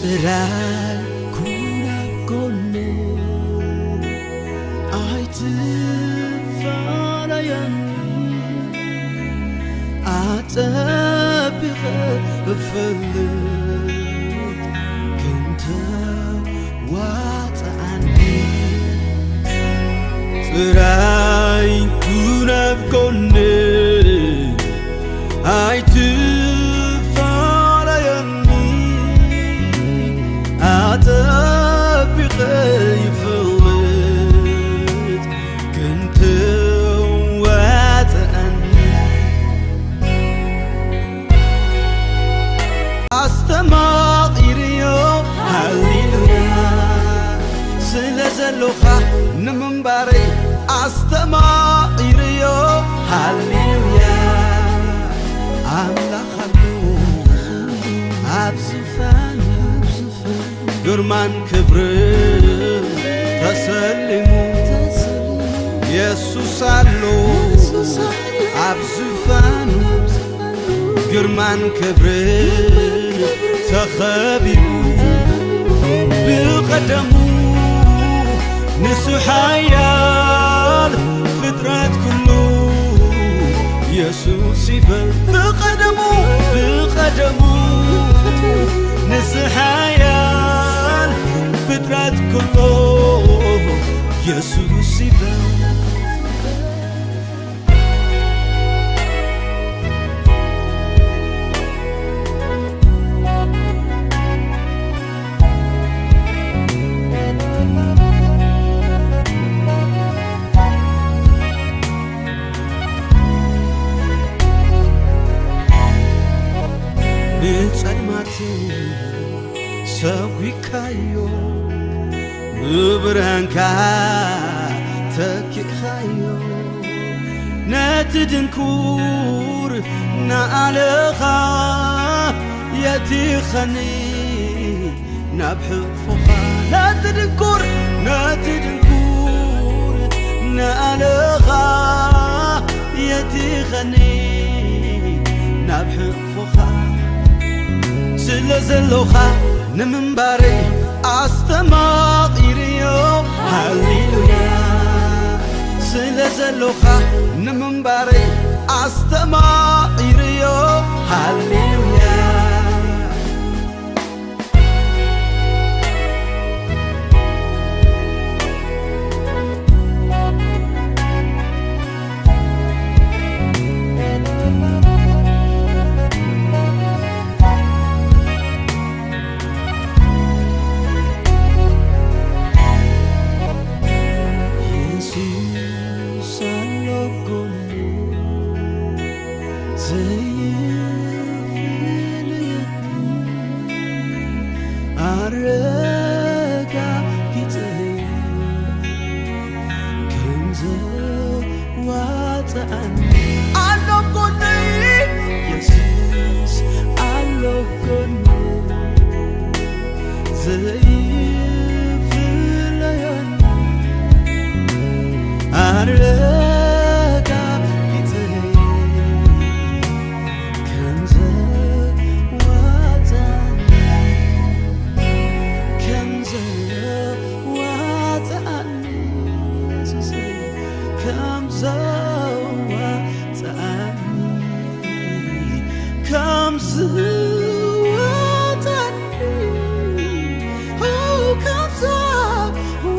ጥራይ ኩን ኣብ ጎነይ ኣይትፋለየኒ። ኣጸቢቐ እፈልጥ ክንተ ዋጽኣኒ። ጥራይ ኩን ኣብ ጎነይ ኣይትፋለየኒ። ኣጸቢቐ ይፈልጥ ክንተ ዋጽኣኒ። ኣስተማቒርዮ ሃሌሉያ። ስለ ዘሎኻ ንምንባረይ ኣስተማቒርዮ ሃሌሉያ። ኣምላኽ ኣሎ ኣብ ዝፋን ግርማን ክብርን ተሰሊሙ። የሱስ ኣሎ ኣብ ዝፋኑ ግርማን ክብርን ተኸቢቡ። ብቐደሙ ንሱ ሓያል ፍጥረት ኩሉ የሱስ ይበል። ብቐደሙ ብቐደሙ ንሱ ሓያል ፍጥረት ኩሉ የሱስ ይበል። ንጸልማት ሰጒግካዮ፣ ብብርሃንካ ተኪእካዮ። ነቲ ድንኩር ንኣለኻ የቲኸኒ ናብ ሕቕፎኻ። ነቲ ድንኩር፣ ነቲ ድንኩር ንኣለኻ የቲኸኒ ናብ ሕቕፎኻ። ስለ ዘሎኻ ንምንባረይ ኣስተማቒርዮ ሃሌሉያ። ስለ ዘሎኻ ንምንባረይ ኣስተማቒርዮ ሃሌሉያ። የሱስ ኣሎ ጎነይ ዘይፍለየኒ። ኣረጋጊጸዮ ከም ዘዋጽኣኒ። ኣሎ ጎነይ የሱስ ኣሎ ጎነይ ዘይፍለየኒ። ኣረጋጊጸዮ ከም ዘዋጽኣኒ፣ ከም ዘዋጽኣኒ፣ የሱሰይ፣ ከም ዘዋጽኣኒ፣ ከም ዘዋጽኣኒ፣ ኦ፣ ከም ዘዋጽኣኒ።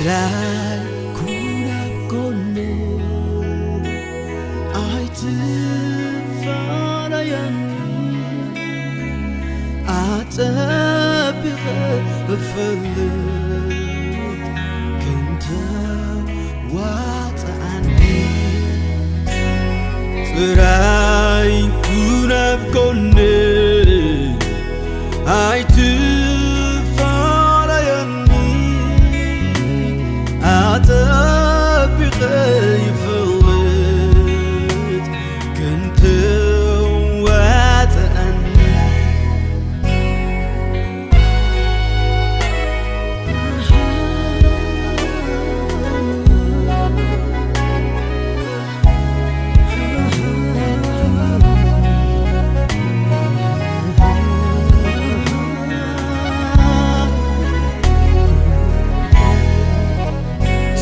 ዳይ ኩን ኣብ ጎነይ ኣይትፋለየኒ፣ ኣጸቢቐ እፈልጥ ክንተ ዋጽኣኒ። ጥራይ ኩን ኣብ ጎነይ ኣይትፋለየኒ፣ ኣጸቢቐ ይፈልጥ ክንተ ዋጽኣኒ።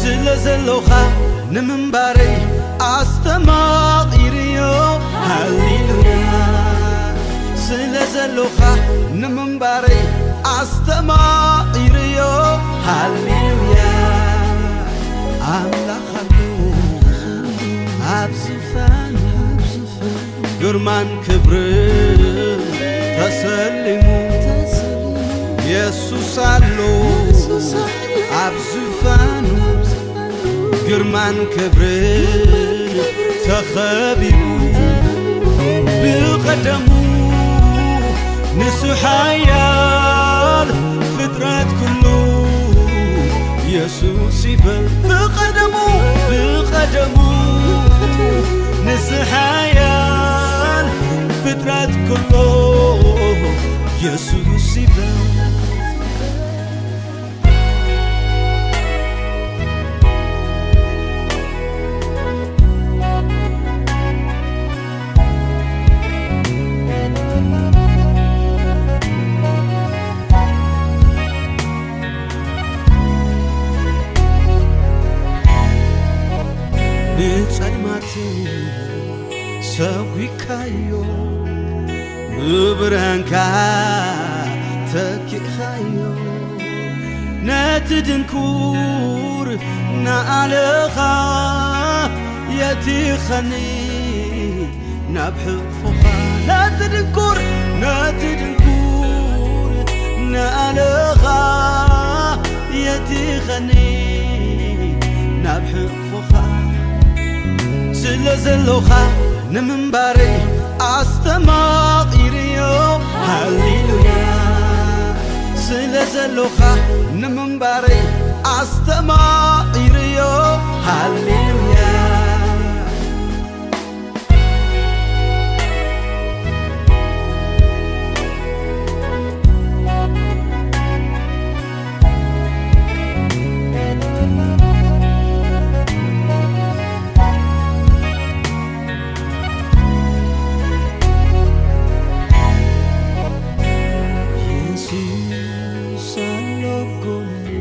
ስለ ዘሎኻ ንምንባረይ ኣስተማቒርዮ። ሃሌሉያ። ስለ ዘሎኻ ንምንባረይ ኣስተማቒርዮ። ሃሌሉያ። ኣምላኽ ኣሎ ኣብ ዝፋኑ፣ ግርማን ክብርን ተሰሊሙ። የሱስ ኣሎ ኣብ ዝፋኑ፣ ግርማን ክብርን ተኸቢቡ። ብቐደሙ ንሱ ሓያል፣ ፍጥረት ኩሉ የሱስ ይበል። ብቐደሙ፣ ብቐደሙ ንሱ ሓያል፣ ፍጥረት ኩሉ የሱስ ይበል። ንጸልማት ሰጒግካዮ፣ ብብርሃንካ ተኪእኻዮ። ነቲ ድንኩር ንኣለኻ የቲኸኒ ናብ ሕቕፎኻ። ነቲ ድንኩር፣ ነቲ ድንኩር ንኣለኻ የቲኸኒ ናብ ሕቕፎኻ። ስለ ዘሎኻ ንምንባረይ ኣስተማቒርዮ። ሃሌሉያ። ስለ ዘሎኻ ንምንባረይ ኣስተማቒርዮ። ሃሌሉያ። የሱስ ኣሎ ጎነይ፣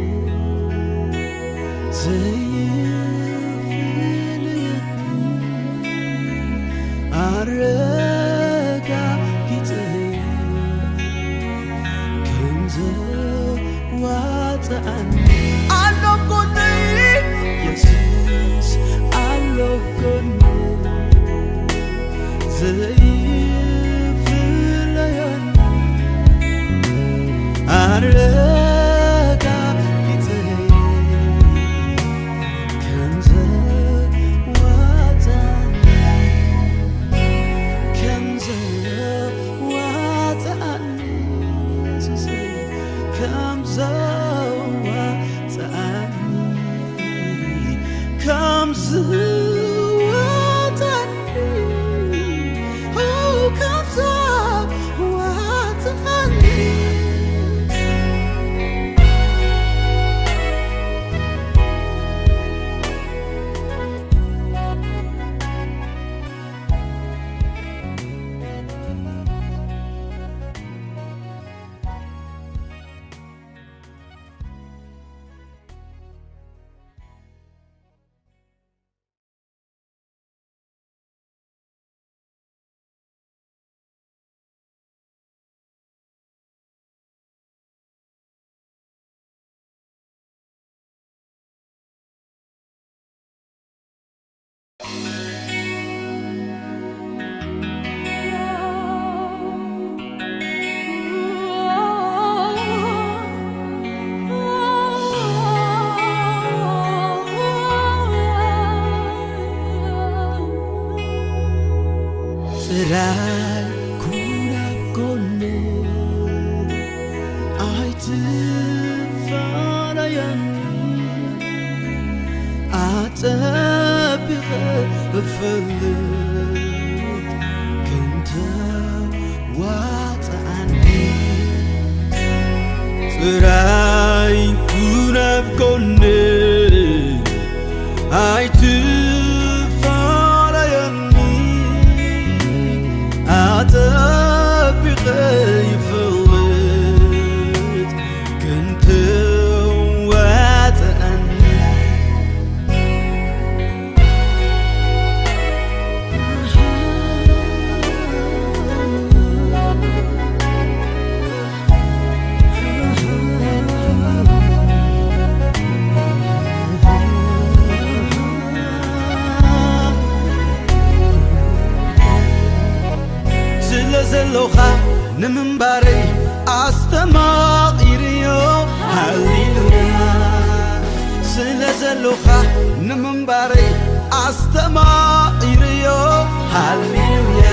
ዘይፍለየኒ፣ ኣረጋጊጸ ከም ዘዋጽኣኒ። ኣሎ ጎነይ፣ የሱስ ኣሎ ጎነይ፣ ዘይፍለየኒ፣ ኣረጋጊጸ ከም ዘዋጽኣኒ፣ ከም ዘዋጽኣኒ፣ የሱሰይ፣ ከም ዘዋጽኣኒ፣ ከም ዘዋጽኣኒ፣ ኦ፣ ከም ዘዋጽኣኒ። ኣይትፋለየኒ፣ ኣጸቢቐ እፈልጥ ክንተ ዋጽኣኒ። ጥራይ ኩን ኣብ ጎነይ፣ ኣይትፋለየኒ፣ ኣጸቢቐ ይፈልጥ ክንተ ዋጽኣኒ። ስለ ዘሎኻ ንምንባረይ ኣስተማቒርዮ። ሃሌሉያ። ስለ ዘሎኻ ንምንባረይ ኣስተማቒርዮ። ሃሌሉያ።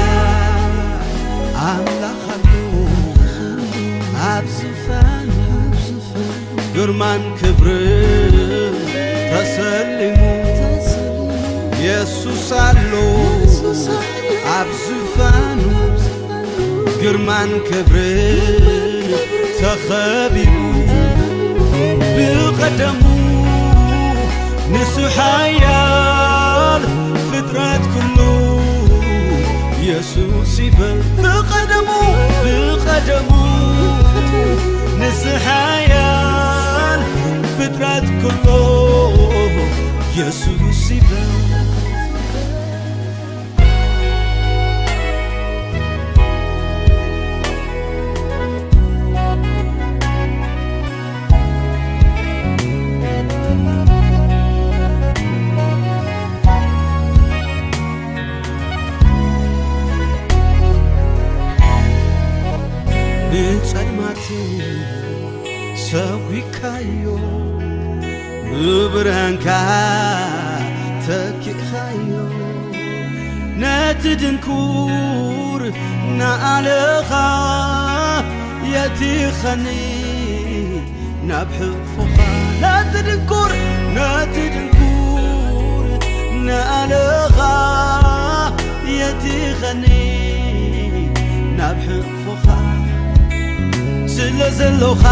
ኣምላኽ ኣሎ ኣብ ዝፋኑ፣ ግርማን ክብርን ተሰሊሙ። የሱስ ኣሎ ኣብ ዝፋኑ፣ ግርማን ክብርን ተኸቢቡ። ብቐደሙ ንሱ ሓያል፣ ፍጥረት ኩሉ የሱስ ይበል። ብቐደሙ፣ ብቐደሙ ንሱ ሓያል፣ ፍጥረት ኩሉ የሱስ ይበል። ንጸልማት ሰጒግካዮ፣ ብብርሃንካ ተኪእኻዮ። ነቲ ድንኩር ንኣለኻ የቲኸኒ ናብ ሕቕፎኻ። ነቲ ድንኩር፣ ነቲ ድንኩር ንኣለኻ የቲኸኒ ናብ ሕቕፎኻ። ስለ ዘሎኻ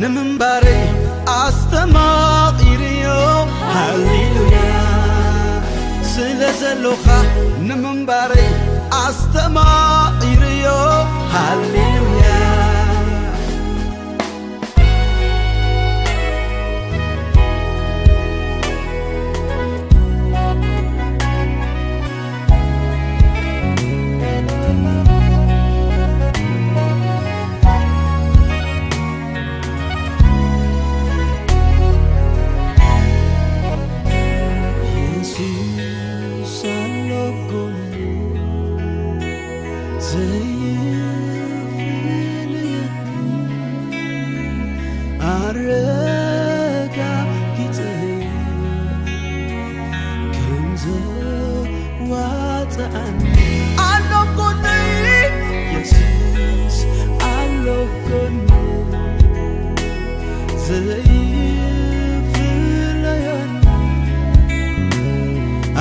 ንምንባረይ ኣስተማቒርዮ። ሃሌሉያ። ስለ ዘሎኻ ንምንባረይ ኣስተማቒርዮ። ሃሌሉያ። የሱስ ኣሎ ጎነይ፣ ዘይፍለየኒ፣ ኣረጋጊጸ ከም ዘዋጽኣኒ። ኣሎ ጎነይ፣ የሱስ ኣሎ ጎነይ፣ ዘይፍለየኒ፣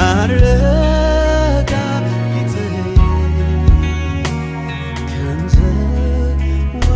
ኣረጋጊጸ ከም ዘዋጽኣኒ።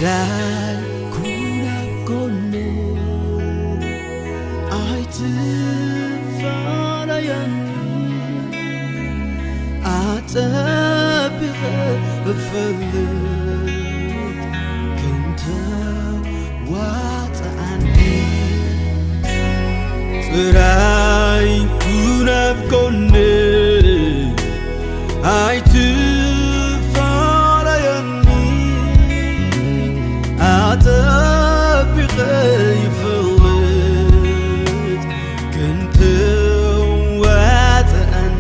ራይ ኩን ኣብ ጎነይ ኣይትፋለየኒ፣ ኣጸቢቐ እፈልጥ ክንተ ዋጽኣኒ። ጥራይ ኩን ኣብ ጎነይ ኣይትፋለየኒ፣ ኣጸቢቐ ይፈልጥ ክንተ ዋጽኣኒ።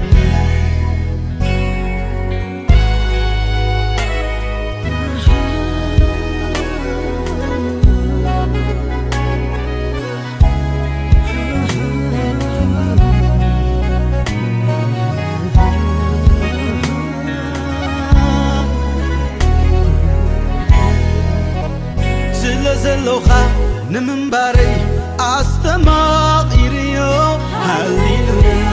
ስለ ዘሎኻ ንምንባረይ ኣስተማቒርዮ። ሃሌሉያ።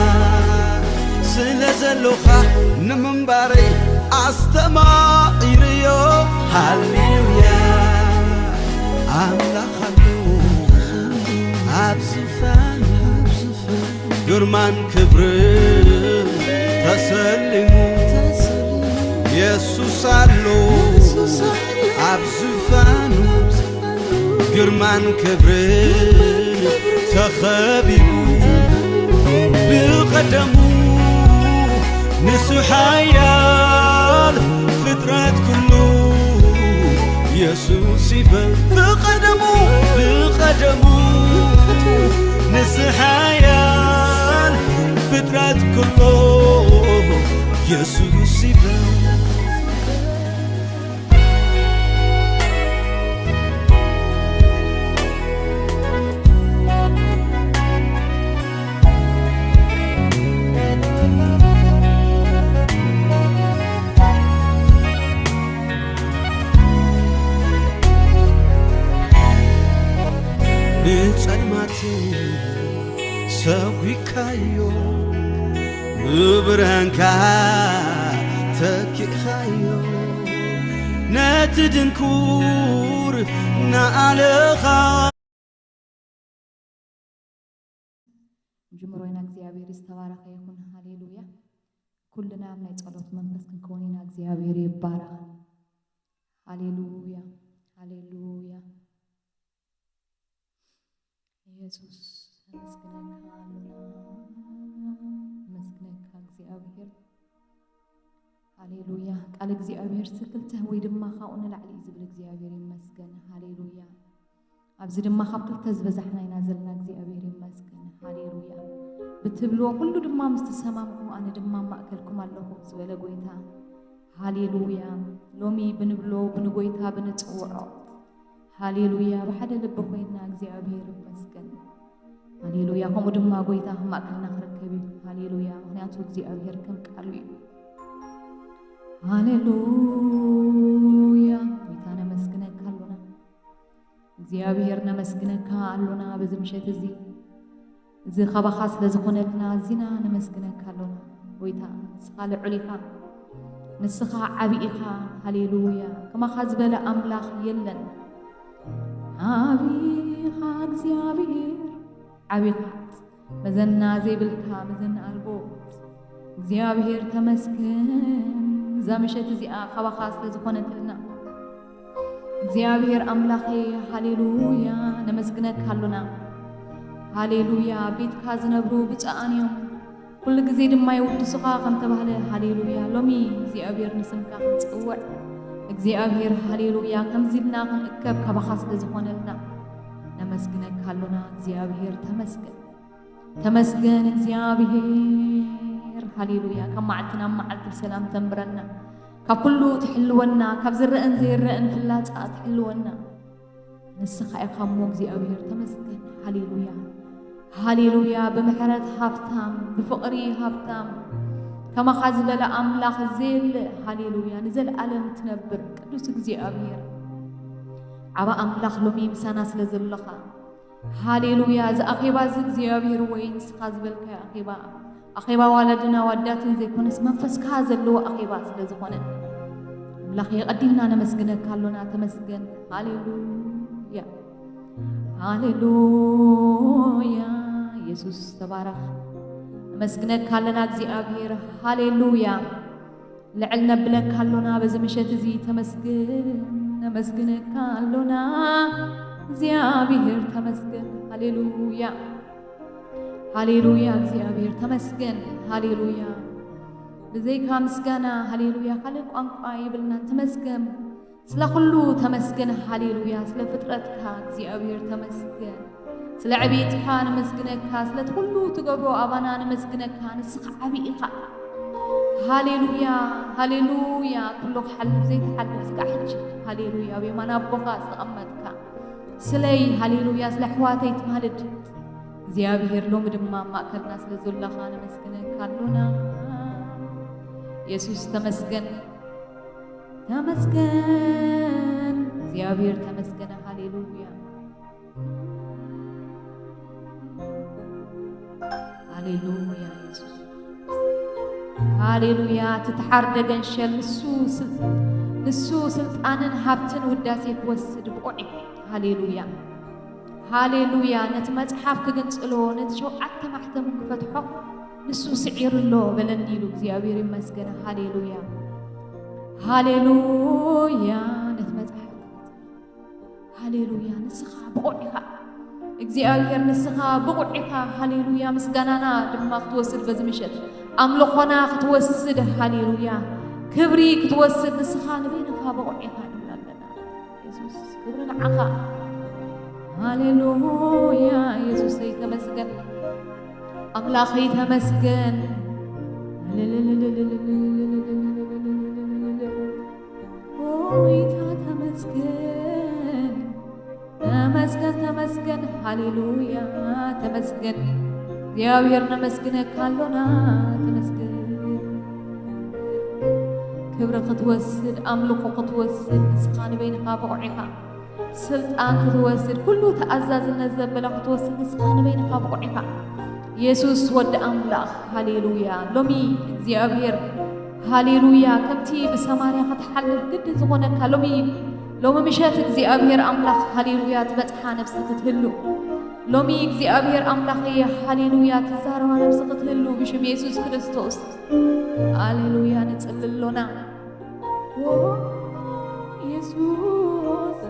ስለ ዘሎኻ ንምንባረይ ኣስተማቒርዮ። ሃሌሉያ። ኣምላኽ ኣሎ ኣብ ዝፋን፣ ግርማን ክብርን ተሰሊሙ። የሱስ ኣሎ ኣብ ዝፋኑ፣ ግርማን ክብርን ተኸቢቡ። ብቐደሙ ንሱ ሓያል፣ ፍጥረት ኩሉ የሱስ ይበል። ብቐደሙ፣ ብቐደሙ ንሱ ሓያል፣ ፍጥረት ኩሉ የሱስ ይበል። ንጸልማት ሰጒግካዮ፣ ብብርሃንካ ተኪእኻዮ፣ ነቲ ድንኩር ንኣለኻ። ጅምሮና እግዚኣብሔር ዝተባረኸ ይኹን። ሃሌሉያ። ኩልና ኣብ ናይ ጸሎት መንፈስ ክንከውን ኢና። እግዚኣብሔር ይባረኽ። ሃሌሉያ፣ ሃሌሉያ። ኢየሱስ ነመስግነካ ኣሎና። ነመስግነካ እግዚኣብሔር። ሃሌሉያ። ቃል እግዚኣብሔር ሲ ክልተ ወይ ድማ ካብኡ ንላዕሊ እዩ ዝብል። እግዚኣብሔር ይመስገን። ሃሌሉያ። ኣብዚ ድማ ካብ ክልተ ዝበዛሕና ኢና ዘለና። እግዚኣብሔር ይመስገን። ሃሌሉያ። ብትብልዎ ኩሉ ድማ ምስ ትሰማምዑ፣ ኣነ ድማ ኣብ ማእከልኩም ኣለኹ ዝበለ ጎይታ። ሃሌሉያ። ሎሚ ብንብሎ፣ ብንጎይታ ብንጽውዖ፣ ሃሌሉያ፣ ብሓደ ልቢ ኮይንና እግዚኣብሔር ይመስገን። ሃሌሉያ። ከምኡ ድማ ጎይታ ኣብ ማእከልና ክርከብ እዩ። ሃሌሉያ። ምኽንያቱ እግዚኣብሔር ከም ቃሉ እዩ። ሃሌሉያ። ጎይታ ነመስግነካ ኣሎና። እግዚኣብሔር ነመስግነካ ኣሎና በዚ ምሸት እዚ። እዚ ካባኻ ስለ ዝኾነልና ኣዚና ነመስግነካ ኣሎና። ጎይታ ንስኻ ልዑል ኢኻ፣ ንስኻ ዓቢ ኢኻ። ሃሌሉያ። ከማኻ ዝበለ ኣምላኽ የለን። ዓቢ ኢኻ እግዚኣብሔር፣ ዓቢ ኢኻ። መዘና ዘይብልካ፣ መዘና ኣልቦ እግዚኣብሔር ተመስገን። እዛ ምሸት እዚኣ ካባኻ ስለ ዝኾነትልና እግዚኣብሔር ኣምላኸይ፣ ሃሌሉያ፣ ነመስግነካ ኣሎና። ሃሌሉያ፣ ቤትካ ዝነብሩ ብፁዓን እዮም፣ ኩሉ ግዜ ድማ የውድሱኻ ከም ተባህለ፣ ሃሌሉያ፣ ሎሚ እግዚኣብሔር ንስምካ ክንጽውዕ፣ እግዚኣብሔር፣ ሃሌሉያ፣ ከምዚ ኢልና ክንእከብ ካባኻ ስለ ዝኾነልና ነመስግነካ ኣሎና። እግዚኣብሔር ተመስገን። ተመስገን እግዚኣብሔር። ሃሌሉያ። ካብ መዓልቲ ናብ መዓልቲ ብሰላም ተንብረና። ካብ ኩሉ ትሕልወና፣ ካብ ዝረአን ዘይረአን ፍላጻ ትሕልወና። ንስኻ ኢኻ እሞ እግዚኣብሔር። ተመስገን። ሃሌሉያ። ሃሌሉያ። ብምሕረት ሃብታም፣ ብፍቕሪ ሃብታም፣ ከማኻ ዝበለ ኣምላኽ ዘየለ። ሃሌሉያ። ንዘለኣለም ትነብር ቅዱስ እግዚኣብሔር። ዓባ ኣምላኽ ሎሚ ምሳና ስለ ዘለኻ፣ ሃሌሉያ። እዚ ኣኼባ እዚ እግዚኣብሔር ወይ ንስኻ ዝበልካዮ ኣኼባ፣ ኣኼባ ዋላድና ዋዳትን ዘይኮነስ መንፈስካ ዘለዎ ኣኼባ ስለ ዝኾነ፣ ኣምላኽ፣ የቐዲምና ነመስግነካ ኣሎና። ተመስገን። ሃሌሉያ፣ ሃሌሉያ። የሱስ ተባረኽ። ነመስግነካ ኣለና እግዚኣብሔር። ሃሌሉያ። ልዕል ነብለካ ኣሎና በዚ ምሸት እዚ። ተመስገን፣ ነመስግነካ ኣሎና እግዚኣብሔር። ተመስገን። ሃሌሉያ፣ ሃሌሉያ። እግዚኣብሔር ተመስገን። ሃሌሉያ። ብዘይካ ምስጋና፣ ሃሌሉያ፣ ካልእ ቋንቋ የብልናን። ተመስገን ስለ ኩሉ። ተመስገን። ሃሌሉያ። ስለ ፍጥረትካ እግዚኣብሔር ተመስገን። ስለ ዕቤትካ ነመስግነካ፣ ስለቲ ኩሉ ትገብሮ ኣባና ነመስግነካ። ንስኻ ዓቢ ኢኻ። ሃሌሉያ፣ ሃሌሉያ። ኩሎ ክሓልፍ ዘይትሓልፍ ስጋዕ ሕጂ፣ ሃሌሉያ፣ ኣብ የማን ኣቦኻ ዝተቐመጥካ ስለይ፣ ሃሌሉያ፣ ስለ ኣሕዋተይ ትማልድ እግዚኣብሔር ሎሚ ድማ ኣብ ማእከልና ስለ ዘለኻ ነመስግነካ ኣሎና። የሱስ ተመስገን፣ ተመስገን፣ እግዚኣብሔር ተመስገን። ሃሌሉያ፣ ሃሌሉያ፣ የሱስ ሃሌሉያ። እቲ ተሓርደ ገንሸል ንሱ ስል-፣ ንሱ ስልጣንን ሃብትን ውዳሴ ክወስድ ብቑዕ እዩ። ሃሌሉያ፣ ሃሌሉያ። ነቲ መጽሓፍ ክግንጽሎ፣ ነቲ ሸውዓተ ማሕተም ክፈትሖ ንሱ ስዒሩ ኣሎ በለኒ ኢሉ። እግዚኣብሔር ይመስገን። ሃሌሉያ፣ ሃሌሉያ። ነቲ መጽሓፍ ክግንጽሎ። ሃሌሉያ። ንስኻ ብቑዕ ኢኻ እግዚኣብሔር፣ ንስኻ ብቑዕ ኢኻ። ሃሌሉያ። ምስጋናና ድማ ክትወስድ በዚ ምሸት፣ ኣምልኾና ክትወስድ፣ ሃሌሉያ፣ ክብሪ ክትወስድ ንስኻ ንበይንኻ ብቑዕ ኢኻ ንብል ኣለና። የሱስ፣ ክብሪ ንዓኻ። ሃሌሉያ። የሱሰይ ተመስገን፣ ኣምላኸይ ተመስገን። ጎይታ ተመስገን፣ ተመስገን፣ ተመስገን። ሃሌሉያ፣ ተመስገን እግዚኣብሔር፣ ነመስግነካ ኣሎና። ተመስገን። ክብሪ ክትወስድ፣ ኣምልኾ ክትወስድ ንስኻ ንበይንኻ ብቑዕ ኢኻ። ስልጣን ክትወስድ፣ ኩሉ ተኣዛዝነት ዘበለ ክትወስድ ንስኻ ንበይንኻ ብቑዕ ኢኻ። የሱስ ወዲ ኣምላኽ፣ ሃሌሉያ። ሎሚ እግዚኣብሔር፣ ሃሌሉያ፣ ከምቲ ብሰማርያ ክትሓልፍ ግድን ዝኾነካ፣ ሎሚ፣ ሎሚ ምሸት እግዚኣብሔር ኣምላኽ፣ ሃሌሉያ፣ ትበጽሓ ነፍሲ ክትህሉ፣ ሎሚ እግዚኣብሔር ኣምላኸየ፣ ሃሌሉያ፣ ትዛረባ ነፍሲ ክትህሉ ብሽም የሱስ ክርስቶስ፣ ሃሌሉያ፣ ንጽሊ ኣሎና። ኦ የሱስ፣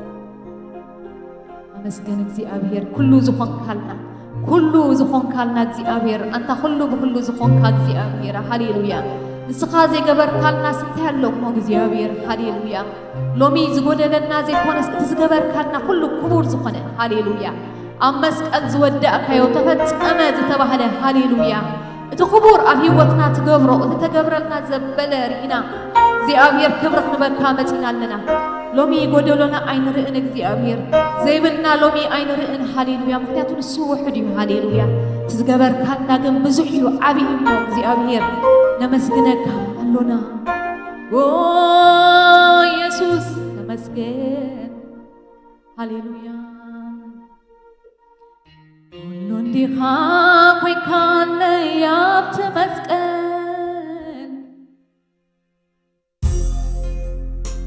ኣመስገን እግዚኣብሔር፣ ኩሉ ዝኾንካልና፣ ኩሉ ዝኾንካልና እግዚኣብሔር፣ ኣንታ ኩሉ ብኩሉ ዝኾንካ እግዚኣብሔር፣ ሃሌሉያ። ንስኻ ዘይገበርካልና ስንታይ ኣሎ እሞ እግዚኣብሔር፣ ሃሌሉያ። ሎሚ ዝጎደለና ዘይኮነስ እቲ ዝገበርካልና ኩሉ ክቡር ዝኾነ፣ ሃሌሉያ። ኣብ መስቀል ዝወዳእካዮ ተፈጸመ ዝተባህለ፣ ሃሌሉያ። እቲ ክቡር ኣብ ህይወትና ትገብሮ፣ እቲ ተገብረልና ዘበለ ርኢና እግዚኣብሔር ክብሪ ክንበካ መጺና ኣለና። ሎሚ ጎደሎና ኣይንርእን እግዚኣብሔር፣ ዘይብልና ሎሚ ኣይንርእን። ሃሌሉያ። ምኽንያቱ ንሱ ውሑድ እዩ። ሃሌሉያ። እቲ ዝገበርካልና ግን ብዙሕ እዩ፣ ዓቢ እዩ እሞ እግዚኣብሔር ነመስግነካ ኣሎና። ኦ የሱስ ተመስገን። ሃሌሉያ። ኩሉ እንዲኻ ኮይንካለይ ኣብቲ መስቀል።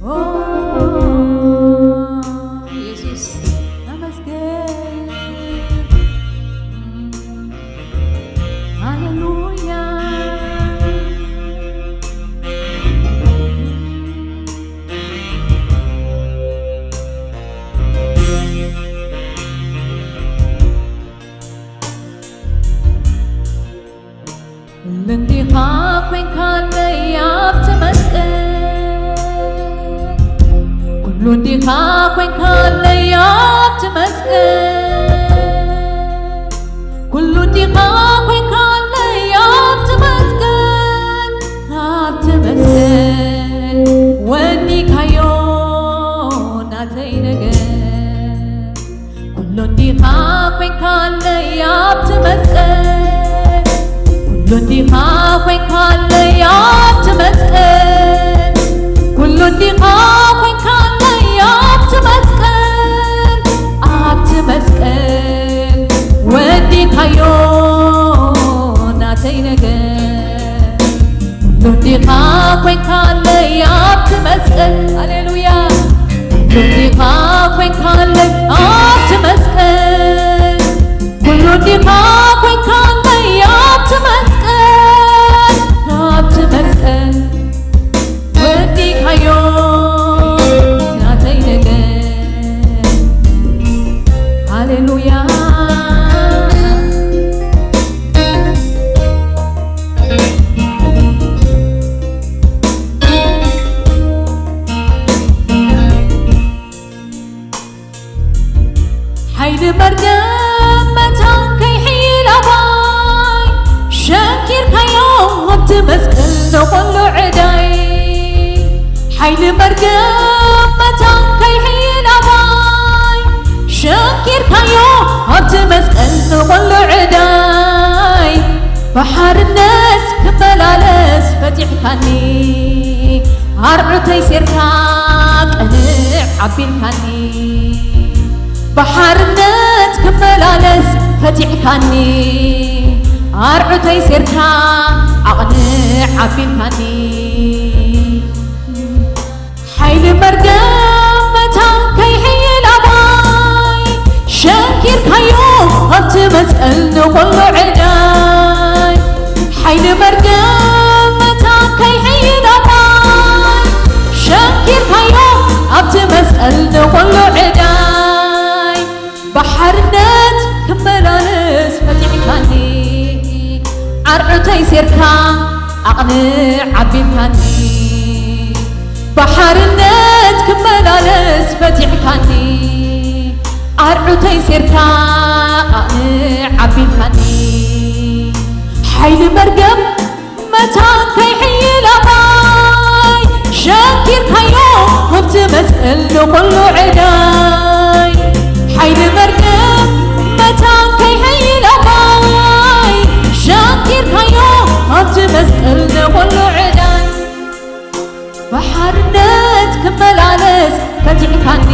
ኦ የሱስ ተመስገን። ሃሌሉያ። ኩሉ እንዲኻ ኮይንካለይ ኣብቲ መስቀል። ኩሉ እንዲኻ ኮይንካለይ ኣብቲ መስቀል። ኩሉ እንዲኻ ኮይንካለይ ኣብቲ መስቀል። ኣብቲ መስቀል ወኒካዮ ናተይ ነገር። ኩሉ እንዲኻ ኮይንካለይ ኣብቲ መስቀል። ኩሉ እንዲኻ ኮይንካለይ ኣብቲ መስቀል። ኩሉ እንዲኻ ኮይንካለይ ኣብቲ መስቀል። ኣብቲ መስቀል ወዲኻዮ ናተይ ነገር። ኩሉ እንዲኻ ኮይንካለይ ኣብቲ መስቀል። መርገም መታን ከይሕይል ኣባይ ሸንኪርካዮ ኣብቲ መስቀል ንኹሉ ዕዳይ። ሓይሊ መርገም መታን ከይሕይል ኣባይ ሸንኪርካዮ ኣብቲ መስቀል ንኹሉ ዕዳይ። ብሓርነት ክመላለስ ፈቲሕካኒ ኣርዑተይ ሴርካ ቅንዕ ኣቢልካኒ። ብሓርነት ክመላለስ ፈቲሕካኒ ኣርዑተይ ሴርካ ኣቕንዕ ኣቢልካኒ። ሓይሊ መርገም መታን ከይሕይል ኣባይ ሸንኪርካዮ ኣብቲ መስቀል ንኹሉ ዕዳይ። ሓይሊ መርገም መታን ከይሕይል ኣባይ ሸንኪርካዮ ኣብቲ መስቀል ንኹሉ ዕዳይ። ብሓርነት ክመላለስ ፈቲሕካኒ ኣርዑተይ ሴርካ ኣቕንዕ ኣቢልካኒ። ብሓርነት ክመላለስ ፈቲሕካኒ ኣርዑተይ ሴርካ ኣቕንዕ ኣቢልካኒ። ሓይሊ መርገም መታን ከይሕይል ኣባይ ሸንኪርካዮ ኣብቲ መስቀል ንኹሉ ዕዳይ። ሓይሊ መርገም መታን ከይሕይል ኣባይ ሸንኪርካዮ ኣብቲ መስቀል ንኹሉ ዕዳይ። ብሓርነት ክመላለስ ፈቲሕካኒ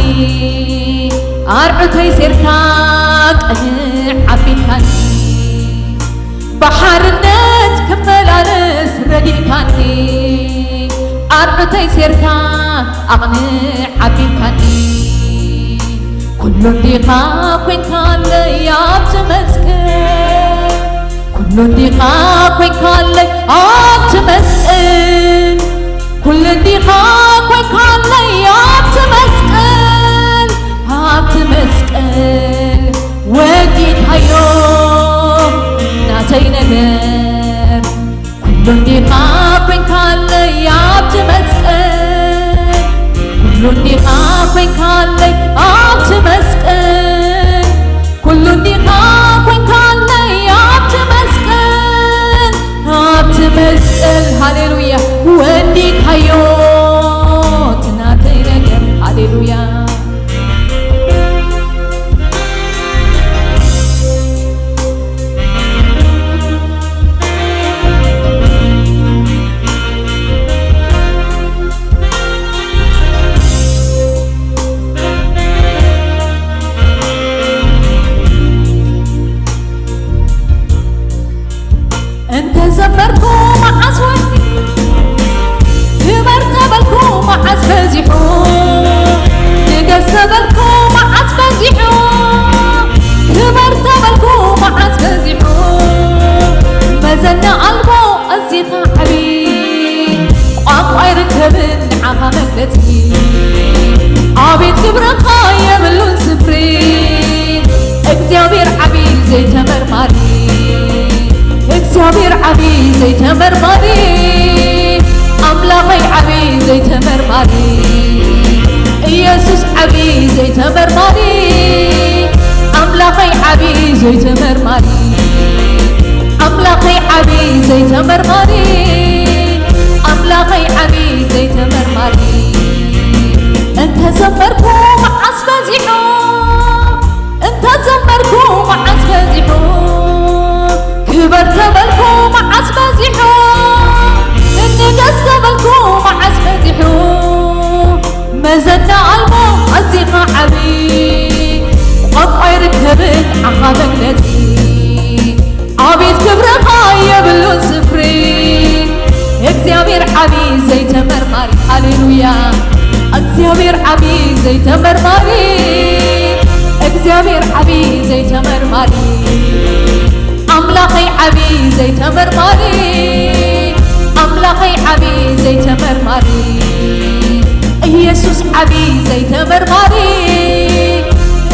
ኣርዑተይ ሴርካ ቅንዕ ኣቢልካኒ። ብሓርነት ክመላለስ ረዲእካኒ ኣርዑተይ ሴርካ ኣቕንዕ ኣቢልካኒ። ኩሉ እንዲኻ ኮንካለይ ኣብቲ መስቀል ኩሉ እንዲኻ ኮንካለይ ኣብቲ መስቀል ኩሉ እንዲኻ ኮንካለይ ኣብቲ መስቀል ኣብቲ መስቀል ወዲእካዮ ናተይ ነገር ኩሉ እንዲኻ ኮንካለይ ኣብቲ መስቀል ኩሉ እንዲኻ ኮንካለይ ኣብቲ መስቀል ኩሉ እንዲኻ ኮንካለይ ኣብቲ መስቀል ኣብቲ መስቀል ሃሌሉያ ወዲእካዮ እቲ ናተይ ነገር ሃሌሉያ። እንተዘመርኩ መዓስ ወዲ ግበር ተበልኩ መዓስ በዚሑ ንገስ ተበልኩ መዓስ በዚሑ ግበር ተበልኩ መዓስ በዚሑ መዘና ኣልቦ ኣዚኻ ዓቢ ቋንቋ ኣይርከብን ንዓኻ መግለጺ ኣቤት ክብርኻ የብሉን ስፍሪ እግዚኣብሔር ዓቢ ዘይተመርማሪ እግዚኣብሔር ዓቢ ዘይተመርማሪ ኣምላኸይ ዓቢ ዘይተመርማሪ ኢየሱስ ዓቢ ዘይተመርማሪ ኣምላኸይ ዓቢ ዘይተመርማሪ ኣምላኸይ ዓቢ ዘይተመርማሪ ኣምላኸይ ዓቢ ዘይተመርማሪ እንተዘመርኩ መዓስ በዚሑ እንተዘመርኩ መዓስ በዚሑ ክበር ተበልኩ መዓስ በዚሑ ንገስ ተበልኩ መዓስ በዚሑ መዘና ኣልቦ ኣዚኻ ዓቢ ቋንቋ ይርከብን ዓኻ መግለጺ ኣቤት ክብርኻ የብሉን ስፍሪ እግዚኣብሔር ዓቢ ዘይተመርማሪ ሃሌሉያ እግዚኣብሔር ዓቢ ዘይተመርማሪ እግዚኣብሔር ዓቢ ዘይተመርማሪ ኣምላኸይ ዓቢ ዘይተመርማሪ ኣምላኸይ ዓቢ ዘይተመርማሪ ኢየሱስ ዓቢ ዘይተመርማሪ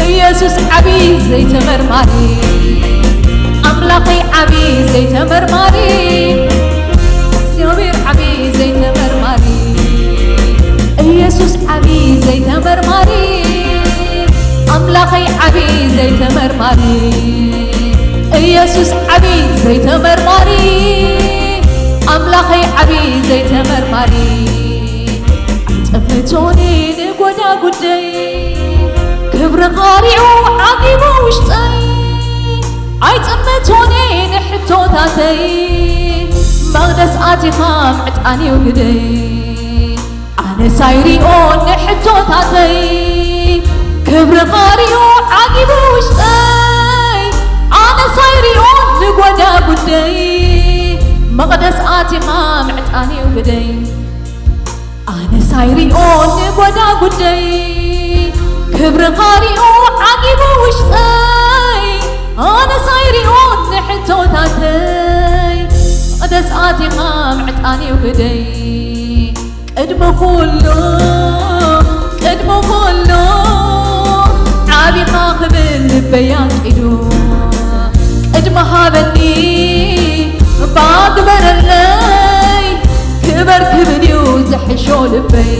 ኢየሱስ ዓቢ ዘይተመርማሪ ኣምላኸይ ዓቢ ዘይተመርማሪ እግዚኣብሔር ዓቢ ዘይተመርማሪ ኢየሱስ ዓቢ ዘይተመርማሪ ኣምላ ኣምላኸይ ዓቢ ዘይተመርማሪ፣ ኢየሱስ ዓቢ ዘይተመርማሪ፣ ኣምላኸይ ዓቢ ዘይተመርማሪ፣ ኣይጥምቶኒ ንጎዳጉደይ፣ ክብርኻ ሪኡ ዓጊቡ ውሽጠይ፣ ኣይጥምቶኒ ንሕቶታተይ፣ መቕደስ ኣቲኻ ምዕጣን እዩ ግደይ። ኣነስ ኣይሪኦን ንሕቶታተይ፣ ክብርኻ ሪኡ ዓጊቡ ውሽጠይ። ኣነስ ኣይሪኦን ንጎዳጉደይ፣ መቕደስ ኣቲኻ ምዕጣን እዩ ግደይ። ኣነስ ኣይሪኦን ንጎዳጉደይ፣ ክብርኻ ሪኡ ዓጊቡ ውሽጠይ። ኣነስ ኣይሪኦን ንሕቶታተይ፣ መቕደስ ኣቲኻ ምዕጣን እዩ ግደይ። ቅድሚ ኩሉ፣ ቅድሚ ኩሉ ዓቢኻ ክብል ልበይ ኣንቂዱ። ቅድሚ ሃበኒ እባ ግበረለይ፣ ክበር ክብል እዩ ዝሕሾ ልበይ።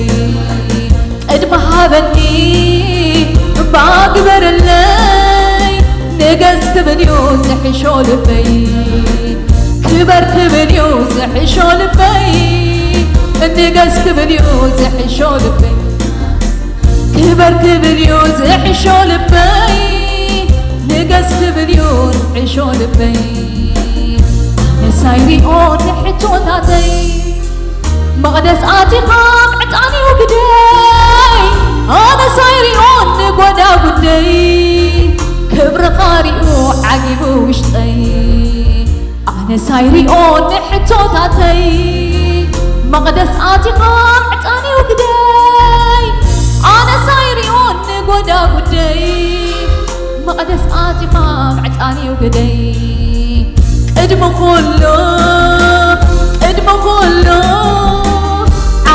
ቅድሚ ሃበኒ እባ ግበረለይ፣ ንገስ ክብል እዩ ዝሕሾ ልበይ። ክበር ክብል እዩ ዝሕሾ ልበይ፣ ንገስ ክብል እዩ ዝሕሾ ልበይ። ክበር ክብል እዩ ዝሕሾ ልበይ፣ ንገስ ክብል እዩ ዝሕሾ ልበይ። ኣነስ ኣይሪኦን ንሕቶታተይ፣ መቕደስ ኣቲኻ ምዕጣን እዩ ግደይ። ኣነስ ኣይሪኦን ንጎዳጉደይ፣ ክብርኻ ሪኡ ዓጊቡ ውሽጠይ። ኣነስ ኣይሪኦን ንሕቶታተይ፣ መቕደስ ኣቲኻ ምዕጣን እዩ ግደይ። ኣነስ ኣይሪኦን ንጎዳጉደይ፣ መቕደስ ኣቲኻ ምዕጣን እዩ ግደይ። ቅድሚ ኩሉ፣ ቅድሚ ኩሉ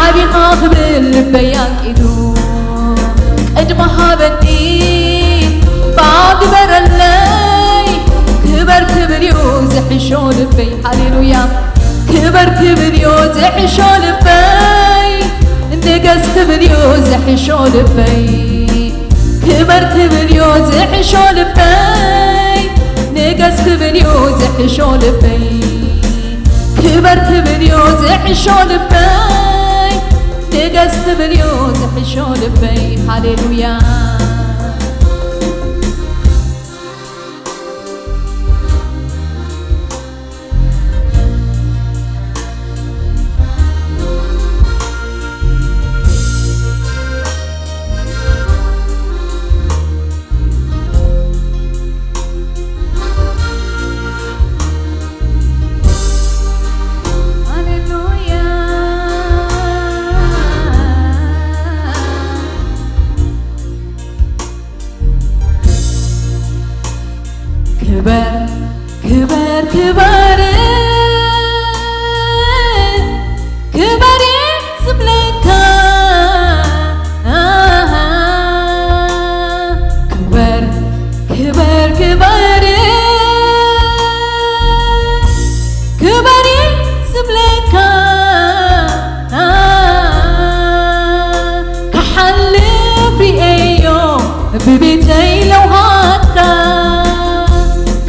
ዓቢኻ ክብል ልበይ ኣንቂዱ። ቅድሚ ሃበኒ ባግበረለይ፣ ክበር ክብል እዩ ዝሕሾ ልበይ። ሃሌሉያ። ክበር ክብል እዩ ዝሕሾ ልበይ፣ ንገስ ክብል እዩ ዝሕሾ ልበይ። ክበር ክብል እዩ ዝሕሾ ልበይ፣ ንገስ ክብል እዩ ዝሕሾ ልበይ። ክበር ክብል እዩ ዝሕሾ ልበይ፣ ንገስ ክብል እዩ ዝሕሾ ልበይ። ሃሌሉያ። ሃሌሉያ። ክበር፣ ክበር፣ ክበር፣ ክበር ዝብለካ። ኣሃ፣ ክበር፣ ክበር፣ ክበር፣ ክበር ዝብለካ። ክሓልፍ ርእየዮ ብቤተይ ለውሃትካ፣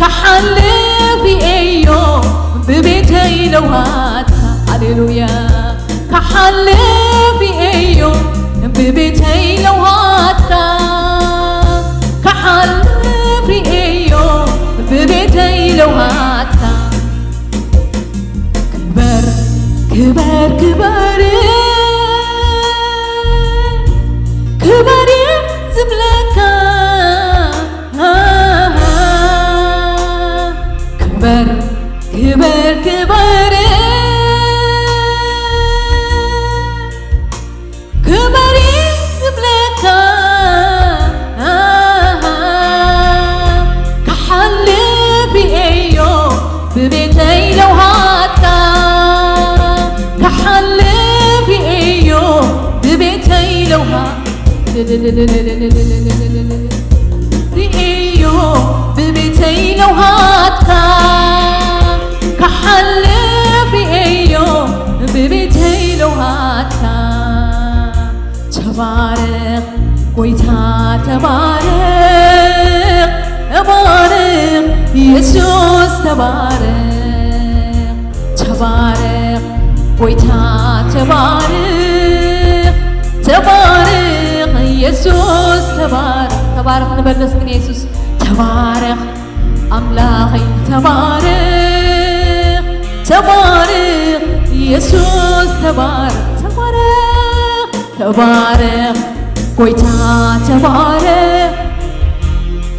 ክሓልፍ ርእየዮ ብቤተይ ለውሃትካ። ሃሌሉያ። ክሓልፍ ርእየዮ ብቤተይ ለውሃትካ፣ ክሓልፍ ርእየዮ ብቤተይ ለውሃትካ። ክበር፣ ክበር፣ ክበር፣ ክበር ዝብለካ። ክበር፣ ክበር፣ ክበር፣ ክበር ዝብለካ። ክሓልፍ ርእየዮ ብቤተይ ለውሃትካ፣ ክሓልፍ ርእየዮ ብቤተይ ለውሃ ርእየዮ ብቤተይ ለውሃትካ፣ ክሓልፍ ርእየዮ ብቤተይ ለውሃትካ። ተባረኽ ጎይታ ተባረኽ፣ ተባረኽ፣ የሱስ ተባረኽ፣ ተባረኽ፣ ጎይታ ተባረኽ፣ ተባረኽ፣ የሱስ ተባረኽ። ተባረኽ ንበል እስኪ ንየሱስ። ተባረኽ ኣምላኸይ ተባረኽ፣ ተባረኽ፣ የሱስ ተባረኽ፣ ተባረኽ፣ ተባረኽ፣ ጎይታ ተባረኽ፣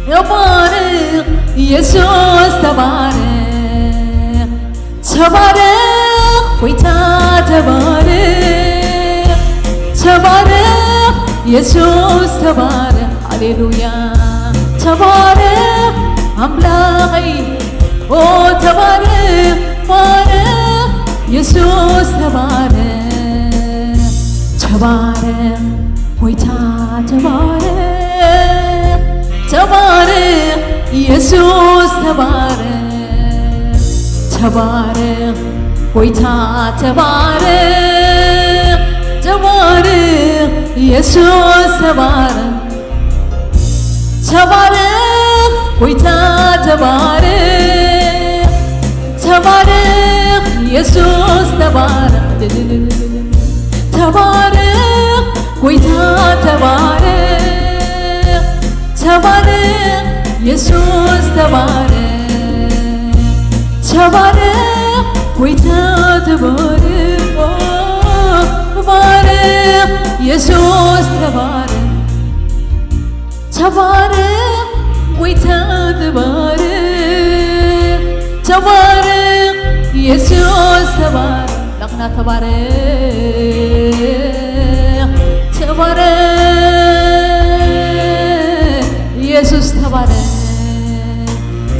ተባረኽ፣ የሱስ ተባረኽ፣ ተባረኽ፣ ጎይታ ተባረኽ፣ ተባረኽ፣ የሱስ ተባረኽ፣ ሃሌሉያ፣ ተባረኽ ኣምላኸይ፣ ኦ ተባረኽ፣ ባረኽ፣ የሱስ ተባረኽ፣ ተባረኽ፣ ጎይታ ተባረኽ፣ ተባረኽ፣ የሱስ ተባረኽ፣ ተባረኽ፣ ጎይታ ተባረኽ፣ ተባረኽ፣ የሱስ ተባረኽ፣ ተባረኽ፣ ጎይታ ተባረኽ፣ ተባረኽ፣ የሱስ ተባረኽ፣ ተባረኽ፣ ጎይታ ተባረኽ፣ ተባረኽ፣ የሱስ ተባረኽ፣ ተባረኽ፣ ጎይታ ተባረኽ፣ ኦ፣ ተባረኽ፣ የሱስ ተባረኽ፣ ተባረኽ፣ ጎይታ ተባረኽ፣ ተባረኽ፣ የሱስ ተባረኽ። ኣምላኽና ተባረኽ፣ ተባረኽ፣ የሱስ ተባረኽ፣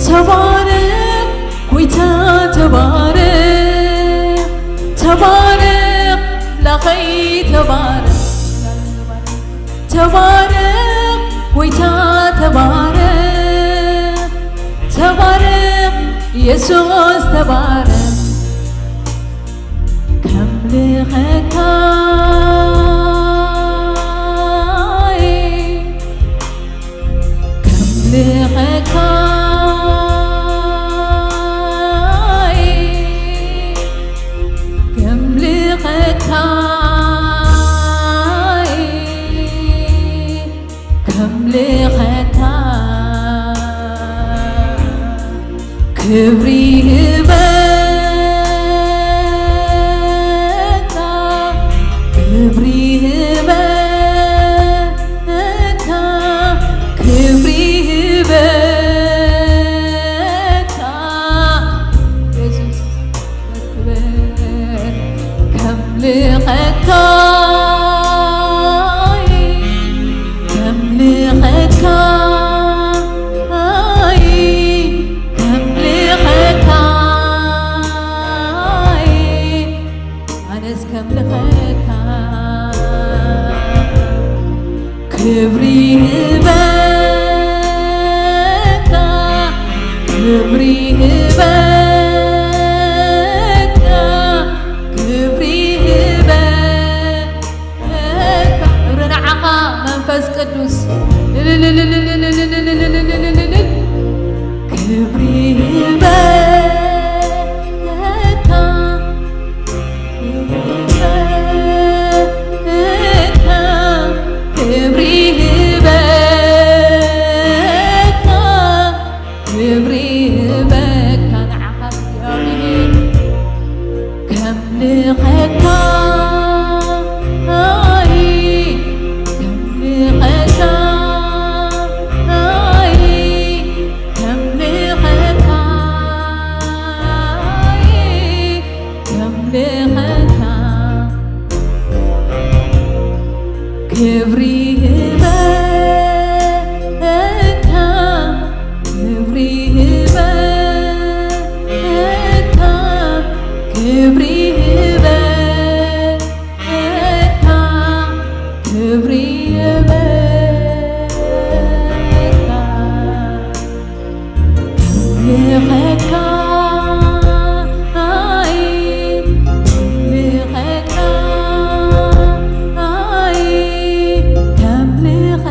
ተባረኽ፣ ጎይታ ተባረኽ፣ ተባረኽ፣ ኣምላኸይ ተባረኽ፣ ተባረኽ፣ ጎይታ ተባረኽ፣ ተባረኽ፣ የሱስ ተባረኽ። ከምልኸካ ከምልኸካ ከምልኸካ ከምልኸካ ክብሪ ህበካ ክብሪ ህበካ ክብሪ ህበካ የሱስ ከምልኸካ ከምልኸካ ከምልኸካ ኣነስ ከምልኸካ ክብሪ ህበካ ክብሪ ህበካ ክብሪ ህበካ ክብሪ ንዓኻ መንፈስ ቅዱስ ክብሪ ህበካ ክብሪ ህበካ ክብሪ ህበካ ንዓኻ እግዚኣብሔር ከምልኸካ ኣይ ከምልኸካ ኣይ ከምልኸካ ኣይ ከምልኸካ ክብሪ ህበካ ክብሪ ህበካ ክብሪ ህበካ ክብሪ ህበካ ከምልኸካ ኣይ ከምልኸካ ኣይ ከምልኸካ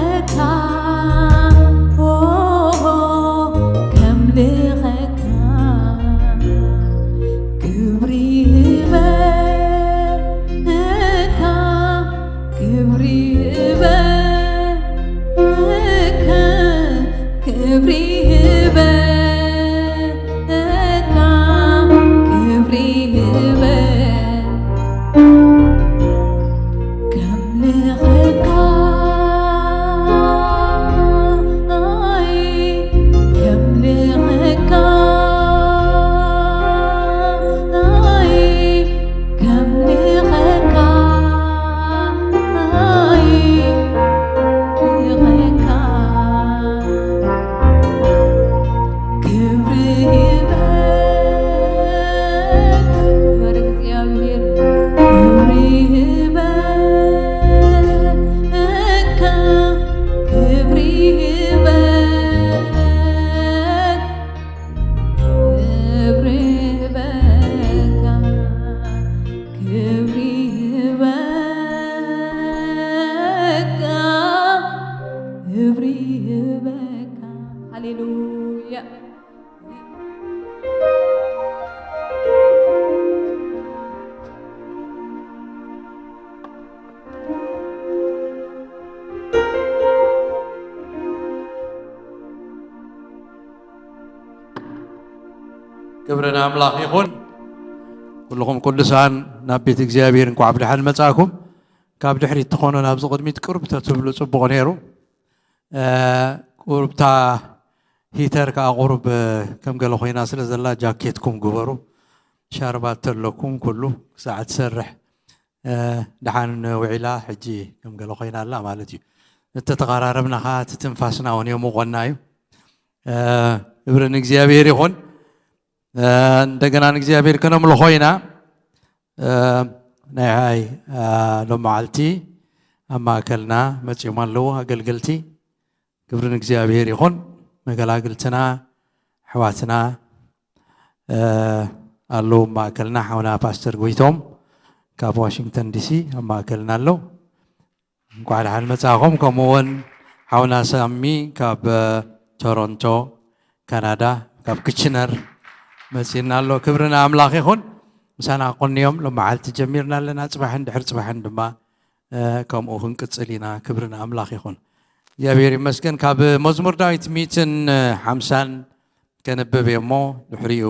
ልኸካ ከምልኸካ ከምልኸካ ልኸካ ክብሪ ይበል ክብር እግዚኣብሔር ክብሪ ይበል ክብሪ ይበል ክብሪ ይበል ክብሪ ይበል ክብሪ ይበል ሃሌሉያ ክብሪ ንኣምላኽ ይኹን። ኩልኹም ቅዱሳን ናብ ቤት እግዚኣብሔር እንኳዕ ብደሓን መጻእኩም። ካብ ድሕሪት ትኾኑ ናብዚ ቅድሚት ቅርብ ተትብሉ ጽቡቕ ነይሩ። ቁርብታ ሂተር ከዓ ቁሩብ ከም ገለ ኮይና ስለ ዘላ ጃኬትኩም ግበሩ። ሻርባ ተለኩም ኩሉ ክሳዕ ትሰርሕ ደሓን ውዒላ ሕጂ ከም ገለ ኮይና ኣላ ማለት እዩ። እተተቐራረብና ከዓ እቲ ትንፋስና እውን የሙቆና እዩ። ክብሪ ንእግዚኣብሔር ይኹን። እንደገና ንእግዚኣብሔር ከነምልኾ ኢና። ናይ ሓይ ሎም መዓልቲ ኣብ ማእከልና መጺኦም ኣለዉ ኣገልገልቲ። ክብሪ ንእግዚኣብሔር ይኹን። መገላግልትና ኣሕዋትና ኣለዉ ኣብ ማእከልና። ሓውና ፓስተር ጎይቶም ካብ ዋሽንግተን ዲሲ ኣብ ማእከልና ኣለዉ። እንኳዕ ደሓን መጻእኹም። ከምኡ እውን ሓውና ሳሚ ካብ ቶሮንቶ ካናዳ ካብ ክችነር መጺእና ኣሎ። ክብሪ ንኣምላኽ ይኹን። ምሳና ቆንዮም ሎም መዓልቲ ጀሚርና ኣለና። ጽባሕን ድሕሪ ጽባሕን ድማ ከምኡ ክንቅጽል ኢና። ክብሪ ንኣምላኽ ይኹን። እግዚኣብሔር ይመስገን። ካብ መዝሙር ዳዊት ሚትን ሓምሳን ከንብብ እየ እሞ ድሕሪኡ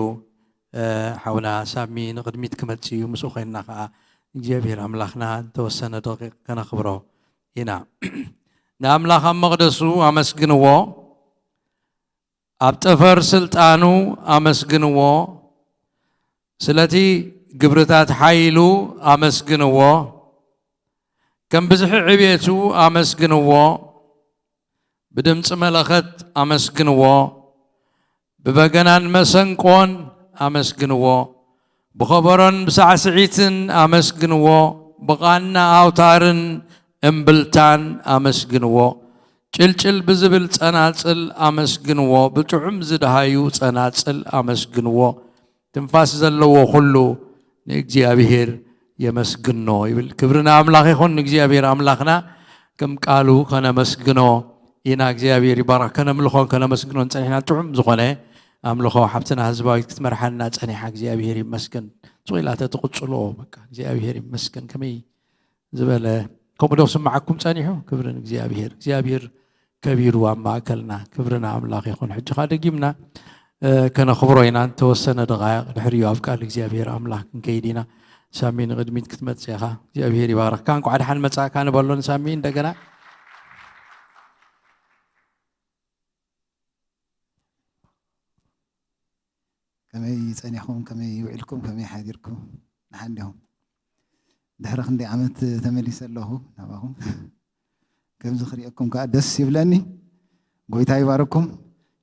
ሓውና ሳሚ ንቕድሚት ክመጽእ እዩ። ምስኡ ኮይንና ከዓ እግዚኣብሔር ኣምላኽና እንተወሰነ ደቂቕ ከነኽብሮ ኢና። ንኣምላኽ ኣብ መቕደሱ ኣመስግንዎ፣ ኣብ ጠፈር ስልጣኑ ኣመስግንዎ፣ ስለቲ ግብርታት ሓይሉ ኣመስግንዎ፣ ከም ብዝሒ ዕቤቱ ኣመስግንዎ፣ ብድምፂ መለኸት ኣመስግንዎ፣ ብበገናን መሰንቆን ኣመስግንዎ፣ ብኸበሮን ብሳዕስዒትን ኣመስግንዎ፣ ብቓና ኣውታርን እምብልታን ኣመስግንዎ፣ ጭልጭል ብዝብል ጸናጽል ኣመስግንዎ፣ ብጥዑም ዝደሃዩ ጸናጽል ኣመስግንዎ። ትንፋስ ዘለዎ ኩሉ ንእግዚኣብሔር የመስግኖ ይብል። ክብሪ ንኣምላኽ ይኹን። ንእግዚኣብሔር ኣምላኽና ከም ቃሉ ከነመስግኖ ኢና። እግዚኣብሔር ይባረኽ። ከነምልኾን ከነመስግኖን ጸኒሕና ጥዑም ዝኾነ ኣምልኾ ሓብትና ህዝባዊት ክትመርሓና ጸኒሓ እግዚኣብሔር ይመስገን። ሱቕ ኢላ ተትቕጽሎ በቃ እግዚኣብሔር ይመስገን። ከመይ ዝበለ ከምኡ ዶ ክስምዓኩም ጸኒሑ? ክብሪ ንእግዚኣብሔር። እግዚኣብሔር ከቢሩ ኣብ ማእከልና። ክብሪ ንኣምላኽ ይኹን። ሕጂ ኸኣ ደጊምና ከነኽብሮ ኢና። እንተወሰነ ደቓይቕ ድሕሪኡ ኣብ ቃል እግዚኣብሔር ኣምላኽ ክንከይድ ኢና። ሳሚ ንቕድሚት ክትመጽእ ኢኻ። እግዚኣብሔር ይባርኽካ። እንኳዕ ደሓን መጻእካ ንበሎ ንሳሚ እንደገና። ከመይ ጸኒሕኩም? ከመይ ውዒልኩም? ከመይ ሓዲርኩም? ደሓን ዲኹም? ድሕሪ ክንደይ ዓመት ተመሊሰ ኣለኹ ናባኹም። ከምዚ ክሪኤኩም ከዓ ደስ ይብለኒ። ጎይታ ይባርኩም።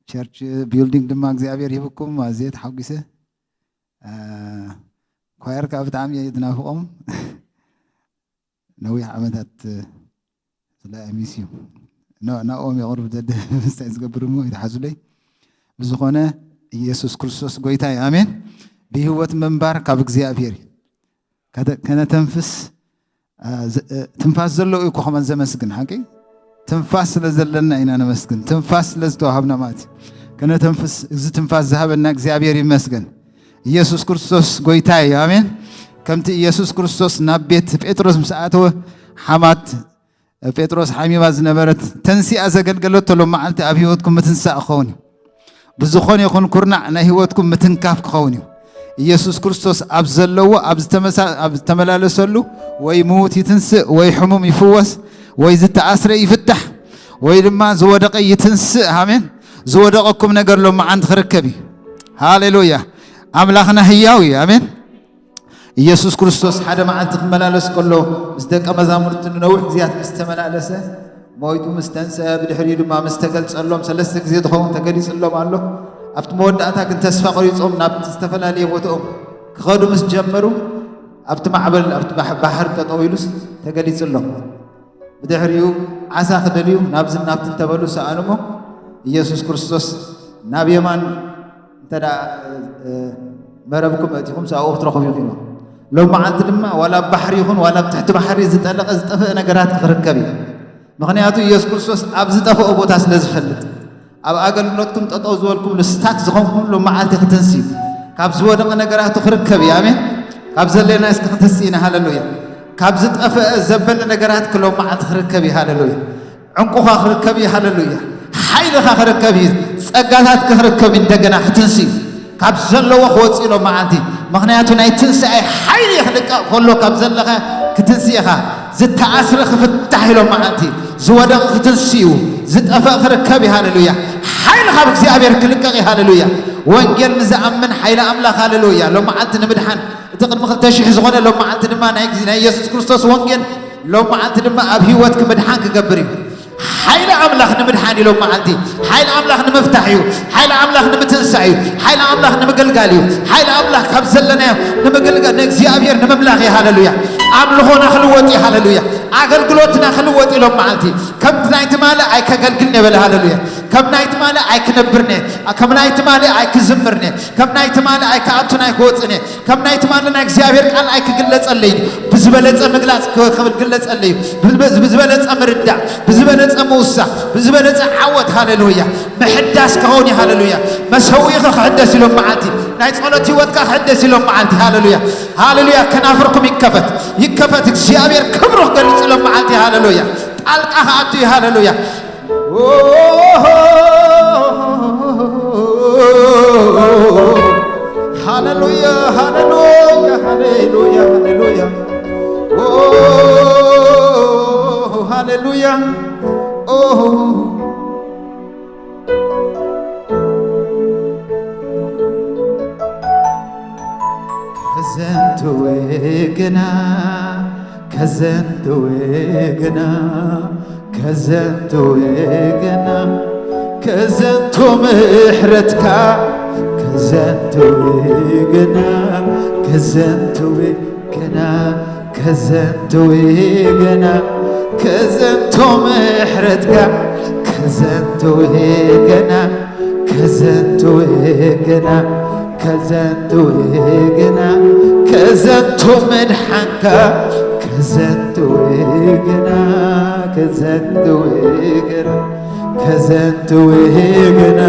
ቸርች ቢልዲንግ ድማ እግዚኣብሔር ይህብኩም። ኣዝየ ተሓጒሰ። ኳየር ከዓ ብጣዕሚ እየ ዝናፍቖም። ነዊሕ ዓመታት ስለ ሚስ እዩ ናብኦም የቕርብ ዘደ ምስታይ ዝገብር እሞ ይትሓዙለይ። ብዝኾነ ኢየሱስ ክርስቶስ ጎይታ እዩ። ኣሜን። ብህይወት ምንባር ካብ እግዚኣብሔር እዩ። ከነተንፍስ ትንፋስ ዘለዎ እዩ ኮኸመን ዘመስግን ሓቂ ትንፋስ ስለ ዘለና ኢና ነመስግን። ትንፋስ ስለ ዝተዋሃብና ማለት እዩ። ከነተንፍስ እዚ ትንፋስ ዝሃበና እግዚኣብሔር ይመስገን። ኢየሱስ ክርስቶስ ጎይታ እዩ። ኣሜን። ከምቲ ኢየሱስ ክርስቶስ ናብ ቤት ጴጥሮስ ምስ ኣተወ ሓማት ጴጥሮስ ሓሚማ ዝነበረት ተንሲኣ ዘገልገለቶ ሎም መዓልቲ ኣብ ህይወትኩም ምትንሳእ ክኸውን እዩ። ብዝኾነ ይኹን ኩርናዕ ናይ ህይወትኩም ምትንካፍ ክኸውን እዩ። ኢየሱስ ክርስቶስ ኣብ ዘለዎ፣ ኣብ ዝተመሳ-፣ ኣብ ዝተመላለሰሉ፣ ወይ ምዉት ይትንስእ፣ ወይ ሕሙም ይፍወስ፣ ወይ ዝተኣስረ ይፍታሕ፣ ወይ ድማ ዝወደቐ ይትንስእ። ኣሜን። ዝወደቐኩም ነገር ሎመዓንቲ ክርከብ እዩ። ሃሌሉያ። ኣምላኽና ህያው እዩ። ኣሜን። ኢየሱስ ክርስቶስ ሓደ መዓልቲ ክመላለስ ከሎ ምስ ደቀ መዛሙርቲ ንነዊሕ ግዜያት ምስ ተመላለሰ፣ ሞይቱ ምስ ተንስአ፣ ብድሕሪኡ ድማ ምስ ተገልጸሎም፣ ሰለስተ ግዜ ዝኸውን ተገሊጽሎም ኣሎ። ኣብቲ መወዳእታ ግን ተስፋ ቆሪጾም ናብ ዝተፈላለየ ቦታኦም ክኸዱ ምስ ጀመሩ፣ ኣብቲ ማዕበል፣ ኣብቲ ባሕ-፣ ባሕሪ ጠጠው ኢሉስ ተገሊጽሎም። ብድሕሪኡ ዓሳ ክደልዩ ናብዝን ናብትን ተበሉ፣ ሰኣኑሞ። ኢየሱስ ክርስቶስ ናብ የማን እንተ ደኣ፣ እ፣ መረብኩም ኣእቲኹም፣ ኣብኡ ክትረኽቡ ኢኹም። ሎም መዓልቲ ድማ ዋላ ኣብ ባሕሪ ይኹን ዋላ ኣብ ትሕቲ ባሕሪ ዝጠለቐ ዝጠፍአ ነገራት ክርከብ እዩ። ምኽንያቱ ኢየሱስ ክርስቶስ ኣብ ዝጠፍኦ ቦታ ስለ ዝፈልጥ። ኣብ ኣገልግሎትኩም ጠጠው ዝበልኩምሉ፣ ስታክ ዝኾንኩምሉ መዓልቲ ክትንስዩ፣ ካብ ዝወደቐ ነገራቱ ክርከብ እዩ። ኣሜን። ካብ ዘለናዮ እስኪ ክትንስእ ኢና። ሃሌሉያ። ካብ ዝጠፍአ ዘበለ ነገራትኪ ሎም መዓልቲ ክርከብ እዩ። ሃሌሉያ። ዕንቁኻ ክርከብ እዩ። ሃሌሉያ። ሓይልኻ ክርከብ እዩ። ጸጋታትኪ ክርከብ እዩ። እንደገና ክትንስዩ፣ ካብ ዘለዎ ክወጽእ ሎም መዓልቲ። ምኽንያቱ ናይ ትንሳኤ ሓይሊ ክልቀቕ ከሎ ካብ ዘለኻ ክትንስእ ኢኻ። ዝተኣስረ ክፍታሕ ኢሎም መዓልቲ፣ ዝወደቐ ክትንስኡ፣ ዝጠፍአ ክርከብ እዩ። ሃሌሉያ። ሓይሊ ካብ እግዚኣብሔር ክልቀቕ እዩ። ሃሌሉያ። ወንጌል ንዝኣምን ሓይሊ ኣምላኽ፣ ሃሌሉያ፣ ሎም መዓልቲ ንምድሓን፣ እቲ ቅድሚ ክልተ ሽሕ ዝኾነ ሎም መዓልቲ ድማ ናይ ግዜ ናይ ኢየሱስ ክርስቶስ ወንጌል ሎም መዓልቲ ድማ ኣብ ህይወትኪ ምድሓን ክገብር እዩ። ሓይሊ ኣምላኽ ንምድሓን እዩ ሎም መዓልቲ። ሓይሊ ኣምላኽ ንምፍታሕ እዩ። ሓይሊ ኣምላኽ ንምትንሳእ እዩ። ሓይሊ ኣምላኽ ንምግልጋል እዩ። ሓይሊ ኣምላኽ ካብ ዘለናዮ ንምግልጋል፣ ንእግዚኣብሔር ንምምላኽ እዩ። ሃሌሉያ። ኣምልኾና ክልወጥ እዩ። ሃሌሉያ። ኣገልግሎትና ክልወጥ እዩ ሎም መዓልቲ። ከም ናይ ትማሊ ኣይከገልግልን እየ በለ። ሃሌሉያ። ከም ናይ ትማሊ ኣይክነብርን እየ። ከም ናይ ትማሊ ኣይክዝምርን እየ። ከም ናይ ትማሊ ኣይክኣቱን ኣይክወፅን እየ። ከም ናይ ትማሊ ናይ እግዚኣብሔር ቃል ኣይክግለጸለይ እዩ። ብዝበለጸ ምግላጽ ክ-፣ ክግለጸለይ እዩ። ብዝበ-፣ ብዝበለጸ ምርዳእ፣ ብዝበለጸ ምውሳኽ፣ ብዝበለጸ ዓወት። ሃሌሉያ። ምሕዳስ ክኸውን እዩ። ሃሌሉያ። መሰዊእኺ ክሕደስ ኢሎም መዓልቲ፣ ናይ ጸሎት ህይወትካ ክሕደስ ኢሎም መዓልቲ። ሃሌሉያ። ሃሌሉያ። ከናፍርኩም ይከፈት፣ ይከፈት። እግዚኣብሔር ክብሩ ክገልጽ ኢሎም መዓልቲ። ሃሌሉያ። ጣልቃ ክኣቱ እዩ። ሃሌሉያ። ሃሌሉያ፣ ሃሌሉያ፣ ሃሌሉያ፣ ሃሌሉያ። ኦ፣ ሃሌሉያ። ኦ። ከዘንቱ ግና፣ ከዘንቱ ግና፣ ከዘንቱ ግና፣ ከዘንቱ ምሕረትካ፣ ከዘንቱ ግና፣ ከዘንቱ ግና፣ ከዘንቱ ግና፣ ከዘንቱ ምሕረትካ፣ ከዘንቱ ግና፣ ከዘንቱ ግና፣ ከዘንቱ ግና፣ ከዘንቱ ምድሓንካ፣ ከዘንቱ ግና፣ ከዘንቱ ግና፣ ከዘንቱ ግና፣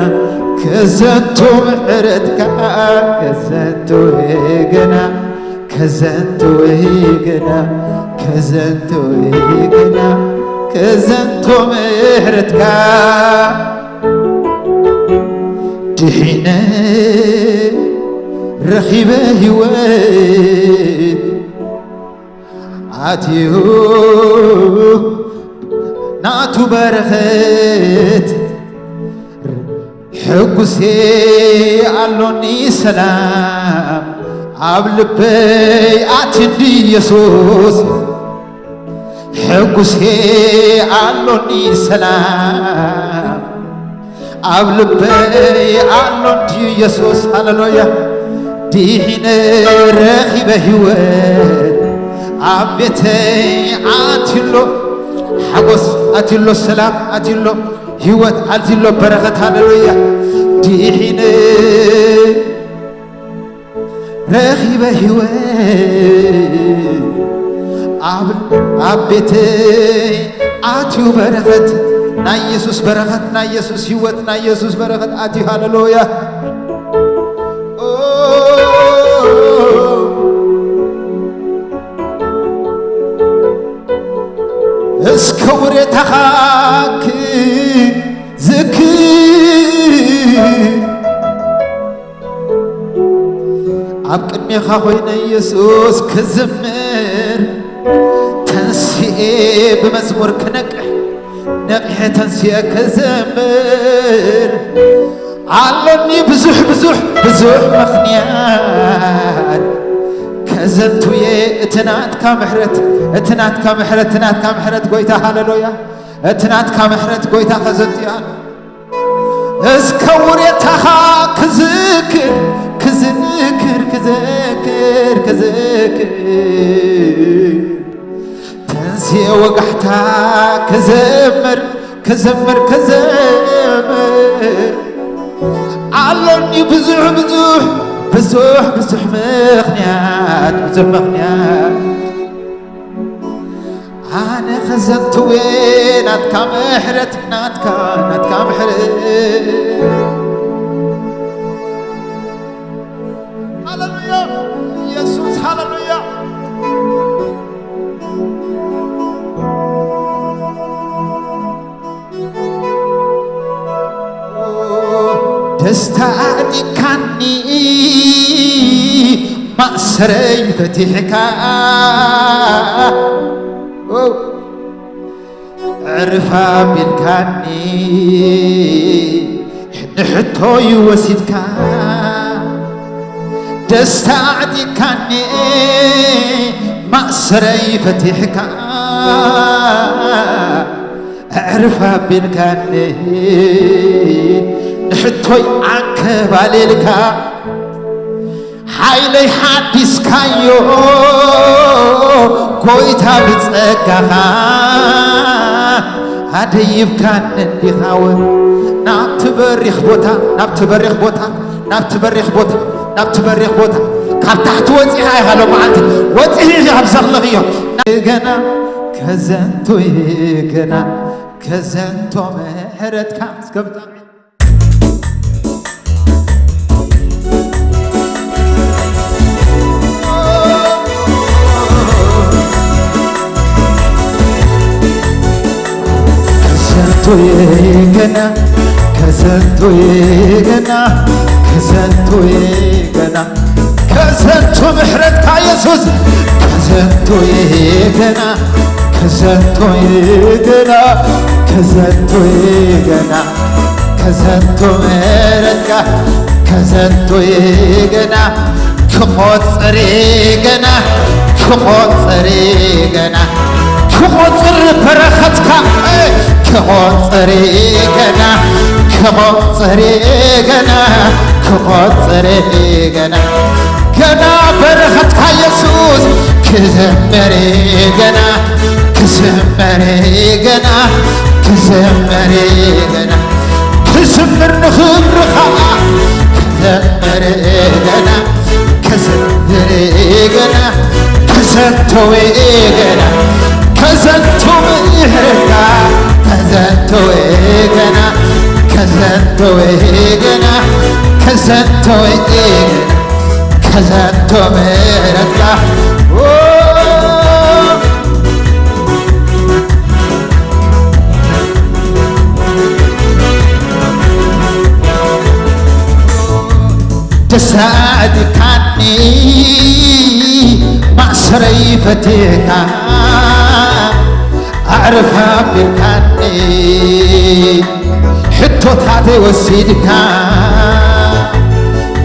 ከዘንቱ ምሕረትካ፣ ከዘንቱ ግና፣ ከዘንቱ ግና፣ ከዘንቱ ግና፣ ከዘንቱ ምሕረትካ ድሒነ ረኺበ ህይወት ኣትዩ ናቱ በረኸት ሕጉሴ ኣሎኒ ሰላም ኣብ ልበይ ኣትንዲ ኢየሱስ ሕጉሴ ኣሎኒ ሰላም ኣብ ልበይ ኣሎ እንድዩ ኢየሱስ። ሃሌሉያ። ድሒነ ረኺበ ህይወት ኣብ ቤተይ ኣትዩሎ፣ ሓጎስ ኣትዩሎ፣ ሰላም ኣትዩሎ፣ ህይወት ኣትዩሎ፣ በረኸት። ሃሌሉያ። ድሒነ ረኺበ ህይወት ኣብ፣ ኣብ ቤተይ ኣትዩ በረኸት ናይ ኢየሱስ፣ በረኸት ናይ ኢየሱስ፣ ህይወት ናይ ኢየሱስ በረኸት ኣትዩ። ሃሌሉያ። ኦ፣ እስከ ውሬታኻ ክዝክር ኣብ ኢኻ ኮይነ ኢየሱስ ክዝምር፣ ተንሲኤ ብመዝሙር ክነቅሕ፣ ነቂሐ ተንሲኤ ክዝምር። ኣሎኒ ብዙሕ፣ ብዙሕ፣ ብዙሕ ምኽንያት ከዘንቱየ እቲ ናትካ ምሕረት፣ እቲ ናትካ ምሕረት፣ እቲ ናትካ ምሕረት ጎይታ፣ ሃሌሉያ። እቲ ናትካ ምሕረት ጎይታ ከዘንቱያ። እስከ ውሬታኻ ክዝክር፣ ክዝክር፣ ክዝክር፣ ክዝክር። ተንስኤ ወጋሕታ ክዘምር፣ ክዘምር፣ ክዘምር። ኣሎኒ ብዙሕ፣ ብዙሕ፣ ብዙሕ፣ ብዙሕ ምኽንያት፣ ብዙሕ ምኽንያት። ኣነ ኸዘንትዌ ናትካ ምሕረት፣ ናትካ፣ ናትካ ምሕረት። ሃሌሉያ፣ ኢየሱስ፣ ሃሌሉያ። ደስታ ኣዕጢካኒ፣ ማእሰረይ ፈቲሕካ። ዕርፍ ኣቢልካኒ፣ ንሕቶይ ወሲድካ። ደስታ ኣዕጢካኒ፣ ማእሰረይ ፈቲሕካ። ዕርፍ ኣቢልካኒ፣ ንሕቶይ ኣንከባሊልካ። ሓይለይ ሓዲስካዮ፣ ጎይታ ብጸጋኻ ኣደይብካኒ እንዲኻ እውን። ናብቲ በሪኽ ቦታ፣ ናብቲ በሪኽ ቦታ፣ ናብቲ በሪኽ ቦታ፣ ናብቲ በሪኽ ቦታ፣ ካብ ታሕቲ ወጺኻ ኢኻ ሎመዓልቲ፣ ወጺኺ ኢኺ ኣብ ዘኽለኽዮ። ገና ከዘንቱ፣ ገና ከዘንቶ ምሕረትካ። እስከ ብጣዕሚ ከዘንቶዬ ገና፣ ከዘንቶዬ ገና፣ ከዘንቶዬ ገና፣ ከዘንቶ ምሕረትካ ኢየሱስ። ከዘንቶዬ ገና፣ ከዘንቶዬ ገና፣ ከዘንቶዬ ገና፣ ከዘንቶ ምሕረትካ፣ ከዘንቶዬ ገና፣ ክቖጽር ገና፣ ክቖጽር ገና፣ ክቖጽር በረኸትካ፣ ክቖጽር ገና፣ ክቖጽር ገና፣ ክቖጽር ገና፣ ገና በረኸትካ ኢየሱስ። ክዘምር ገና፣ ክዘምር ገና፣ ክዘምር ገና፣ ክዝምር ንኽብርኻ። ክዘምር ገና፣ ክዘምር ገና፣ ክዘንተው ገና፣ ከዘንቱ ምሕረትካ። ከዘንተው ገና፣ ከዘንተው ገና፣ ከዘንተው ገና፣ ከዘንቶ ምሕረትካ። ኦ፣ ደስታ ኣዕጢካኒ፣ ማእሰረይ ፈቲሕካ፣ ኣዕርፍ ኣቢልካኒ፣ ሕቶታተይ ወሲድካ።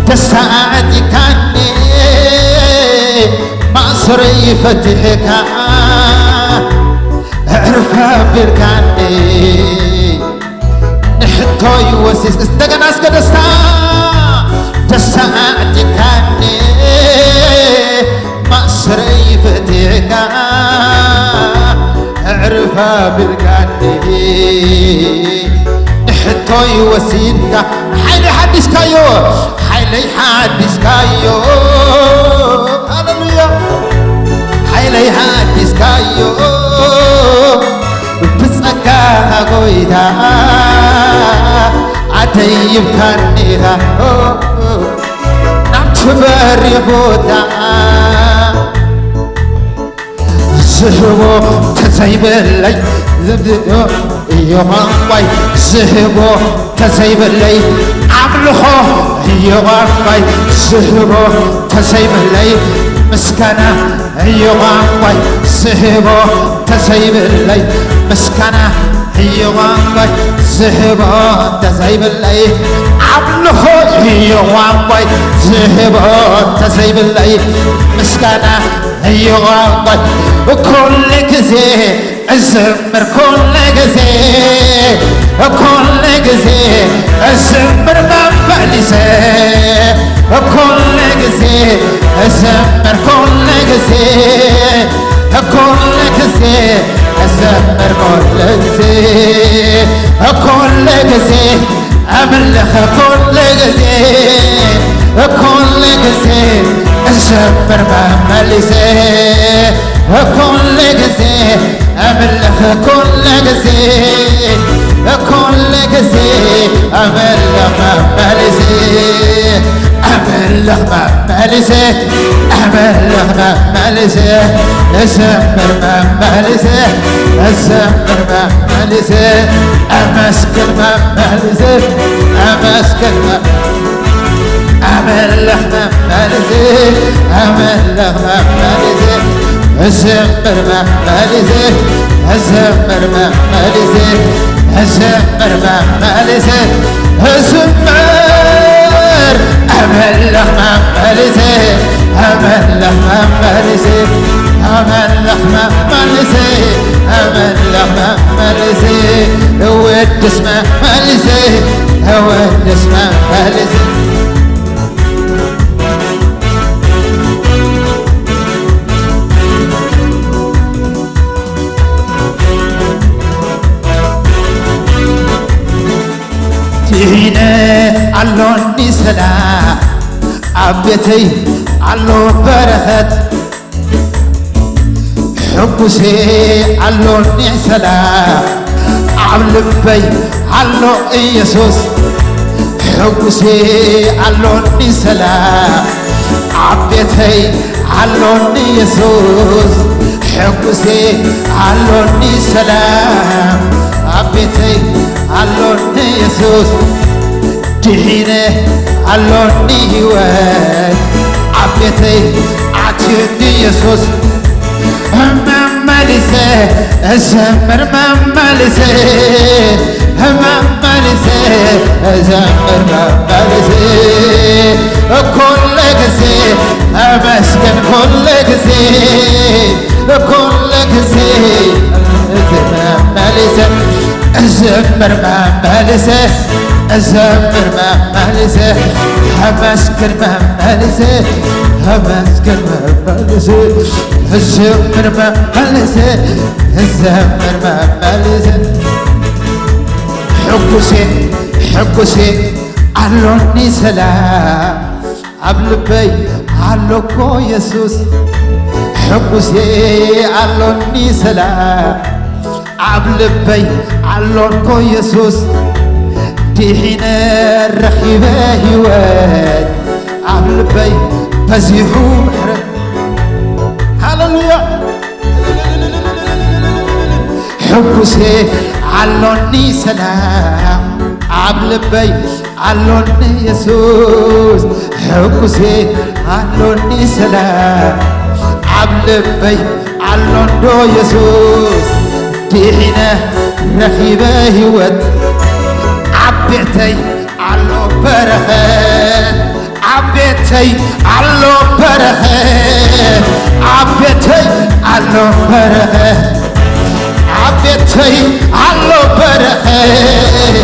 ደስታ ኣዕጢካኒ፣ ማእሰረይ ፈቲሕካ፣ ኣዕርፍ ኣቢልካኒ። ንሕቶይ ወሲስ እንደገና እስከ ደስታ፣ ደስታ ኣዕጢካኒ፣ ማእሰረይ ፈቲሕካ፣ ኣዕርፍ ኣቢልካኒ። ንሕቶይ ወሲድካ፣ ሓይለይ ሓዲስካዮ፣ ሓይለይ ሓዲስካዮ። ሃሌሉያ። ሓይለይ ሓዲስካዮ። ብጸጋኻ ጎይታ ኣደይብካኒ ኢኻ ናብቲ በሪኽ ቦታ። ዝህቦ ተዘይብለይ ዝብሎ እዩ ቋንቋይ። ዝህቦ ተዘይብለይ ኣምልኾ እዩ እዩ ቋንቋይ ዝህቦ ተዘይብለይ ምስጋና እዩ ቋንቋይ ዝህቦ ተዘይብለይ ምስጋና እዩ ቋንቋይ ዝህቦ ተዘይብለይ ኣምልኾ እዩ ቋንቋይ ዝህቦ ተዘይብለይ ምስጋና እዩ ቋንቋይ ኩሉ ግዜ እዘምር ኩሉ ግዜ ኩሉ ግዜ እዘምር መመሊሰ ኩሉ ግዜ እዘምር ኩሉ ግዜ ኩሉ ግዜ እዘምር ኩሉ ግዜ ኩሉ ግዜ ኣምልኽ ኩሉ ግዜ ኩሉ ግዜ እዘምር መመሊሰ ኩሉ ግዜ ኣምልኽ ኩሉ ግዜ ኩሉ ግዜ ኣምልኽ መመሊሰ ኣምልኽ መመሊሰ ኣምልኽ መመሊሰ እዘምር መመሊሰ እዘምር መመሊሰ ኣመስግን መመሊሰ ኣመስግን መ- ኣመለኽ መመልሲ ኣመለኽ መመልሲ እዘምር መመልሲ እዘምር መመልሲ እዘምር መመልሲ እዘምር ኣመለኽ መመልሲ ኣመለኽ መመልሲ ኣመለኽ መመልሲ ኣመለኽ መመልሲ እወድስ መመልሲ እወድስ መመልሲ ድሒነ ኣሎኒ ሰላም ኣብ ቤተይ ኣሎ በረኸት ሕጉሴ ኣሎኒ ሰላም ኣብ ልበይ ኣሎ ኢየሱስ ሕጉሴ ኣሎኒ ሰላም ኣብ ቤተይ ኣሎኒ ኢየሱስ ሕጉሴ ኣሎኒ ሰላም ኣብ ቤተይ ኣሎኒ ኢየሱስ ድሒነ ኣሎኒ ህይወት ኣብ ቤተይ ኣትዩኒ ኢየሱስ መመሊሰ እዘምር መመሊሰ መመሊሰ እዘምር መመሊሰ ኩሉ ግዜ ኣመስግን ኩሉ ግዜ ኩሉ ግዜ መመሊሰ እዘምር መመሊሰ እዘምር መመሊሰ ኣመስግን መመሊሰ ኣመስግን መመሊሰ እዘምር መመሊሰ እዘምር መመሊሰ ሕጉሴ ሕጉሴ ኣሎኒ ሰላም ኣብ ልበይ ኣሎ እኮ የሱስ ሕጉሴ ኣሎኒ ሰላም ኣብ ልበይ ኣሎ እኮ የሱስ ድሒነ ረኺበ ህይወት ኣብ ልበይ በዚሑ ምሕረት ሃሌሉያ ሕጉሴ ኣሎኒ ሰላም ኣብ ልበይ ኣሎኒ የሱስ ሕጉሴ ኣሎኒ ሰላም ኣብ ልበይ ኣሎንዶ የሱስ ድሒነ ረኺበ ህይወት ኣብ ቤተይ ኣሎ በረኸት ኣብ ቤተይ ኣሎ በረኸት ኣብ ቤተይ ኣሎ በረኸት ኣብ ቤተይ ኣሎ በረኸት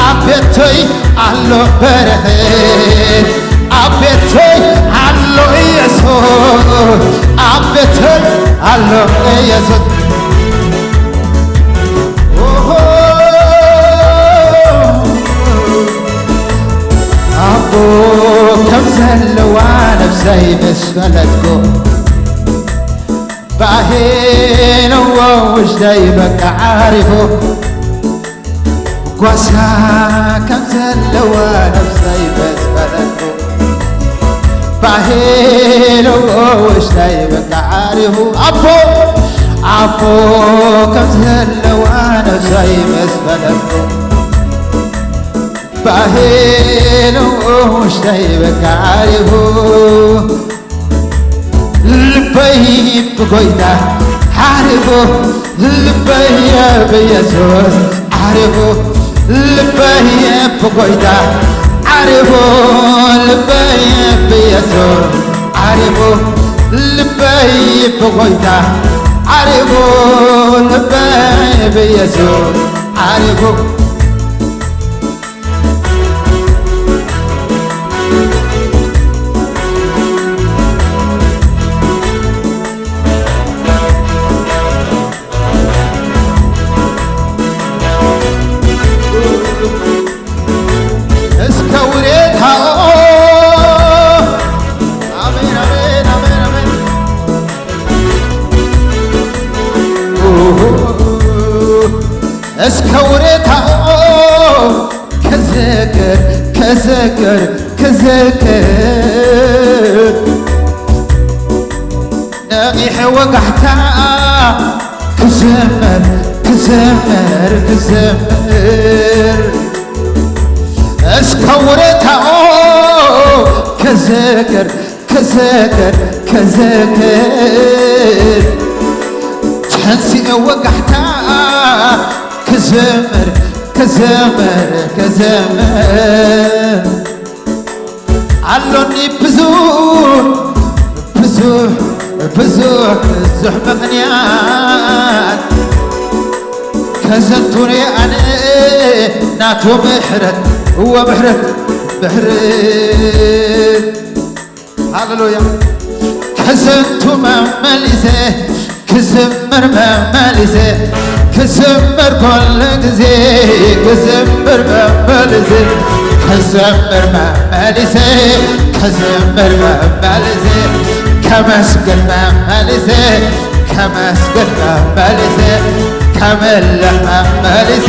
ኣብ ቤተይ ኣሎ በረኸት ኣብ ቤተይ ኣሎ ኢየሱስ ኣብ ቤተይ ኣሎ ኢየሱስ ኦሆ ኣቦ ከም ዘለዋ ነፍሰይ ምስ ፈለጥኩ ባሄነዎ ውሽጠይ በቃ ዓሪፉ ጓሳ ከም ዘለዋ ነፍሰይ ምስ ፈለጥኩ ባሄነዎ ውሽጠይ በቃ ዓሪፉ ኣቦ ኣቦ ከም ዘለዋ ነፍሰይ ምስ ፈለጥኩ ባሄሎ ውሽጠይ በቃ ዓሪፉ፣ ልበይ ብጎይታ ዓሪፉ፣ ልበይ ብየሱስ ዓሪፉ፣ ልበይ ብጎይታ ዓሪፉ፣ ልበይ ብየሱስ ዓሪፉ፣ ልበይ ብጎይታ ዓሪፉ፣ ልበይ ብየሱስ ዓሪፉ። እስከ ውሬታኦ። ኣሜን፣ ኣሜን፣ ኣሜን፣ ኣሜን። እስከ ውሬታኦ ክዝክር፣ ክዝክር፣ ክዝክር፣ ነቂሐ ወጋሕታ ክዝምር፣ ክዝምር፣ ክዝምር፣ እስከ ውሬታኦ ክዝክር፣ ክዝክር፣ ክዝክር፣ ተንሲኤ ወጋሕታ ክዝምር፣ ክዝምር፣ ክዝምር፣ ኣሎኒ ብዙሕ፣ ብዙሕ፣ ብዙሕ፣ ብዙሕ ምኽንያት ከዘንቱኒ ኣነ ናቱ ምሕረት፣ እወ ምሕረት፣ ምሕረት። ሃሌሉያ። ከዘንቱ መመሊሰ ክዝምር መመሊሰ ክዝምር ኩሉ ግዜ ክዝምር መመሊሰ ክዝምር መመሊሰ ክዝምር መመሊሰ ከመስግን መመሊሰ ከመስግን መመሊሰ ከምልኽ መመሊሰ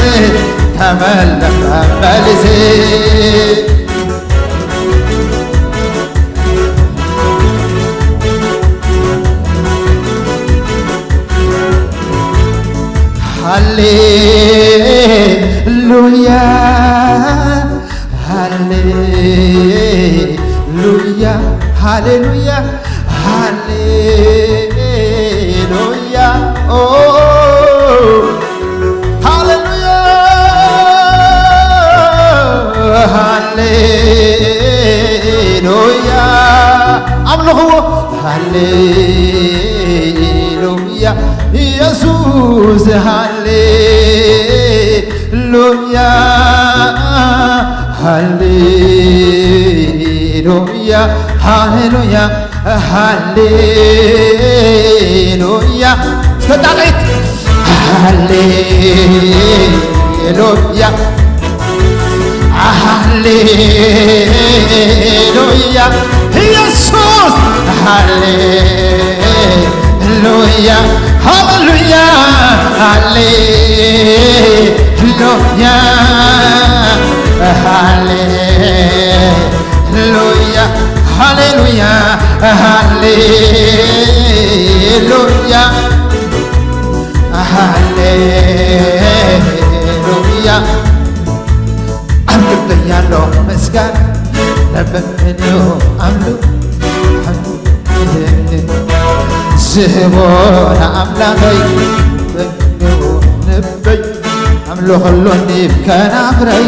ከምልኽ መመሊሰ ሃሌሉያ፣ ሃሌሉያ፣ ሃሌሉያ፣ ሃሌሉያ፣ ኦ፣ ሃሌሉያ፣ ሃሌሉያ፣ ኣምልኽዎ፣ ሃሌሉያ፣ ኢየሱስ፣ ሃሌሉያ፣ ሃሌሉያ፣ ሃሌሉያ፣ ሃሌሉያ። እስከ ጣቕዒት። ሃሌሉያ፣ ሃሌሉያ። ኢየሱስ። ሃሌሉያ፣ ሃሌሉያ። ሃሌሉያ፣ ሃሌ ሉያ፣ ሃሌሉያ፣ ሃሌሉያ፣ ሃሌሉያ። ኣብ ልበይ ኣሎ ምስጋና፣ ለበንዮ ኣምልኽ ዝህቦ ንኣምላኸይ፣ ለበንዮ ልበይ ኣምልኽ ኣሎኒ ከናፍረይ፣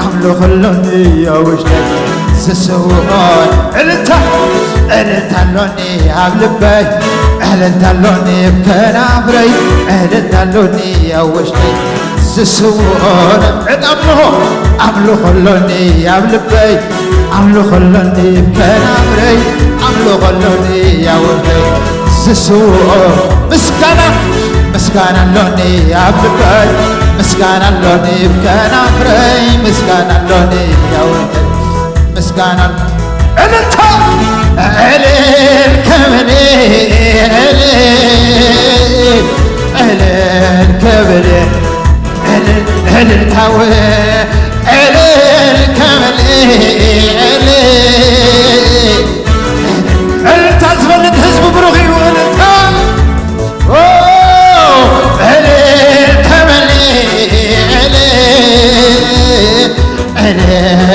ኣምልኽ ኣሎኒ ኣብ ውሽጠይ ዝስውኦ እልልታ፣ እልልታ ኣሎኒ ኣብ ልበይ፣ እልልታ ኣሎኒ ከናፍረይ፣ እልልታ ኣሎኒ ኣብ ውሽጠይ ዝስውኦ ዕጣን ኣምልኾ፣ ኣምልኽ ኣሎኒ ኣብ ልበይ፣ ኣምልኽ ኣሎኒ ከናፍረይ፣ ኣምልኽ ኣሎኒ ኣብ ውሽጠይ ዝስውኦ ምስጋና፣ ምስጋና ኣሎኒ ኣብ ልበይ፣ ምስጋና ኣሎኒ ከናፍረይ፣ ምስጋና ኣሎኒ ኣብ ውሽጠይ ምስጋና። እልልታ፣ እልል ክብል፣ እልል፣ እልል ክብል፣ እልል፣ እልልታው፣ እልል ክብል፣ እልል፣ እልልታ ዝፈልጥ ህዝቢ ብሩኽ እዩ። እልልታ፣ ኦ፣ እልል ክብል፣ እልል፣ እልል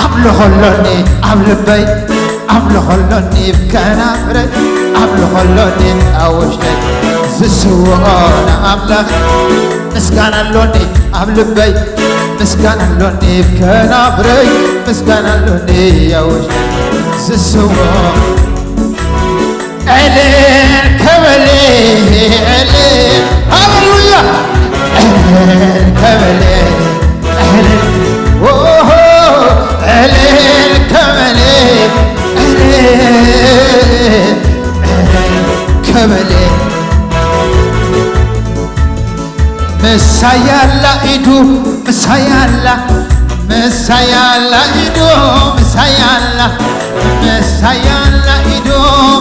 ኣምልኾ ኣሎኒ ኣብ ልበይ፣ ኣምልኾ ኣሎኒ ኣብ ከናፍረይ፣ ኣምልኾ ኣሎኒ ኣብ ውሽጠይ ዝስውኦ ንኣምላኽ። ምስጋና ኣሎኒ ኣብ ልበይ፣ ምስጋና ኣሎኒ ኣብ ከናፍረይ፣ ምስጋና ኣሎኒ ኣብ ውሽጠይ ዝስውኦ። ዕልል ከበለ፣ ዕልል፣ ሃሌሉያ። ዕልል ከበለ፣ ዕልል፣ ኦሆ፣ ዕልል ከበለ፣ ዕልል፣ ዕልል ከበለ። ምሳይ ኣላ ኢዱ፣ ምሳይ ኣላ፣ ምሳይ ኣላ ኢዱ፣ ምሳይ ኣላ፣ ምሳይ ኣላ ኢዱ፣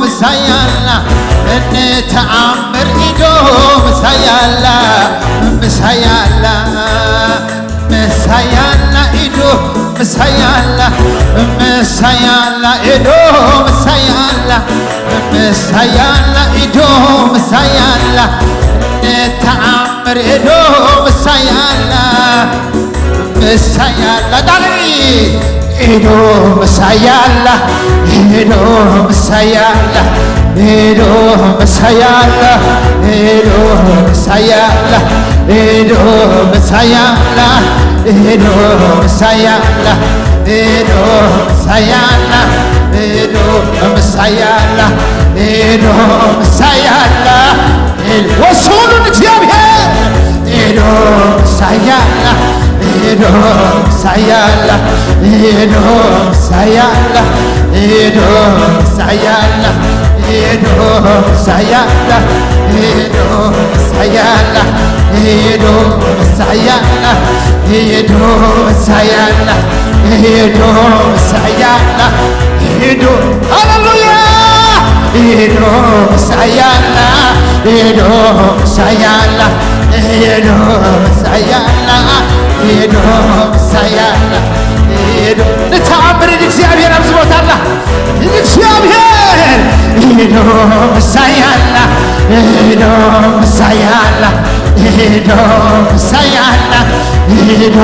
ምሳይ ኣላ፣ እንተኣምር ኢዱ፣ ምሳይ ኣላ፣ ምሳይ ኣላ፣ ምሳይ ኣላ ኢዱ፣ ምሳይ ኣላ፣ ምሳይ ኣላ ኢዱ፣ ምሳይ ኣላ፣ ምሳይ ኣላ ኢዱ፣ ምሳይ ኣላ፣ እንተኣምር ኢዱ፣ ምሳይ ኣላ። ምሳይ ኣላ ጣሊ ኢዶ ምሳይ ኣላ ኢዶ ምሳይ ኣላ ኢዶ ምሳይ ኣላ ኢዶ ምሳይ ኣላ ኢዶ ምሳይ ኣላ ኢዶ ምሳይ ኣላ ኢዶ ምሳይ ኣላ ኢዶ ምሳይ ኣላ ኢዶ ምሳይ ኣላ። ወስኑ ንእግዚኣብሔር። ኢዶ ምሳይ ኣላ፣ ኢዶ ምሳይ ኣላ፣ ኢዶ ምሳይ ኣላ፣ ኢዶ ምሳይ ኣላ፣ ኢዶ ምሳይ ኣላ፣ ኢዶ ምሳይ ኣላ፣ ኢዶ ምሳይ ኣላ፣ ኢዶ ምሳይ ኣላ፣ ኢዶ ምሳይ ኣላ። ኢዶ ሃሌሉያ ኢዶ ምሳይ ኣላ ኢዶ ምሳይ ኣላ ኢዶ ምሳይ ኣላ ኢዶ ምሳይ ኣላ ኢዶ ንተኣምር እግዚኣብሔር ኣብዚ ቦታ ኣላ እግዚኣብሔር ኢዶ ምሳይ ኣላ ኢዶ ምሳይ ኣላ ኢዶ ምሳይ ኣላ ኢዶ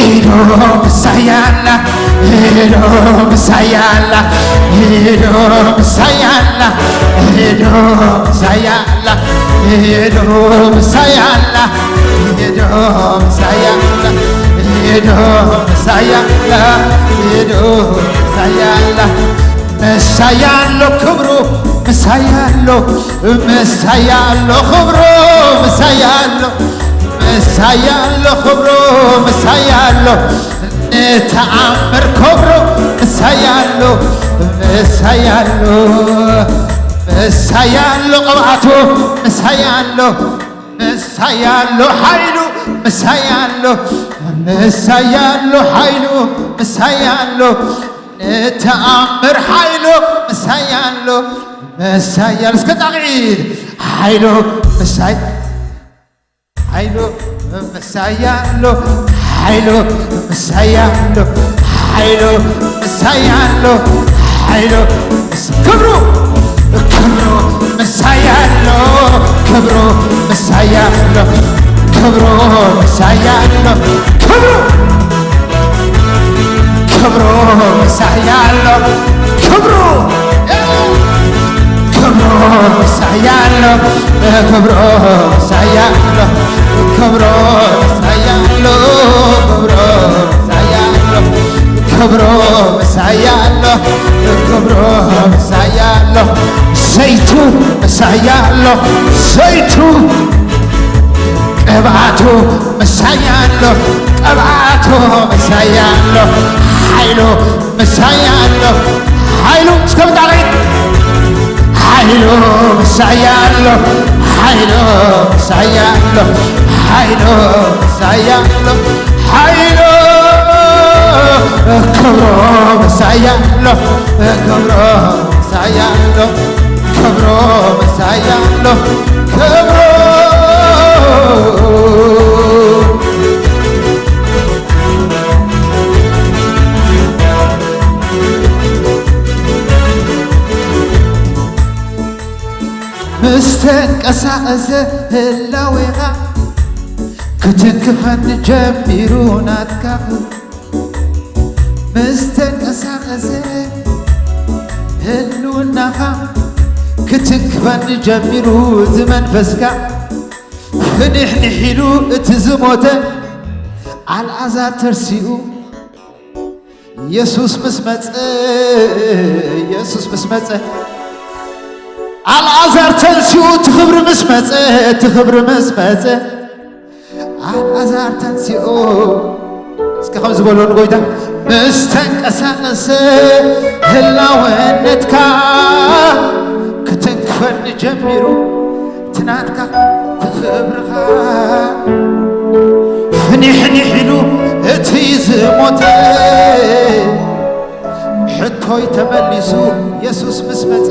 ኢዶ ምሳይ ኣላ ኢዶ ምሳይ ኣላ ኢዶ ምሳይ ኣላ ኢዶ ምሳይ ኣላ ኢዶ ምሳይ ኣላ ኢዶ ምሳይ ኣላ ኢዶ ምሳይ ኣላ ኢዶ ምሳይ ኣላ ምሳይ ኣሎ ክብሩ ምሳይ ኣሎ ምሳይ ኣሎ ክብሩ ምሳይ ኣሎ ምሳይ ኣሎ ክብሩ ምሳይ ኣሎ ንተኣምር ክብሩ ምሳይ ኣሎ ምሳይ ኣሎ ምሳይ ኣሎ ቅብኣቱ ምሳይ ኣሎ ምሳይ ኣሎ ሓይሉ ምሳይ ኣሎ ምሳይ ኣሎ ሓይሉ ምሳይ ኣሎ ንተኣምር ሓይሉ ምሳይ ኣሎ ምሳይ ኣሎ እስከ ጣቕዒት ሓይሉ ምሳይ ሓይሉ ምሳይ ኣሎ ሓይሉ ምሳይ ኣሎ ሓይሉ ምሳይ ኣሎ ሓይሉ ክብሩ ክብሩ ምሳይ ኣሎ ክብሩ ምሳይ ኣሎ ክብሩ ምሳይ ኣሎ ክብሩ ክብሩ ምሳይ ኣሎ ክብሩ ክብሩ ምሳይ ኣሎ ክብሩ ምሳይ ኣሎ ክብሩ ምሳይ ኣሎ ክብሩ ምሳይ ኣሎ ክብሩ ምሳይ ኣሎ ክብሩ ምሳይ ኣሎ ዘይቱ ምሳይ ኣሎ ዘይቱ ቅብኣቱ ምሳይ ኣሎ ቅብኣቱ ምሳይ ኣሎ ሓይሉ ምሳይ ኣሎ ሓይሉ እስከ ብጣቒት ሓይሉ ምሳይ ኣሎ ሓይሉ ምሳይ ኣሎ ሓይሉ ምሳይ ኣሎ ሓይሉ ክብሩ ምሳይ ኣሎ ክብሩ ምሳይ ኣሎ ክብሩ ምሳይ ኣሎ ክብሩ ተንቀሳቐሰ ህላዌኻ ክትንክፈኒ ጀሚሩ ናትካ ክብሪ። ምስ ተንቀሳቐሰ ህልውናኻ ክትንክፈኒ ጀሚሩ፣ እዚ መንፈስካ ፍንሕንሕ ኢሉ እቲ ዝሞተ ኣልኣዛር ተንሲኡ። ኢየሱስ ምስ መጸ፣ ኢየሱስ ምስ መጸ፣ ኣልኣዛር ተንሲኡ፣ እቲ ክብሪ ምስ መጸ፣ እቲ ክብሪ ምስ መጸ፣ ኣልኣዛር ተንሲኡ። እስከ ከም ዝበሎ ንጎይታ፣ ምስ ተንቀሳቐሰ ህላወነትካ ክትንክፈኒ ጀሚሩ፣ እቲ ናትካ፣ እቲ ክብርኻ ፍኒሕኒሕ ኢሉ እቲ ዝሞተ። ሕቶይ ተመሊሱ ኢየሱስ ምስ መጸ፣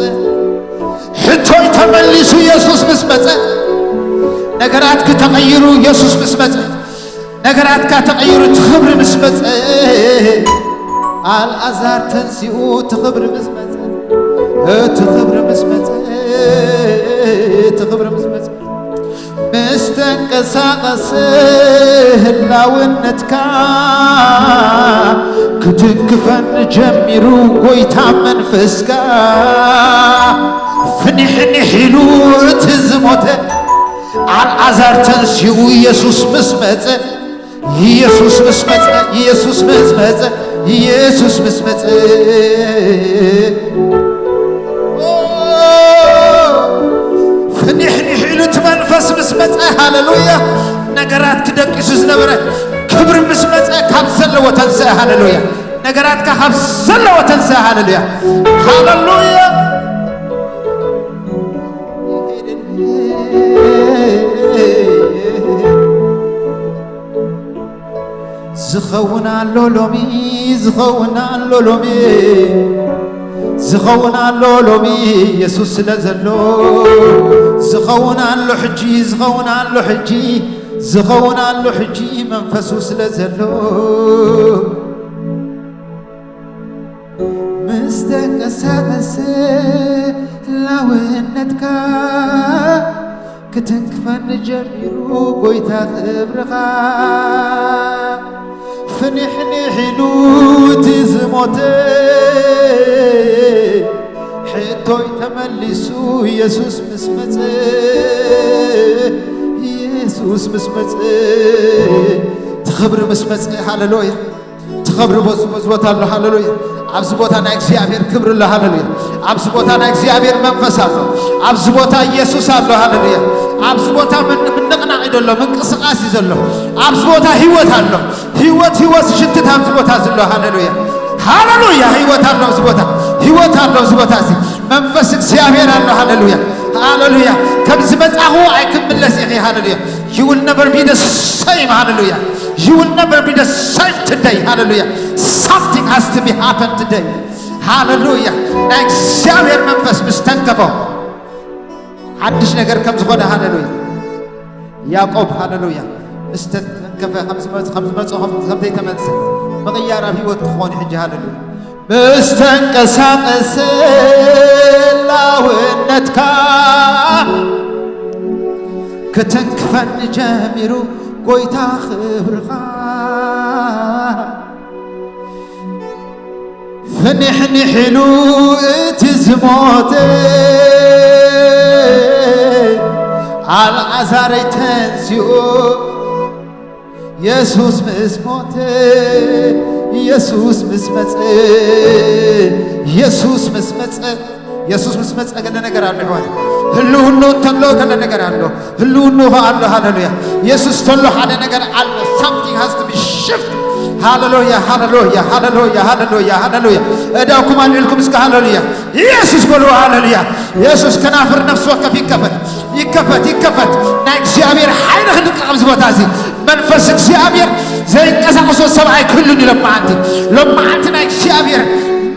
ሕቶይ ተመሊሱ ኢየሱስ ምስ መጸ፣ ነገራትኪ ተቐይሩ ኢየሱስ ምስ መጸ፣ ነገራትካ ተቐይሩ እቲ ክብሪ ምስ መጸ፣ ኣልኣዛር ተንሲኡ እቲ ክብሪ ምስ መጸ፣ እቲ ክብሪ ምስ መጸ፣ እቲ ክብሪ ምስ መጸ፣ ምስ ተንቀሳቐሰ ህላውነትካ ክትንክፈኒ ጀሚሩ ጎይታ መንፈስካ ፍንሕንሕ ኢሉ እቲ ዝሞተ ኣልዓዛር ተንሲኡ ኢየሱስ ምስ መጸ፣ ኢየሱስ ምስ መጸ፣ ኢየሱስ ምስ መጸ፣ ኢየሱስ ምስ መጸ። ፍኒሕኒሕ ኢሉ እቲ መንፈስ ምስ መጸ፣ ሃሌሉያ፣ ነገራት ክደቂሱ ዝነበረ ክብሪ ምስ መጸ፣ ካብ ዘለዎ ተንስአ፣ ሃሌሉያ። ነገራትካ ካብ ዘለዎ ተንስአ፣ ሃሌሉያ፣ ሃሌሉያ። ዝኸውን ኣሎ ሎሚ፣ ዝኸውን ኣሎ ሎሚ፣ ዝኸውን ኣሎ ሎሚ፣ ኢየሱስ ስለ ዘሎ። ዝኸውን ኣሎ ሕጂ፣ ዝኸውን ኣሎ ሕጂ፣ ዝኸውን ኣሎ ሕጂ፣ መንፈሱ ስለ ዘሎ። ምስ ተንቀሳቐሰ ህላውነትካ ክትንክፈኒ ጀሚሩ ጎይታ ክብርኻ። ፍኒሕኒሕ ኢሉ እቲ ዝሞተ ሕቶይ ተመሊሱ ኢየሱስ ምስ መጸ፣ ኢየሱስ ምስ መጸ፣ እቲ ክብሪ ምስ መጸ፣ ሃሌሉያ። እቲ ክብሪ በዚ፣ በዚ ቦታ ኣሎ። ሃሌሉያ። ኣብዚ ቦታ ናይ እግዚኣብሔር ክብሪ ኣሎ። ሃሌሉያ። ኣብዚ ቦታ ናይ እግዚኣብሔር መንፈስ ኣሎ። ኣብዚ ቦታ ኢየሱስ ኣሎ። ሃሌሉያ። ኣብዚ ቦታ ምን-፣ ምንቕናቕ እዩ ዘሎ፣ ምንቅስቓስ እዩ ዘሎ። ኣብዚ ቦታ ህይወት ኣሎ። ህይወት፣ ህይወት ዝሽትት ኣብዚ ቦታ ዘሎ። ሃሌሉያ። ሃሌሉያ። ህይወት ኣሎ ኣብዚ ቦታ። ህይወት ኣሎ ኣብዚ ቦታ እዚ። መንፈስ እግዚኣብሔር ኣሎ። ሃሌሉያ። ሃሌሉያ። ከም ዝመጻኹ ኣይክምለስ ኢኺ። ሃሌሉያ። You will never be the same. ሃሌሉያ። You will never be the same today. ሃሌሉያ። Something has to be happened today. ሃሌሉያ። ናይ እግዚኣብሔር መንፈስ ምስ ተንከፎ ሓድሽ ነገር ከም ዝኾነ፣ ሃሌሉያ። ያዕቆብ፣ ሃሌሉያ፣ ምስ ተንከፈ ከም ዝመጽ-፣ ከም ዝመጽኦ፣ ከም፣ ከም ዘይተመልሰ ምቕያር ኣብ ህይወት ክኾን እዩ ሕጂ። ሃሌሉያ። ምስ ተንቀሳቐሰ ህላውነትካ ክትንክፈኒ ጀሚሩ ጎይታ ክብርኻ። ፍንሕንሕ ኢሉ እቲ ዝሞተ ኣልዓዛረይ ተንሲኡ። የሱስ ምስ ሞተ፣ የሱስ ምስ መጸ፣ የሱስ ምስ መጸ፣ የሱስ ምስ መጸ ገለ ነገር ኣሎ ይባል። ህልውኑ እንተሎ ገለ ነገር ኣሎ። ህልውኑ ኸ ኣሎ። ሃሌሉያ። የሱስ ተሎ ሓደ ነገር ኣሎ። Something has to be shift. ሃሌሉያ፣ ሃሌሉያ፣ ሃሌሉያ፣ ሃሌሉያ፣ ሃሌሉያ። እዳውኩም ኣልዒልኩም እስከ ሃሌሉያ። የሱስ በሉ፣ ሃሌሉያ። የሱስ ከናፍር ነፍሲ ወከፍ ይከፈት፣ ይከፈት፣ ይከፈት። ናይ እግዚኣብሔር ሓይሊ ክልቀቕ ኣብዚ ቦታ እዚ። መንፈስ እግዚኣብሔር ዘይንቀሳቐሶ ሰብኣይ ክህሉን እዩ ሎማዓንቲ። ሎማዓንቲ ናይ እግዚኣብሔር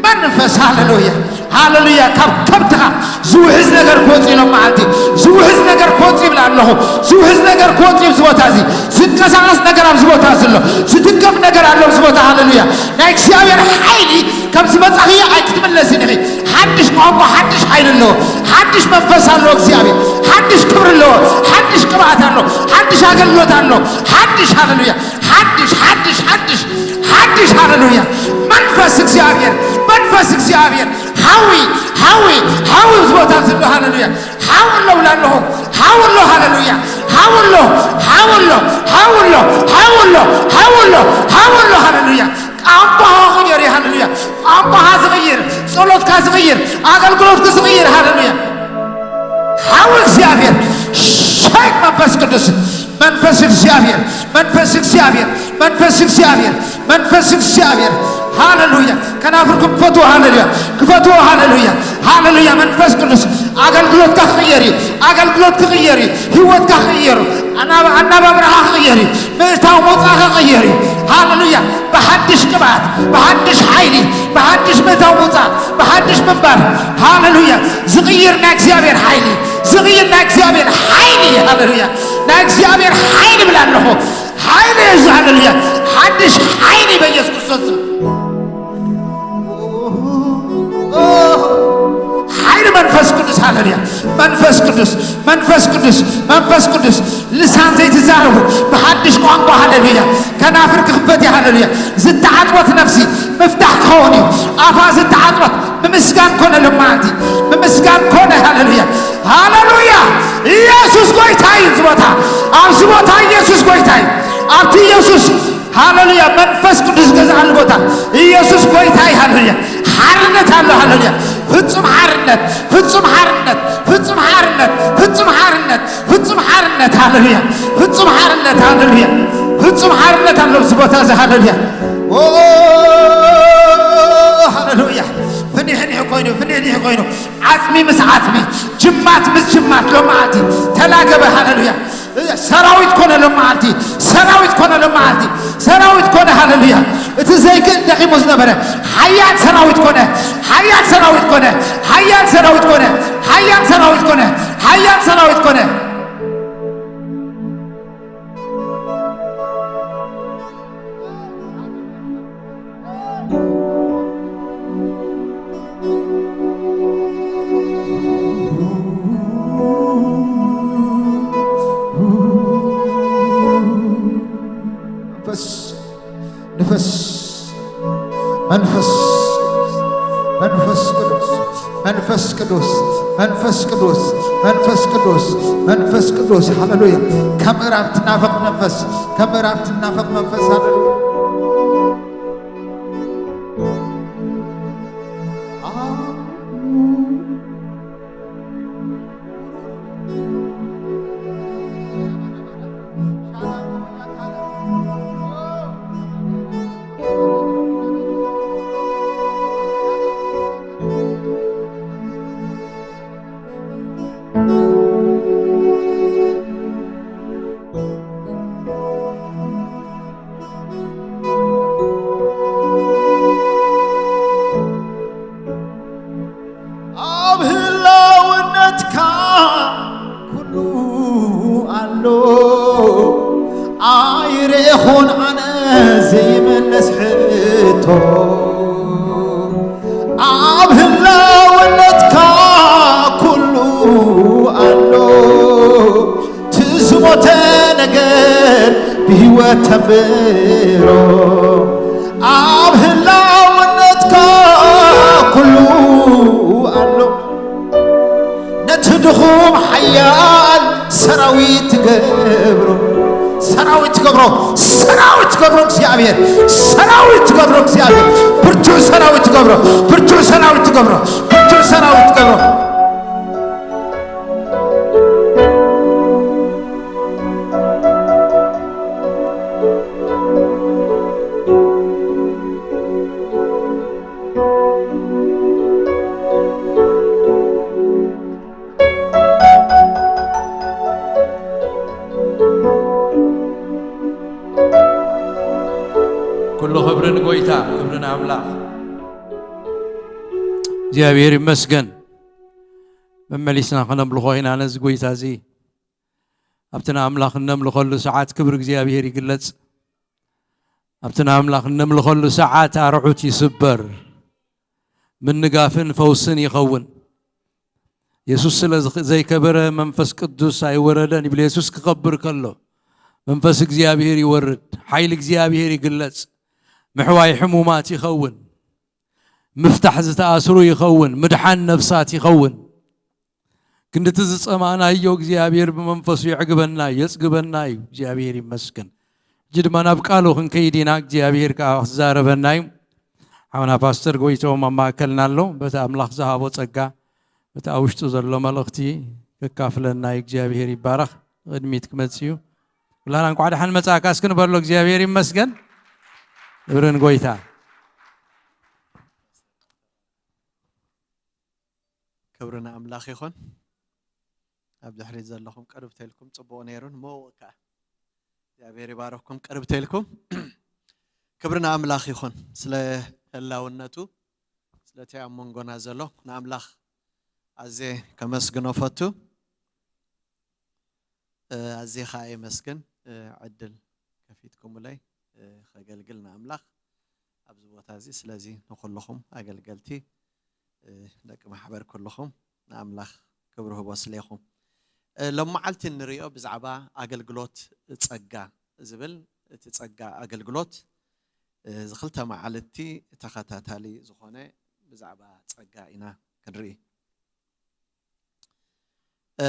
መንፈስ፣ ሃሌሉያ። ሃለሉያ። ካብ ከብድኻ ዝውሕዝ ነገር ክወጽእ ኢሎም መዓልቲ፣ ዝውሕዝ ነገር ክወጽእ ይብል ኣለኹ። ዝውሕዝ ነገር ክወጽእ ኣብዚ ቦታ እዚ፣ ዝንቀሳቐስ ነገር ኣብዚ ቦታ እዚ ኣሎ። ዝትንከፍ ነገር ኣሎ ኣብዚ ቦታ። ሃለሉያ። ናይ እግዚኣብሔር ሓይሊ ከም ዝመጻኺ ኣይክትምለስን ኢኺ። ሓድሽ ቋንቋ፣ ሓድሽ ሓይሊ ኣለዎ። ሓድሽ መንፈስ ኣለዎ እግዚኣብሔር። ሓድሽ ክብሪ ኣለዎ። ሓድሽ ቅብኣት ኣሎ። ሓድሽ ኣገልግሎት ኣሎ። ሓድሽ፣ ሃለሉያ። ሓድሽ፣ ሓድሽ፣ ሓድሽ፣ ሓድሽ፣ ሃለሉያ። መንፈስ እግዚኣብሔር፣ መንፈስ እግዚኣብሔር፣ ሓዊ፣ ሓዊ፣ ሓዊ ኣብዚ ቦታ ዘሎ፣ ሃለሉያ። ሓዊ ኣሎ ብላ ኣለኹ። ሓዊ ኣሎ፣ ሃለሉያ። ሓዊ ኣሎ፣ ሓዊ ኣሎ፣ ሓዊ ኣሎ፣ ሓዊ ኣሎ፣ ሓዊ ኣሎ፣ ሓዊ ኣሎ፣ ሃለሉያ። ቋንቋኻ ክቕየር እዩ፣ ሃለሉያ። ቋንቋኻ ዝቕይር፣ ጸሎትካ ዝቕይር፣ ኣገልግሎትካ ዝቕይር፣ ሃለሉያ። ሓዊ እግዚኣብሔር፣ ሸይክ መንፈስ ቅዱስ፣ መንፈስ እግዚኣብሔር፣ መንፈስ እግዚኣብሔር፣ መንፈስ እግዚኣብሔር፣ መንፈስ እግዚኣብሔር። ሃለሉያ። ከናፍርኩም ክፈትዎ፣ ሃለሉያ። ክፈትዎ፣ ሃለሉያ። ሃለሉያ። መንፈስ ቅዱስ ኣገልግሎትካ ክቕየር እዩ። ኣገልግሎት ክቕየር እዩ። ህይወትካ ክቕየር እዩ። ኣናባ-፣ ኣናባብራኻ ክቕየር እዩ። ምእታው መውጻእኻ ክቕየር እዩ። ሃለሉያ። ብሓድሽ ቅብኣት፣ ብሓድሽ ሓይሊ፣ ብሓድሽ ምእታው መውጻእ፣ ብሓድሽ ምንባር። ሃለሉያ። ዝቕይር ናይ እግዚኣብሔር ሓይሊ፣ ዝቕይር ናይ እግዚኣብሔር ሓይሊ። ሃለሉያ። ናይ እግዚኣብሔር ሓይሊ ብላ ኣለኹ። ሓይሊ እዩ እዚ። ሃለሉያ። ሓድሽ ሓይሊ በኢየሱስ ክርስቶስ ስም። ሓይሊ መንፈስ ቅዱስ። ሃለሉያ። መንፈስ ቅዱስ፣ መንፈስ ቅዱስ፣ መንፈስ ቅዱስ። ልሳን ዘይትዛረቡ ብሓድሽ ቋንቋ። ሃለሉያ። ከናፍር ክኽፈት እዩ። ሃለሉያ። ዝተዓጥወት ነፍሲ ምፍታሕ ክኸውን እዩ። ኣፋ ዝተዓጥወት ብምስጋን ኮነ። ሎማዓንቲ ብምስጋን ኮነ። ሃለሉያ፣ ሃለሉያ። ኢየሱስ ጎይታ እዩ። እዚ ቦታ፣ ኣብዚ ቦታ ኢየሱስ ጎይታ እዩ። ኣብቲ ኢየሱስ፣ ሃለሉያ፣ መንፈስ ቅዱስ ዝገዝኣሉ ቦታ ኢየሱስ ጎይታ እዩ። ሃለሉያ። ሓርነት ኣሎ። ሃለሉያ። ፍጹም ሓርነት፣ ፍጹም ሓርነት፣ ፍጹም ሓርነት፣ ፍጹም ሓርነት፣ ፍጹም ሓርነት። ሃለሉያ። ፍጹም ሓርነት። ሃለሉያ። ፍጹም ሓርነት ኣሎ ኣብዚ ቦታ እዚ። ሃለሉያ። ኦ፣ ሃለሉያ። ፍኒሕኒሕ ኮይኑ፣ ፍኒሕኒሕ ኮይኑ፣ ዓጽሚ ምስ ዓጽሚ፣ ጅማት ምስ ጅማት ሎማዓንቲ ተላገበ። ሃለሉያ። ሰራዊት ኮነ ሎማዓንቲ፣ ሰራዊት ኮነ ሎማዓንቲ፣ ሰራዊት ኮነ። ሃለሉያ። እቲ ዘይክእል ደኺሙ ዝነበረ ሓያል ሰራዊት ኮነ፣ ሓያል ሰራዊት ኮነ፣ ሓያል ሰራዊት ኮነ፣ ሓያል ሰራዊት ኮነ፣ ሓያል ሰራዊት ኮነ። መንፈስ፣ ንፈስ፣ መንፈስ፣ መንፈስ ቅዱስ፣ መንፈስ ቅዱስ፣ መንፈስ ቅዱስ፣ መንፈስ ቅዱስ፣ መንፈስ ቅዱስ። ሃሌሉያ። ከም ምዕራብ ትናፈቕ መንፈስ፣ ከም ምዕራብ ትናፈቕ መንፈስ። ሃሌሉያ። ኣብ ህላውነትካ ኩሉ ኣሎ፣ ኣይረእኹን ኣነ ዘይምለስ ሕቶ። ኣብ ህላውነትካ ኩሉ ኣሎ፣ እቲ ዝሞተ ነገር ብህይወት ተንብሮ። ኣብ ህላውነትካ ኩሉ ኣሎ፣ ነቲ ድኹም ሓያል ሰራዊት ትገብሮ። ሰራዊት ትገብሮ፣ ሰራዊት ትገብሮ እግዚኣብሔር፣ ሰራዊት ትገብሮ እግዚኣብሔር፣ ብርቱዕ ሰራዊት ትገብሮ፣ ብርቱዕ ሰራዊት ትገብሮ፣ ብርቱዕ ሰራዊት ትገብሮ። ኩሉ ክብሪ ንጎይታ፣ ክብሪ ንኣምላኽ። እግዚኣብሔር ይመስገን። መመሊስና ከነምልኾ ኢና ነዚ ጎይታ እዚ። ኣብቲ ንኣምላኽ እነምልኸሉ ሰዓት ክብሪ እግዚኣብሔር ይግለጽ። ኣብቲ ንኣምላኽ እነምልኸሉ ሰዓት ኣርዑት ይስበር፣ ምንጋፍን ፈውስን ይኸውን። የሱስ ስለ ዝኽ-፣ ዘይከበረ መንፈስ ቅዱስ ኣይወረደን ይብል። የሱስ ክኸብር ከሎ መንፈስ እግዚኣብሔር ይወርድ፣ ሓይሊ እግዚኣብሔር ይግለጽ፣ ምሕዋይ ሕሙማት ይኸውን፣ ምፍታሕ ዝተኣስሩ ይኸውን፣ ምድሓን ነፍሳት ይኸውን። ክንድቲ ዝጸማእናዮ እግዚኣብሔር ብመንፈሱ የዕግበና እዩ፣ የጽግበና እዩ። እግዚኣብሔር ይመስገን። ሕጂ ድማ ናብ ቃሉ ክንከይድ ኢና። እግዚኣብሔር ከኣ ክዛረበና እዩ። ሓውና ፓስተር ጎይቶም ኣብ ማእከልና ኣሎ። በቲ ኣምላኽ ዝሃቦ ጸጋ፣ በቲ ኣብ ውሽጡ ዘሎ መልእኽቲ ከካፍለና እዩ። እግዚኣብሔር ይባረኽ። ቅድሚት ክመጽእ እዩ። ኩላና እንኳዕ ደሓን መጻእካ እስኪ ንበሎ። እግዚኣብሔር ይመስገን። ክብሪ ንጎይታ። ክብሪ ንኣምላኽ ይኹን። ኣብ ድሕሪት ዘለኹም ቅርብ ተልኩም ጽቡቕ ነይሩ፣ ንመውቕ ከኣ እግዚኣብሔር ይባረኩም። ቅርብ ተልኩም። ክብሪ ንኣምላኽ ይኹን ስለ ህላውነቱ፣ ስለቲ ኣብ መንጎና ዘሎ ንኣምላኽ ኣዜ ከመስግኖ ፈቱ። እ፣ ኣዜ ከኣ የመስግን፣ እ፣ ዕድል ከፊትኩምለይ፣ እ፣ ከገልግል ንኣምላኽ ኣብዚ ቦታ እዚ። ስለዚ ንኹልኹም ኣገልገልቲ፣ እ፣ ደቂ ማሕበር ኩልኹም ንኣምላኽ ክብሪ ህቦ ስሌኹም። እ፣ ሎም መዓልቲ እንርእዮ ብዛዕባ ኣገልግሎት ጸጋ ዝብል፣ እቲ ጸጋ ኣገልግሎት፣ እ፣ እዚ ክልተ መዓልቲ ተኸታታሊ ዝኾነ ብዛዕባ ጸጋ ኢና ክንርኢ። እ፣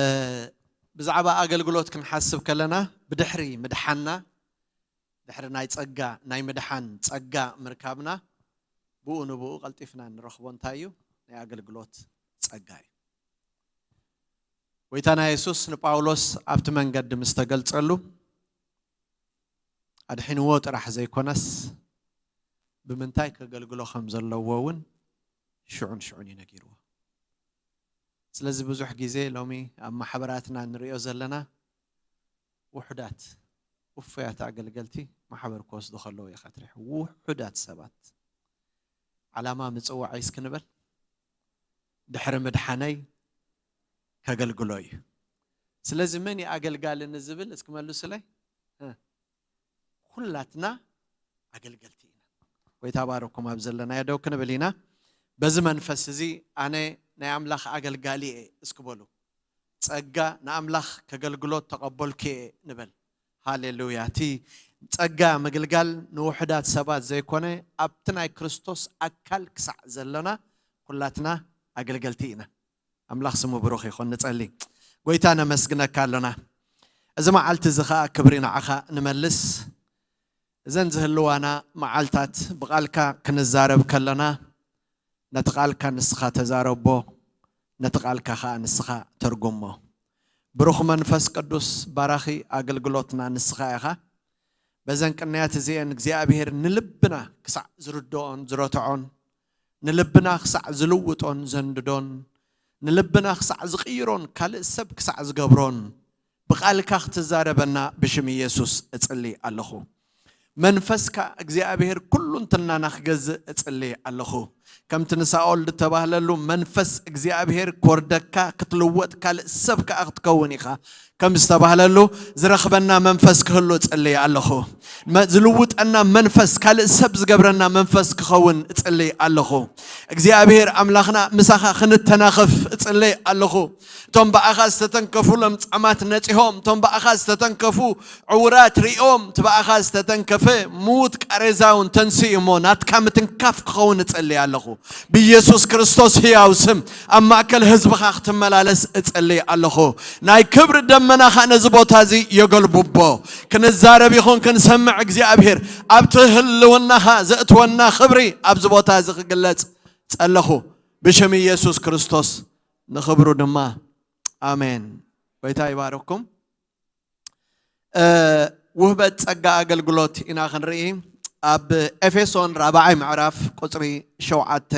ብዛዕባ ኣገልግሎት ክንሓስብ ከለና ብድሕሪ ምድሓንና፣ ድሕሪ ናይ ጸጋ፣ ናይ ምድሓን ጸጋ ምርካብና፣ ብኡ ንብኡ ቀልጢፍና እንረኽቦ እንታይ እዩ? ናይ ኣገልግሎት ጸጋ እዩ። ጎይታና የሱስ ንጳውሎስ ኣብቲ መንገዲ ምስ ተገልጸሉ፣ ኣድሒንዎ ጥራሕ ዘይኮነስ፣ ብምንታይ ከገልግሎ ከም ዘለዎ እውን ሽዑን ሽዑን እዩ ነጊርዎ። ስለዚ ብዙሕ ግዜ ሎሚ ኣብ ማሕበራትና ንሪኦ ዘለና ውሑዳት፣ ውፉያት ኣገልገልቲ ማሕበር ክወስዱ ከለዉ ኢኻ ትሪኢ። ውሑዳት ሰባት። ዓላማ ምጽዋዐይ እስኪ ንበል፣ ድሕሪ ምድሓነይ ከገልግሎ እዩ። ስለዚ መን እዩ ኣገልጋሊ ንዝብል እስኪ መልሱለይ። እ፣ ኩላትና ኣገልገልቲ ኢና። ጎይታ ባረኩም። ኣብ ዘለናዮ ደው ክንብል ኢና። በዚ መንፈስ እዚ ኣነ ናይ ኣምላኽ ኣገልጋሊ እየ እስኪ በሉ። ጸጋ ንኣምላኽ ከገልግሎት ተቐበልኩ እየ ንበል። ሃሌሉያ። እቲ ጸጋ ምግልጋል ንውሑዳት ሰባት ዘይኮነ፣ ኣብቲ ናይ ክርስቶስ ኣካል ክሳዕ ዘለና ኩላትና ኣገልገልቲ ኢና። ኣምላኽ ስሙ ብሩኽ ይኹን። ንጸሊ። ጎይታ ነመስግነካ ኣሎና። እዚ መዓልቲ እዚ ኸኣ ክብሪ ንዓኻ ንመልስ። እዘን ዝህልዋና መዓልታት ብቓልካ ክንዛረብ ከለና፣ ነቲ ቓልካ ንስኻ ተዛረቦ፣ ነቲ ቃልካ ኸኣ ንስኻ ተርጉሞ። ብሩኽ መንፈስ ቅዱስ ባራኺ ኣገልግሎትና ንስኻ ኢኻ። በዘን ቅንያት እዚኤን እግዚኣብሔር ንልብና ክሳዕ ዝርድኦን ዝረትዖን፣ ንልብና ክሳዕ ዝልውጦን ዘንድዶን፣ ንልብና ክሳዕ ዝቕይሮን ካልእ ሰብ ክሳዕ ዝገብሮን፣ ብቓልካ ክትዛረበና ብሽም ኢየሱስ እጽሊ ኣለኹ። መንፈስካ እግዚኣብሔር ኩሉ እንትናና ክገዝእ እጽሊ ኣለኹ። ከምቲ ንሳኦል ዝተባህለሉ መንፈስ እግዚኣብሔር ክወርደካ ክትልወጥ ካልእ ሰብ ከኣ ክትከውን ኢኻ ከም ዝተባህለሉ ዝረኽበና መንፈስ ክህሉ እጽሊ ኣለኹ። መ-፣ ዝልውጠና መንፈስ፣ ካልእ ሰብ ዝገብረና መንፈስ ክኸውን እጽሊ ኣለኹ። እግዚኣብሔር ኣምላኽና ምሳኻ ክንተናኸፍ እጽሊ ኣለኹ። እቶም ብኣኻ ዝተተንከፉ ለምጻማት ነጺሆም፣ እቶም ብኣኻ ዝተተንከፉ ዕውራት ሪኦም፣ እቲ ብኣኻ ዝተተንከፈ ምዉት ቃሬዛ እውን ተንስኡ እሞ ናትካ ምትንካፍ ክኸውን እጸሊ ኣለኹ። ብኢየሱስ ክርስቶስ ህያው ስም ኣብ ማእከል ህዝብኻ ክትመላለስ እጸሊ ኣለኹ። ናይ ክብሪ ደመናኻ ነዚ ቦታ እዚ የገልብቦ። ክንዛረብ ይኹን ክንሰምዕ እግዚኣብሔር ኣብቲ ህልውናኻ ዘእትወና ክብሪ ኣብዚ ቦታ እዚ ክግለጽ ጸለኹ። ብሽም ኢየሱስ ክርስቶስ ንኽብሩ ድማ ኣሜን። ጎይታ ይባርኩም። እ፣ ውህበት ጸጋ ኣገልግሎት ኢና ክንርኢ። ኣብ ኤፌሶን ራብዓይ ምዕራፍ ቁጽሪ ሸውዓተ፣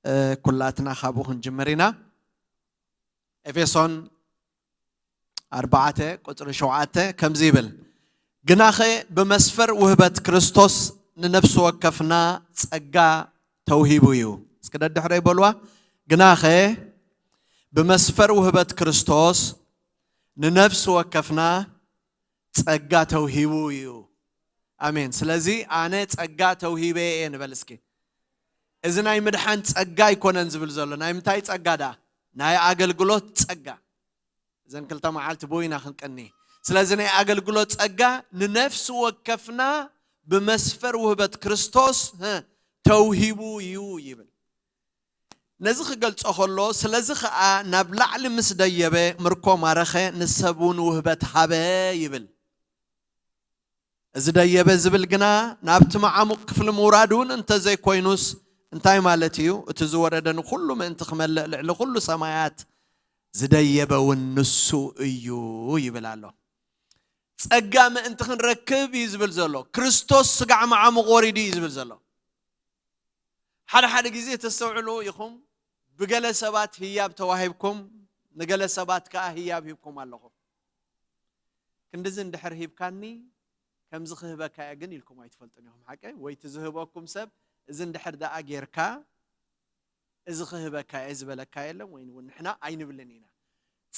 እ፣ ኩላትና ካብኡ ክንጅምር ኢና። ኤፌሶን ኣርባዕተ ቁጽሪ ሸውዓተ ከምዚ ይብል፣ "ግናኸ ብመስፈር ውህበት ክርስቶስ ንነፍሲ ወከፍና ጸጋ ተውሂቡ እዩ። እስኪ ደድሕረይ በልዋ። ግናኸ ብመስፈር ውህበት ክርስቶስ ንነፍሲ ወከፍና ጸጋ ተውሂቡ እዩ። ኣሜን። ስለዚ ኣነ ጸጋ ተውሂበ እየ ንበል እስኪ። እዚ ናይ ምድሓን ጸጋ ኣይኮነን ዝብል ዘሎ። ናይ ምንታይ ጸጋ ደኣ? ናይ ኣገልግሎት ጸጋ። እዘን ክልተ መዓልቲ ብወይና ክንቀኒ። ስለዚ ናይ ኣገልግሎት ጸጋ ንነፍሲ ወከፍና ብመስፈር ውህበት ክርስቶስ፣ ህ፣ ተውሂቡ እዩ ይብል። ነዚ ክገልጾ ከሎ፣ ስለዚ ኸኣ ናብ ላዕሊ ምስ ደየበ ምርኮ ማረኸ፣ ንሰብ እውን ውህበት ሃበ ይብል። እዚ ደየበ ዝብል ግና ናብቲ መዓሙቕ ክፍሊ ምውራድ እውን እንተዘይኮይኑስ እንታይ ማለት እዩ? እቲ ዝወረደ ንኹሉ ምእንቲ ክመልእ ልዕሊ ኩሉ ሰማያት ዝደየበ እውን ንሱ እዩ ይብል ኣሎ። ጸጋ ምእንቲ ክንረክብ እዩ ዝብል ዘሎ። ክርስቶስ ስጋዕ መዓሙቕ ወሪዱ እዩ ዝብል ዘሎ። ሓደ ሓደ ግዜ ተስተውዕሉ ኢኹም፣ ብገለ ሰባት ህያብ ተዋሂብኩም፣ ንገለ ሰባት ከኣ ህያብ ሂብኩም ኣለኹም። ክንድዚ እንድሕር ሂብካኒ፣ ከምዚ ክህበካ እየ ግን ኢልኩም ኣይትፈልጡን ኢኹም። ሓቀይ? ወይ እቲ ዝህበኩም ሰብ፣ እዚ እንድሕር ደኣ ጌርካ፣ እዚ ክህበካ እየ ዝበለካ የለን፣ ወይ እውን ንሕና ኣይንብልን ኢና።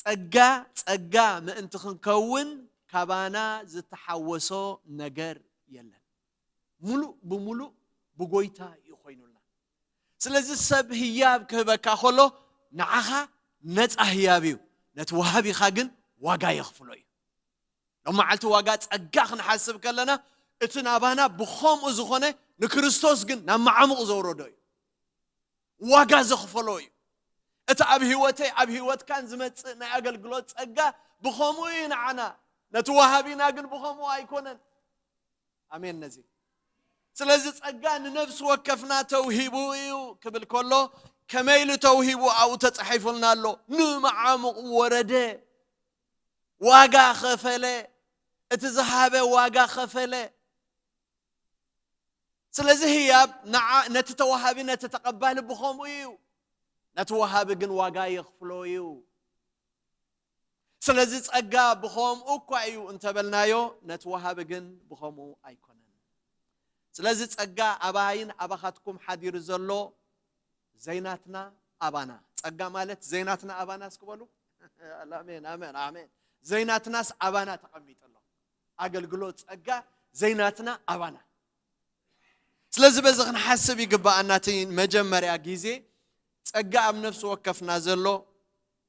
ጸጋ፣ ጸጋ ምእንቲ ክንከውን ካባና ዝተሓወሶ ነገር የለን። ሙሉእ ብሙሉእ ብጎይታ እዩ ኮይኑልና። ስለዚ ሰብ ህያብ ክህበካ ከሎ ንዓኻ ነፃ ህያብ እዩ፣ ነቲ ወሃቢኻ ግን ዋጋ የኽፍሎ እዩ። ሎም መዓልቲ ዋጋ ጸጋ ክንሓስብ ከለና እቲ ናባና ብኸምኡ ዝኾነ ንክርስቶስ ግን ናብ መዓሙቕ ዘውረዶ እዩ። ዋጋ ዘኽፈሎ እዩ። እቲ ኣብ ህይወተይ ኣብ ህይወትካን ዝመጽእ ናይ ኣገልግሎት ጸጋ ብኸምኡ እዩ ንዓና። ነቲ ወሃቢና ግን ብኸምኡ ኣይኮነን። ኣሜን። ነዚ ስለዚ ጸጋ ንነፍሲ ወከፍና ተውሂቡ እዩ ክብል ከሎ ከመይ ኢሉ ተውሂቡ ኣብኡ ተጻሒፉልና ኣሎ። ንመዓሙቕ ወረደ፣ ዋጋ ኸፈለ። እቲ ዝሃበ ዋጋ ኸፈለ። ስለዚ ህያብ ንዓ-፣ ነቲ ተዋሃቢ ነቲ ተቐባሊ ብኸምኡ እዩ። ነቲ ወሃቢ ግን ዋጋ የኽፍሎ እዩ። ስለዚ ጸጋ ብኸምኡ እኳ እዩ እንተበልናዮ፣ ነቲ ወሃቢ ግን ብኸምኡ ኣይኮነን። ስለዚ ጸጋ ኣባይን ኣባኻትኩም ሓዲሩ ዘሎ ዘይናትና ኣባና። ጸጋ ማለት ዘይናትና ኣባና እስኪ በሉ። ኣሜን፣ ኣሜን፣ ኣሜን። ዘይናትናስ ኣባና ተቐሚጡ ኣሎ። ኣገልግሎት ጸጋ ዘይናትና ኣባና። ስለዚ በዚ ክንሓስብ ይግብኣና። እቲ መጀመርያ ግዜ ጸጋ ኣብ ነፍሲ ወከፍና ዘሎ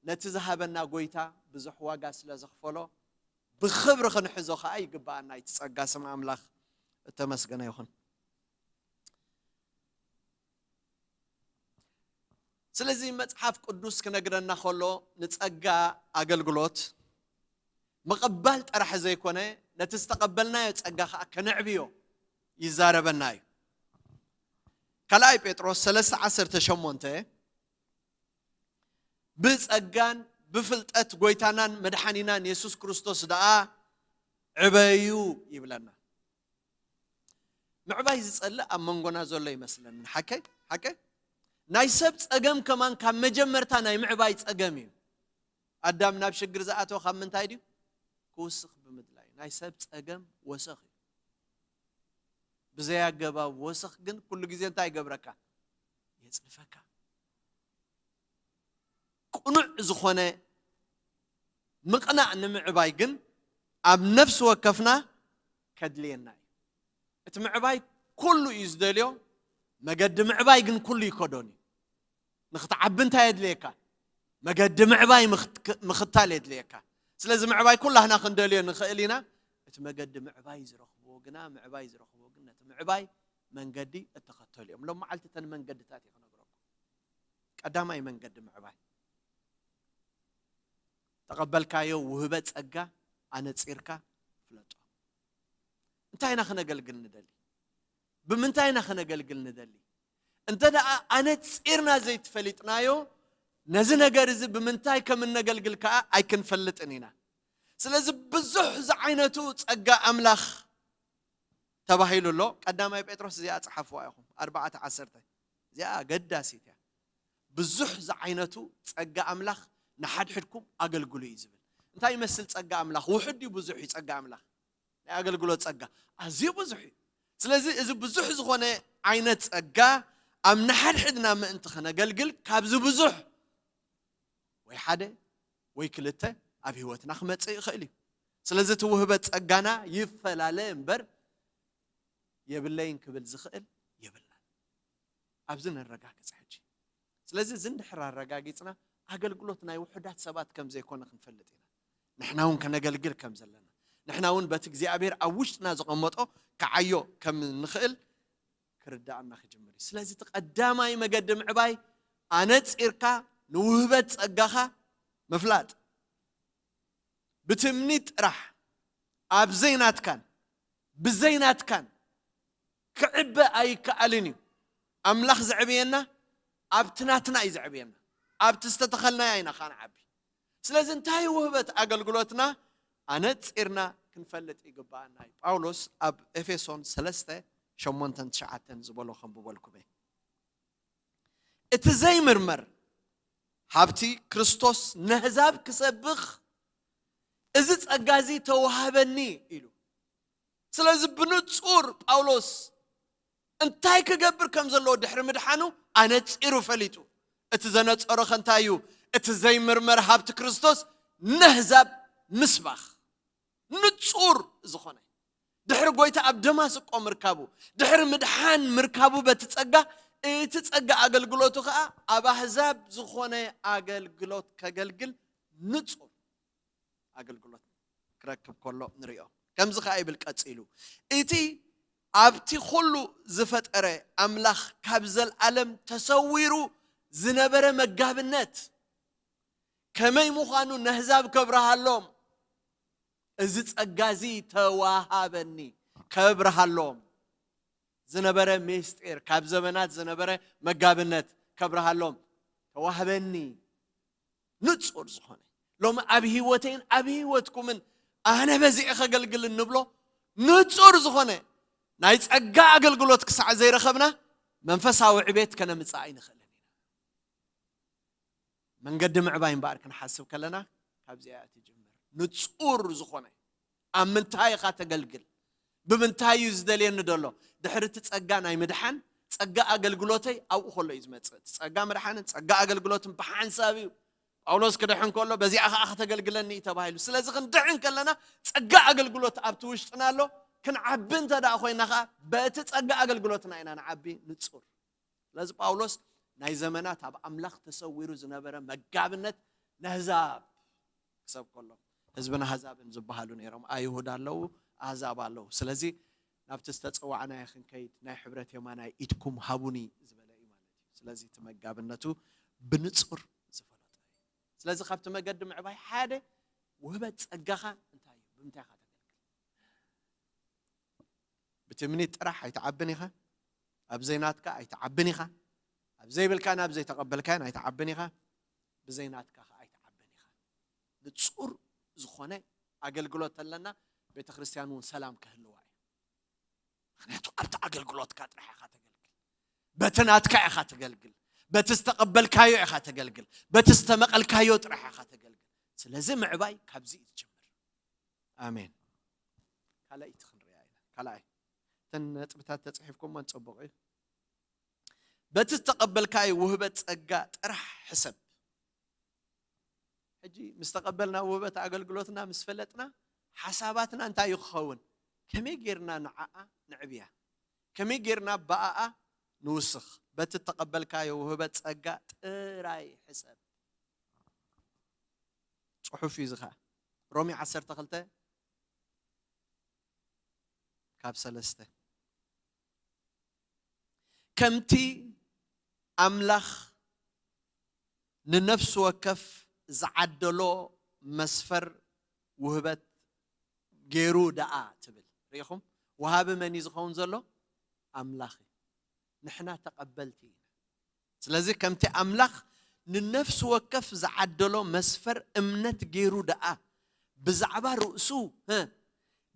ነቲ ዝሃበና ጎይታ ብዙሕ ዋጋ ስለ ዘኽፈሎ ብኽብሪ ክንሕዞ ከኣ ይግብኣና። እቲ ጸጋ ስም ኣምላኽ እተመስገነ ይኹን። ስለዚ መጽሓፍ ቅዱስ ክነግረና ከሎ ንጸጋ ኣገልግሎት ምቕባል ጥራሕ ዘይኮነ ነቲ ዝተቐበልናዮ ጸጋ ከኣ ከነዕብዮ ይዛረበና እዩ። ካልኣይ ጴጥሮስ ሰለስተ ዓሰርተ ሸሞንተ ብጸጋን ብፍልጠት ጎይታናን መድሓኒናን የሱስ ክርስቶስ ደኣ ዕበዩ ይብለና። ምዕባይ ዝጸልእ ኣብ መንጎና ዘሎ ይመስለኒ። ሓቀይ? ሓቀይ? ናይ ሰብ ጸገም ከማን ካብ መጀመርታ ናይ ምዕባይ ጸገም እዩ። ኣዳም ናብ ሽግር ዝኣተወ ካብ ምንታይ ድዩ? ክውስኽ ብምድላይ። ናይ ሰብ ጸገም ወሰኽ እዩ። ብዘይ ኣገባብ ወሰኽ ግን ኩሉ ግዜ እንታይ ይገብረካ? የጽድፈካ። ቅኑዕ ዝኾነ ምቕናእ ንምዕባይ ግን ኣብ ነፍሲ ወከፍና ከድልየና እዩ። እቲ ምዕባይ ኩሉ እዩ ዝደልዮ፣ መገዲ ምዕባይ ግን ኩሉ ይከዶን እዩ። ንኽትዓቢ እንታይ የድልየካ? መገዲ ምዕባይ ምኽት-፣ ምኽታል የድልየካ። ስለዚ ምዕባይ ኩላህና ክንደልዮ ንኽእል ኢና። እቲ መገዲ ምዕባይ ዝረኽቦ ግና፣ ምዕባይ ዝረኽቦ ግን ነቲ ምዕባይ መንገዲ እተኸተሉ እዮም። ሎም መዓልቲ እተን መንገድታት እየ ክነግረኩም። ቀዳማይ መንገዲ ምዕባይ፣ ተቐበልካዮ ውህበ ጸጋ ኣነጺርካ ፍለጦ። እንታይ ኢና ክነገልግል ንደሊ? ብምንታይ ኢና ክነገልግል ንደሊ? እንተ ደኣ ኣነጺርና ዘይትፈሊጥናዮ፣ ነዚ ነገር እዚ ብምንታይ ከም እነገልግል ከኣ ኣይክንፈልጥን ኢና። ስለዚ ብዙሕ ዝዓይነቱ ጸጋ ኣምላኽ ተባሂሉ ኣሎ። ቀዳማይ ጴጥሮስ እዚኣ ጸሓፍዋ ኢኹም፣ ኣርባዕተ ዓሰርተ። እዚኣ ኣገዳሲት እያ። ብዙሕ ዝዓይነቱ ጸጋ ኣምላኽ ንሓድሕድኩም ኣገልግሉ እዩ ዝብል። እንታይ ይመስል ጸጋ ኣምላኽ? ውሑድ እዩ ብዙሕ እዩ ጸጋ ኣምላኽ? ናይ ኣገልግሎት ጸጋ ኣዝዩ ብዙሕ እዩ። ስለዚ እዚ ብዙሕ ዝኾነ ዓይነት ጸጋ ኣብ ንሓድሕድና ምእንቲ ክነገልግል ካብዚ ብዙሕ ወይ ሓደ ወይ ክልተ ኣብ ህይወትና ክመጽእ ይኽእል እዩ። ስለዚ እቲ ውህበት ጸጋና ይፈላለ እምበር የብለይን ክብል ዝኽእል የብልናን። ኣብዚ ነረጋግጽ ሕጂ። ስለዚ እዚ እንድሕር ኣረጋጊጽና ኣገልግሎት ናይ ውሑዳት ሰባት ከም ዘይኮነ ክንፈልጥ ኢና። ንሕና እውን ከነገልግል ከም ዘለና፣ ንሕና እውን በቲ እግዚኣብሔር ኣብ ውሽጥና ዘቐመጦ ክዓዮ ከም ንኽእል ክርዳኣና ክጅምር እዩ። ስለዚ እቲ ቀዳማይ መገዲ ምዕባይ ኣነጺርካ ንውህበት ጸጋኻ ምፍላጥ። ብትምኒት ጥራሕ ኣብ ዘይናትካን ብዘይናትካን ክዕበ ኣይከኣልን እዩ። ኣምላኽ ዘዕብየና ኣብቲ ናትና እዩ ዘዕብየና። ኣብቲ ዝተተኸልናዮ ኣይና ንዓቢ። ስለዚ እንታይ ውህበት ኣገልግሎትና ኣነጺርና ክንፈልጥ ይግባኣና እዩ። ጳውሎስ ኣብ ኤፌሶን ሰለስተ ሸሞንተን ትሽዓተን ዝበሎ ከንብበልኩም እየ። እቲ ዘይምርመር ሃብቲ ክርስቶስ ነህዛብ ክሰብኽ እዚ ጸጋ እዚ ተዋህበኒ ኢሉ። ስለዚ ብንጹር ጳውሎስ እንታይ ክገብር ከም ዘለዎ ድሕሪ ምድሓኑ ኣነጺሩ ፈሊጡ። እቲ ዘነጸሮ ከ እንታይ እዩ? እቲ ዘይምርመር ሃብቲ ክርስቶስ ነህዛብ ምስባኽ። ንጹር ዝኾነ ድሕሪ ጎይታ ኣብ ደማስቆ ምርካቡ፣ ድሕሪ ምድሓን ምርካቡ በቲ ጸጋ፣ እቲ ጸጋ ኣገልግሎቱ ኸኣ ኣብ ኣህዛብ ዝኾነ ኣገልግሎት ከገልግል ንጹር ኣገልግሎት ክረክብ ከሎ ንሪኦ። ከምዚ ኸኣ ይብል ቀጺሉ፣ እቲ ኣብቲ ኹሉ ዝፈጠረ ኣምላኽ ካብ ዘልኣለም ተሰዊሩ ዝነበረ መጋብነት ከመይ ምዃኑ ነህዛብ ከብርሃሎም እዚ ጸጋ እዚ ተዋሃበኒ። ከብርሃሎም ዝነበረ ምስጢር፣ ካብ ዘመናት ዝነበረ መጋብነት ከብርሃሎም ተዋህበኒ። ንጹር ዝኾነ ሎሚ ኣብ ህይወተይን ኣብ ህይወትኩምን ኣነ በዚዐ ከገልግል እንብሎ ንጹር ዝኾነ ናይ ጸጋ ኣገልግሎት ክሳዕ ዘይረኸብና መንፈሳዊ ዕቤት ከነምጽእ ኣይንኽእልን ኢና። መንገዲ ምዕባይ እምበኣር ክንሓስብ ከለና ካብዚኣ እያ ትጅምር። ንጹር ዝኾነ ኣብ ምንታይ ኢኻ ተገልግል? ብምንታይ እዩ ዝደልየኒ ደሎ? ድሕሪ እቲ ጸጋ ናይ ምድሓን ጸጋ ኣገልግሎተይ ኣብኡ ከሎ እዩ ዝመጽእ። እቲ ጸጋ ምድሓንን ጸጋ ኣገልግሎትን ብሓንሳብ እዩ። ጳውሎስ ክድሕን ከሎ በዚኣ ኸዓ ከተገልግለኒ እዩ ተባሂሉ። ስለዚ ክንድሕን ከለና ጸጋ ኣገልግሎት ኣብቲ ውሽጥና ኣሎ። ክንዓቢ እንተ ደኣ ኮይና ኸዓ በቲ ጸጋ ኣገልግሎትና ኢና ንዓቢ። ንጹር ስለዚ ጳውሎስ ናይ ዘመናት ኣብ ኣምላኽ ተሰዊሩ ዝነበረ መጋብነት ነህዛብ ክሰብ ከሎ ህዝብን ኣህዛብን ዝበሃሉ ነይሮም። ኣይሁድ ኣለዉ፣ ኣህዛብ ኣለዉ። ስለዚ ናብቲ ዝተጸዋዕናዮ ክንከይድ ናይ ሕብረት የማናይ ኢድኩም ሃቡኒ ዝበለ እዩ ማለት እዩ። ስለዚ እቲ መጋብነቱ ብንጹር ዝፈለጦ እዩ። ስለዚ ካብቲ መገዲ ምዕባይ ሓደ ውህበት ጸጋኻ እንታይ እዩ? ብምንታይ ኢኻ ተገልግል? ብትምኒት ጥራሕ ኣይትዓብን ኢኻ። ኣብ ዘይናትካ ኣይትዓብን ኢኻ። ኣብ ዘይብልካን ኣብ ዘይተቐበልካን ኣይትዓብን ኢኻ። ብዘይናትካ ኸዓ ኣይትዓብን ኢኻ። ንጹር ዝኾነ ኣገልግሎት ተለና ቤተ ክርስቲያን እውን ሰላም ክህልዋ እዩ። ምክንያቱ ኣብቲ ኣገልግሎትካ ጥራሕ ኢኻ ተገልግል። በቲ ናትካ ኢኻ ተገልግል። በቲ ዝተቐበልካዮ ኢኻ ተገልግል። በቲ ዝተመቐልካዮ ጥራሕ ኢኻ ተገልግል። ስለዚ ምዕባይ ካብዚ እዩ ዝጅምር። ኣሜን። ካልኣይቲ ክንሪኣ ኢና። ካልኣይ እተን ነጥብታት ተጽሒፍኩሞን ጽቡቕ እዩ። በቲ ዝተቐበልካዮ ውህበት ጸጋ ጥራሕ ሕሰብ። ሕጂ ምስ ተቐበልና ውህበት ኣገልግሎትና ምስ ፈለጥና ሓሳባትና እንታይ እዩ ክኸውን? ከመይ ጌርና ንዓኣ ንዕብያ? ከመይ ጌርና ብኣኣ ንውስኽ? በቲ እተቐበልካዮ ውህበት ጸጋ ጥራይ ሕሰብ። ጽሑፍ እዩ እዚ ኸኣ። ሮሜ ዓሰርተ ክልተ ካብ ሰለስተ። ከምቲ ኣምላኽ ንነፍሲ ወከፍ ዝዓደሎ መስፈር ውህበት ገይሩ ደኣ ትብል። ርኢኹም? ወሃቢ መን እዩ ዝኸውን ዘሎ? ኣምላኽ እዩ። ንሕና ተቐበልቲ ኢና። ስለዚ ከምቲ ኣምላኽ ንነፍሲ ወከፍ ዝዓደሎ መስፈር እምነት ገይሩ ደኣ ብዛዕባ ርእሱ፣ ህ፣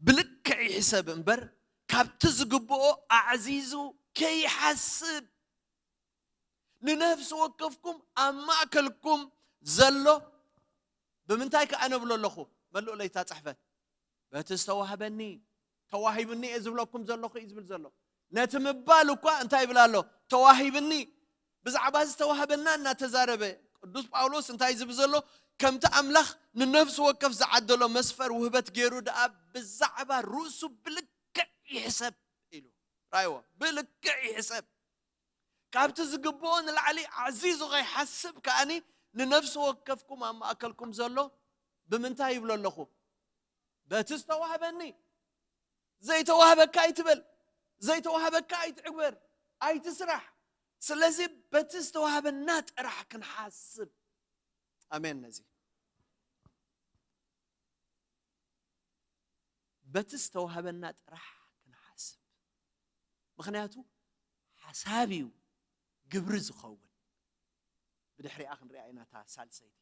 ብልክዕ ይሕሰብ እምበር ካብቲ ዝግብኦ ኣዕዚዙ ከይሓስብ። ንነፍሲ ወከፍኩም ኣብ ማእከልኩም ዘሎ ብምንታይ ከኣ ነብሎ ኣለኹ? መልኡለይ እታ ጽሕፈት። በቲ ዝተዋህበኒ፣ ተዋሂቡኒ እየ ዝብለኩም ዘለኹ እዩ ዝብል ዘሎ። ነቲ ምባል እኳ እንታይ ይብል ኣሎ? ተዋሂብኒ፣ ብዛዕባ ዝተዋህበና እናተዛረበ ቅዱስ ጳውሎስ እንታይ ዝብል ዘሎ? ከምቲ ኣምላኽ ንነፍሲ ወከፍ ዝዓደሎ መስፈር ውህበት ገይሩ ደኣ ብዛዕባ ርእሱ ብልክዕ ይሕሰብ ኢሉ። ራይዎ፣ ብልክዕ ይሕሰብ። ካብቲ ዝግብኦ ንላዕሊ ኣዕዚዙ ከይሓስብ ከኣኒ ንነፍሲ ወከፍኩም ኣብ ማእከልኩም ዘሎ ብምንታይ ይብሎ ኣለኹ? በቲ ዝተዋህበኒ። ዘይተዋህበካ ኣይትበል፣ ዘይተዋህበካ ኣይትዕግበር፣ ኣይትስራሕ። ስለዚ በቲ ዝተዋህበና ጥራሕ ክንሓስብ። ኣሜን። ነዚ በቲ ዝተዋህበና ጥራሕ ክንሓስብ። ምኽንያቱ ሓሳብ እዩ ግብሪ ዝኸውን። ብድሕሪኣ ክንሪኣ ኢና እታ ሳልሰይቲ።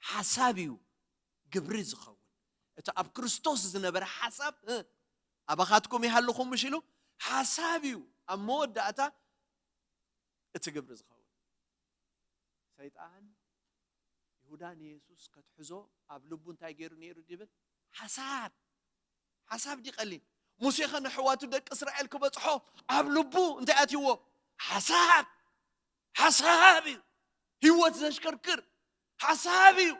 ሓሳብ እዩ ግብሪ ዝኸውን። እቲ ኣብ ክርስቶስ ዝነበረ ሓሳብ፣ እ፣ ኣባኻትኩም ይሃልኹም ምሽ ኢሉ ሓሳብ እዩ ኣብ መወዳእታ እቲ ግብሪ ዝኸውን። ሰይጣን ይሁዳ ንየሱስ ከትሕዞ ኣብ ልቡ እንታይ ገይሩ ነይሩ ድብል? ሓሳብ። ሓሳብ ድዩ ቀሊል? ሙሴኸ ንሕዋቱ ደቂ እስራኤል ክበጽሖ ኣብ ልቡ እንታይ ኣትይዎ? ሓሳብ። ሓሳብ እዩ ህይወት ዘሽከርክር። ሓሳብ እዩ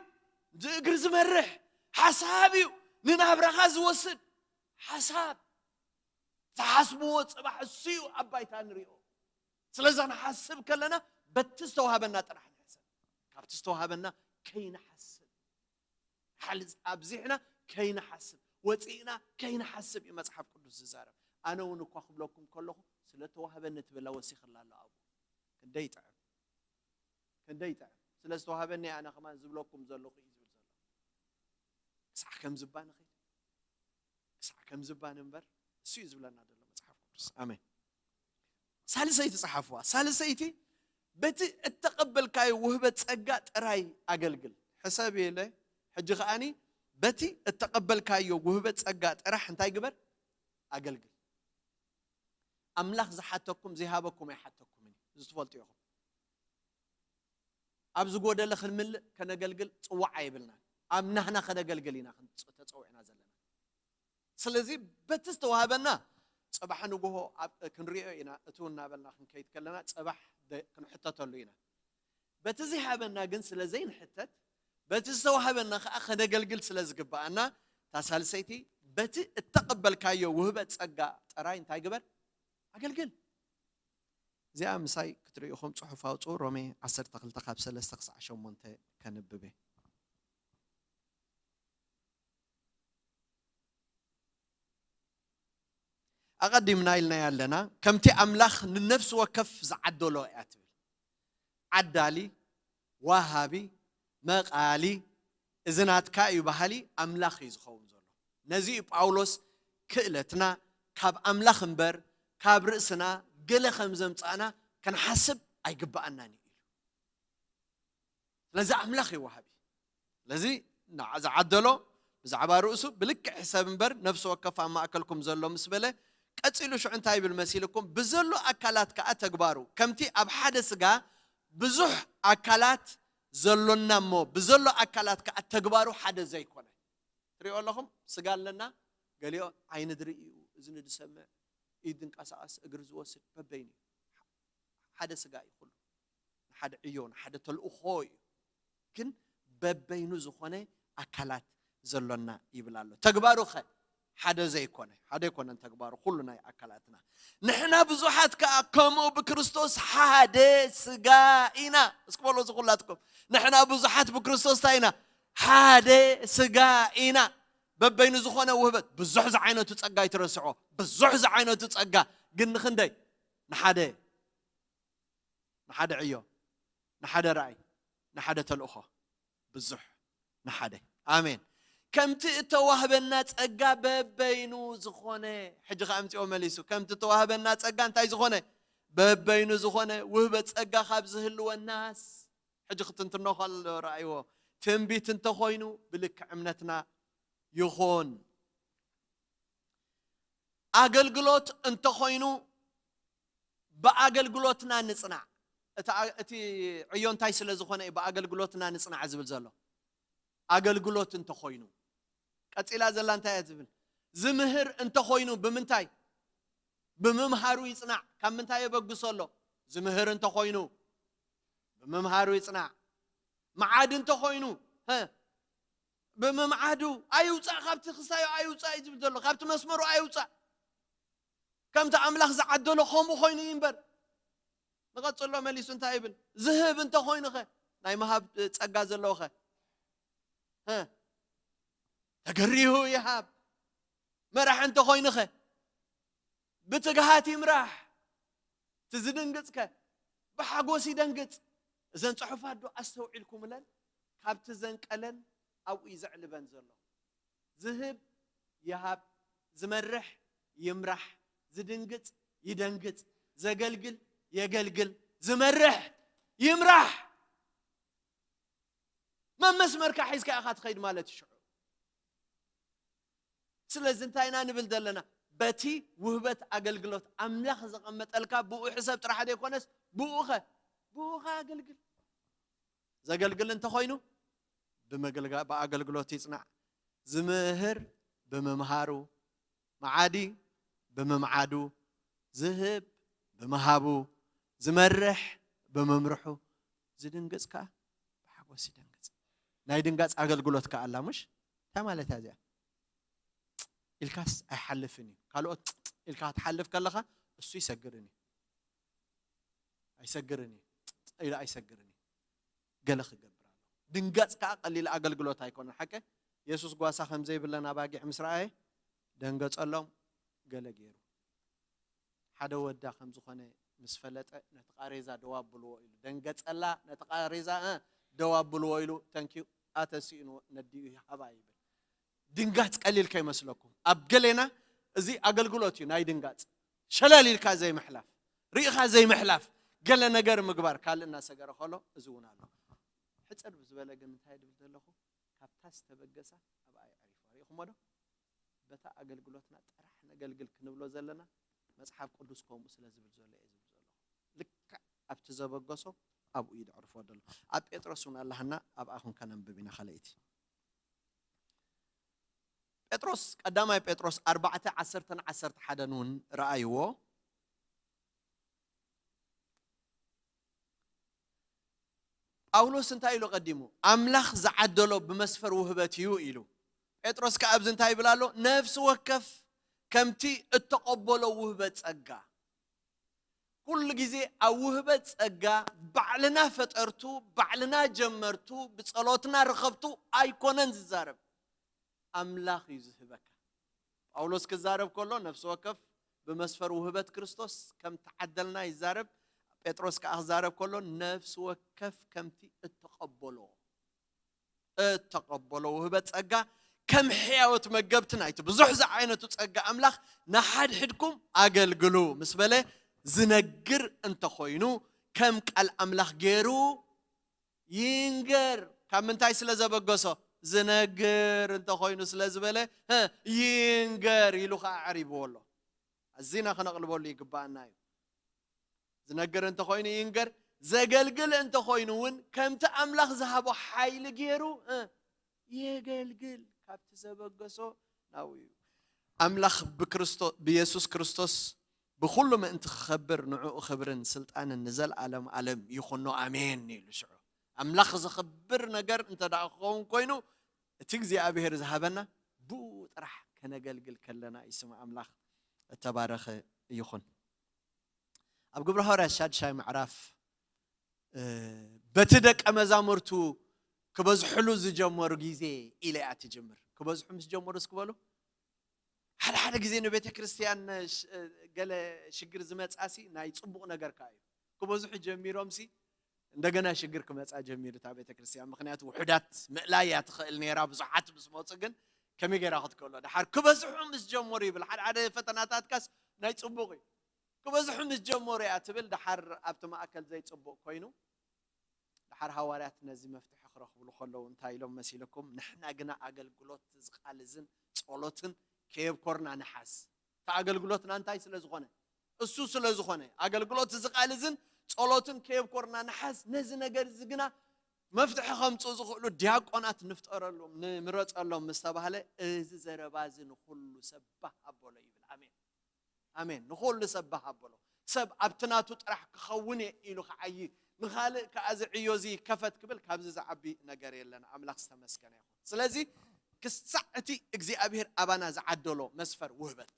ንእግሪ ዝመርሕ። ሓሳብ እዩ ንናብራኻ ዝወስድ። ሓሳብ። ዝሓስብዎ ጽባሕ እሱ እዩ ኣብ ባይታ ንሪኦ። ስለዚ ክንሓስብ ከለና በቲ ዝተዋሃበና ጥራሕ ንሕሰብ። ካብቲ ዝተዋሃበና ከይንሓስብ። ሓል ኣብዚሕና ከይንሓስብ፣ ወፂእና ከይንሓስብ እዩ መፅሓፍ ቅዱስ ዝዛረብ። ኣነ እውን እኳ ክብለኩም ከለኹ ስለ ተዋህበኒ ትብላ ወሲኽላ ኣሎ ኣብኡ። ክንደይ ይጥዕም፣ ክንደይ ይጥዕም። ስለ ዝተዋህበኒ ኣነ ከማን ዝብለኩም ዘለኹ እዩ ዝብል ዘሎ። ክሳዕ ከም ዝባ ንኸይድ፣ ክሳዕ ከም ዝባ ንንበር፣ እሱ እዩ ዝብለና ዘሎ መፅሓፍ ቅዱስ። ኣሜን። ሳልሰይቲ ጸሓፍዋ። ሳልሰይቲ በቲ እተቐበልካዮ ውህበት ጸጋ ጥራይ ኣገልግል። ሕሰብ ኢለ ሕጂ ከኣኒ በቲ እተቐበልካዮ ውህበት ጸጋ ጥራሕ እንታይ ግበር? ኣገልግል። ኣምላኽ ዝሓተኩም ዘይሃበኩም ኣይሓተኩምን እዩ። እዚ ትፈልጡ ኢኹም። ኣብ ዝጎደለ ክንምልእ ከነገልግል ጽዋዕ ኣይብልናን። ኣብ ናህና ከነገልግል ኢና ክንጽ-፣ ተጸዊዕና ዘለና። ስለዚ በቲ ዝተዋህበና ጽባሕ ንግሆ ኣብ ክንሪኦ ኢና። እቱ እናበልና ክንከይድ ከለና ጽባሕ ደ-፣ ክንሕተተሉ ኢና። በቲ ዘይሃበና ግን ስለ ዘይንሕተት፣ በቲ ዝተዋህበና ከኣ ከነገልግል ስለ ዝግብኣና፣ እታ ሳልሰይቲ በቲ እተቐበልካዮ ውህበት ጸጋ ጥራይ እንታይ ግበር? ኣገልግል። እዚኣ ምሳይ ክትርእኹም ጽሑፍ ኣውጽኡ። ሮሜ ዓሰርተ ክልተ ካብ ሰለስተ ክሳዕ ሸሞንተ ከንብብ እየ። ኣቐዲምና ኢልናያ ኣለና፣ ከምቲ ኣምላኽ ንነፍሲ ወከፍ ዝዓደሎ እያ ትብል። ዓዳሊ፣ ዋሃቢ፣ መቓሊ፣ እዚ ናትካ እዩ በሃሊ ኣምላኽ እዩ ዝኸውን ዘሎ። ነዚ እዩ ጳውሎስ ክእለትና ካብ ኣምላኽ እምበር ካብ ርእስና ገለ ከም ዘምጻእና ክንሓስብ ኣይግብኣናን እዩ ኢሉ። ስለዚ ኣምላኽ እዩ ወሃቢ። ስለዚ ንዓ-፣ ዝዓደሎ ብዛዕባ ርእሱ ብልክዕ ሕሰብ እምበር ነፍሲ ወከፍ ኣብ ማእከልኩም ዘሎ ምስ በለ፣ ቀጺሉ ሽዑ እንታይ ይብል መሲልኩም? ብዘሎ ኣካላት ከኣ ተግባሩ፣ ከምቲ ኣብ ሓደ ስጋ ብዙሕ ኣካላት ዘሎና እሞ ብዘሎ ኣካላት ከኣ ተግባሩ ሓደ ዘይኮነ። ትሪኦ ኣለኹም? ስጋ ኣለና፣ ገሊኦ ዓይኒ ድርኢ እዩ፣ እዝኒ ድሰምዕ፣ ኢድ ድንቀሳቐስ፣ እግሪ ዝወስድ፣ በበይኑ እዩ። ሓደ ስጋ እዩ ኩሉ። ንሓደ ዕዮ፣ ንሓደ ተልእኾ እዩ። ግን በበይኑ ዝኾነ ኣካላት ዘሎና ይብል ኣሎ። ተግባሩ ኸ ሓደ ዘይኮነ፣ ሓደ ኣይኮነን ተግባሩ ኩሉ ናይ ኣካላትና። ንሕና ብዙሓት ከኣ ከምኡ ብክርስቶስ ሓደ ስጋ ኢና። እስኪ በሎ እዚ ኩላትኩም። ንሕና ብዙሓት ብክርስቶስ እንታይ ኢና? ሓደ ስጋ ኢና። በበይኑ ዝኾነ ውህበት፣ ብዙሕ ዝዓይነቱ ጸጋ ይትረስዖ። ብዙሕ ዝዓይነቱ ጸጋ። ግን ንኽንደይ? ንሓደ። ንሓደ ዕዮ፣ ንሓደ ራእይ፣ ንሓደ ተልእኾ። ብዙሕ ንሓደ። ኣሜን። ከምቲ እተዋህበና ጸጋ በበይኑ ዝኾነ፣ ሕጂ ኸኣ ኣምጺኦ መሊሱ፣ ከምቲ እተዋህበና ጸጋ እንታይ ዝኾነ? በበይኑ ዝኾነ ውህበት ጸጋ ካብ ዝህልወናስ፣ ሕጂ ክትንትኖ ከሎ ረኣይዎ፣ ትንቢት እንተኾይኑ ብልክዕ እምነትና ይኹን። ኣገልግሎት እንተኾይኑ ብኣገልግሎትና ንጽናዕ። እቲ ኣ-፣ እቲ ዕዮ እንታይ ስለ ዝኾነ እዩ ብኣገልግሎትና ንጽናዕ ዝብል ዘሎ? ኣገልግሎት እንተኾይኑ። ቀጺላ ዘላ እንታይ እያ ዝብል? ዝምህር እንተኾይኑ ብምንታይ? ብምምሃሩ ይጽናዕ። ካብ ምንታይ የበግሶ ኣሎ? ዝምህር እንተኾይኑ፣ ብምምሃሩ ይጽናዕ። መዓዲ እንተኾይኑ፣ ሀ፣ ብምምዓዱ ኣይውጻእ፣ ካብቲ ክሳዮ ኣይውጻእ እዩ ዝብል ዘሎ፣ ካብቲ መስመሩ ኣይውጻእ። ከምቲ ኣምላኽ ዝዓደሎ ከምኡ ኮይኑ እዩ እምበር። ንቐጽሎ መሊሱ እንታይ ይብል? ዝህብ እንተኾይኑኸ፣ ናይ ምሃብ ጸጋ ዘለዎኸ፣ ሀ፣ ተገሪሁ ይሃብ። መራሕ እንተኾይኑኸ፣ ብትግሃት ይምራሕ። እቲ ዝድንግጽከ፣ ብሓጎስ ይደንግጽ። እዘን ጽሑፋት ዶ ኣስተውዒልኩምለን? ካብቲ ዘንቀለን ኣብኡ እዩ ዘዕልበን ዘሎ። ዝህብ ይሃብ፣ ዝመርሕ ይምራሕ፣ ዝድንግጽ ይደንግጽ፣ ዘገልግል የገልግል፣ ዝመርሕ ይምራሕ። መመስመርካ ሒዝካ ኢኻ ትኸይድ ማለት እዩ ሽዑ። ስለዚ እንታይ ኢና ንብል ዘለና? በቲ ውህበት ኣገልግሎት ኣምላኽ ዘቐመጠልካ ብኡ ሕሰብ ጥራሕ ዘይኮነስ ብኡ ኸ፣ ብኡ ኸ ኣገልግል። ዘገልግል እንተኾይኑ ብምግልጋ-፣ ብኣገልግሎት ይጽናዕ። ዝምህር ብምምሃሩ፣ መዓዲ ብምምዓዱ፣ ዝህብ ብምሃቡ፣ ዝመርሕ ብምምርሑ፣ ዝድንግጽ ከኣ ብሓጎስ ይደንግጽ። ናይ ድንጋጽ ኣገልግሎት ከኣ ኣላ፣ ምሽ? እንታይ ማለት እያ እዚኣ? ኢልካስ ኣይሓልፍን እዩ። ካልኦት ኢልካ ክትሓልፍ ከለኻ እሱ ይሰግርን እዩ። ኣይሰግርን እዩ። ኢሉ ኣይሰግርን እዩ። ገለ ክገብር ኣሎ። ድንጋጽ ከኣ ቀሊል ኣገልግሎት ኣይኮነን። ሓቀ የሱስ ጓሳ ከም ዘይብለን ኣባጊዕ ምስ ረኣየ ደንገጸሎም፣ ገለ ገይሩ። ሓደ ወዳ ከም ዝኾነ ምስ ፈለጠ ነቲ ቃሬዛ ደው ኣብልዎ ኢሉ ደንገጸላ። ነቲ ቃሬዛ፣ እ፣ ደው ኣብልዎ ኢሉ ተንኪዩ ኣተሲእንዎ ነዲኡ ይሃባ ይብል። ድንጋጽ ቀሊል ከይመስለኩም። ኣብ ገሌና እዚ ኣገልግሎት እዩ ናይ ድንጋጽ። ሸለል ኢልካ ዘይምሕላፍ፣ ርኢኻ ዘይምሕላፍ፣ ገለ ነገር ምግባር ካልእ እናሰገረ ከሎ እዚ እውን ኣሎ። ሕጽር ብዝበለ ግን እንታይ ድብል ዘለኹ? ካብታ ዝተበገሳ ኣብኣ የዕሪፋ። ርኢኹሞ ዶ? በታ ኣገልግሎትና ጥራሕ ነገልግል ክንብሎ ዘለና መጽሓፍ ቅዱስ ከምኡ ስለ ዝብል ዘሎ እየ ዝብል ዘለኹ። ልክዕ ኣብቲ ዘበገሶ ኣብኡ እዩ ደዕርፎ ዘሎ። ኣብ ጴጥሮስ እውን ኣለሃና ኣብኣ ኹን ከነንብብ ኢና ካልኣይቲ። ጴጥሮስ፣ ቀዳማይ ጴጥሮስ ኣርባዕተ ዓሰርተን ዓሰርተ ሓደን እውን ረኣይዎ። ጳውሎስ እንታይ ኢሉ ቀዲሙ? ኣምላኽ ዝዓደሎ ብመስፈር ውህበት እዩ ኢሉ። ጴጥሮስ ከኣ ኣብዚ እንታይ ይብል ኣሎ? ነፍሲ ወከፍ ከምቲ እተቐበሎ ውህበት ጸጋ። ኩሉ ግዜ ኣብ ውህበት ጸጋ ባዕልና ፈጠርቱ፣ ባዕልና ጀመርቱ፣ ብጸሎትና ረኸብቱ ኣይኮነን ዝዛረብ። ኣምላኽ እዩ ዝህበካ። ጳውሎስ ክዛረብ ከሎ ነፍሲ ወከፍ ብመስፈር ውህበት ክርስቶስ ከም ተዓደልና ይዛረብ። ጴጥሮስ ከኣ ክዛረብ ከሎ ነፍሲ ወከፍ ከምቲ እተቐበሎ፣ እተቐበሎ ውህበት ጸጋ ከም ሕያወት መገብቲ ናይቲ ብዙሕ ዝዓይነቱ ጸጋ ኣምላኽ ንሓድሕድኩም ኣገልግሉ ምስ በለ ዝነግር እንተኾይኑ ከም ቃል ኣምላኽ ገይሩ ይንገር። ካብ ምንታይ ስለ ዘበገሶ? ዝነግር እንተኾይኑ ስለ ዝበለ፣ ህ፣ ይንገር ኢሉ ኸዓ ኣዕሪብዎ ኣሎ። ኣዚና ክነቕልበሉ ይግባኣና እዩ። ዝነግር እንተኾይኑ ይንገር፣ ዘገልግል እንተኾይኑ እውን ከምቲ ኣምላኽ ዝሃቦ ሓይሊ ገይሩ፣ እ፣ የገልግል። ካብቲ ዘበገሶ ናብኡ እዩ። ኣምላኽ ብክርስቶ-፣ ብየሱስ ክርስቶስ ብኹሉ ምእንቲ ክኸብር ንዕኡ ክብርን ስልጣንን ንዘለኣለም ኣለም ይኹኖ፣ ኣሜን ኢሉ። ሽዑ ኣምላኽ ዘኽብር ነገር እንተ ደኣ ክኸውን ኮይኑ፣ እቲ እግዚኣብሔር ዝሃበና ብኡ ጥራሕ ከነገልግል ከለና እዩ። ስም ኣምላኽ እተባረኸ ይኹን። ኣብ ግብረ ሃዋርያት ሻድሻይ ምዕራፍ፣ እ፣ በቲ ደቀ መዛሙርቱ ክበዝሕሉ ዝጀመሩ ግዜ ኢለ እያ ትጅምር። ክበዝሑ ምስ ጀመሩ እስኪ በሉ። ሓደ ሓደ ግዜ ንቤተ ክርስቲያን ሽ-፣ ገለ ሽግር ዝመጻሲ ናይ ጽቡቕ ነገር ከኣ እዩ። ክበዝሑ ጀሚሮምሲ እንደገና ሽግር ክመጻ ጀሚሩ እታ ቤተ ክርስቲያን። ምኽንያቱ ውሑዳት ምእላይ እያ ትኽእል ነይራ፣ ብዙሓት ምስ መጹ ግን ከመይ ገይራ ክትክእሎ? ደሓር ክበዝሑ ምስ ጀመሩ ይብል። ሓደ ሓደ ፈተናታትካስ ናይ ጽቡቕ እዩ። ክበዝሑ ምስ ጀመሩ እያ ትብል። ደሓር ኣብቲ ማእከል ዘይጽቡቕ ኮይኑ፣ ደሓር ሃዋርያት ነዚ መፍትሒ ክረኽብሉ ከለዉ እንታይ ኢሎም መሲልኩም? ንሕና ግና ኣገልግሎት እዚ ቃል እዝን ጸሎትን ከየብኮርና ንሓዝ። እቲ ኣገልግሎትና እንታይ ስለ ዝኾነ? እሱ ስለ ዝኾነ፣ ኣገልግሎት እዚ ቃል እዝን ጸሎትን ከየብኮርና ንሓዝ። ነዚ ነገር እዚ ግና መፍትሒ ከምጽኡ ዝኽእሉ ዲያቆናት ንፍጠረሎም፣ ንምረጸሎም ምስ ተባህለ፣ እዚ ዘረባ እዚ ንኹሉ ሰብ ባህ ኣበሎ ይብል። ኣሜን። ኣሜን። ንኹሉ ሰብ ባህ ኣበሎ። ሰብ ኣብቲ ናቱ ጥራሕ ክኸውን እየ ኢሉ ክዓዪ፣ ንኻልእ ከኣ እዚ ዕዮ እዚ ይከፈት ክብል፣ ካብዚ ዝዓቢ ነገር የለን። ኣምላኽ ዝተመስገነ ይኹን። ስለዚ ክሳዕ እቲ እግዚኣብሔር ኣባና ዝዓደሎ መስፈር ውህበት፣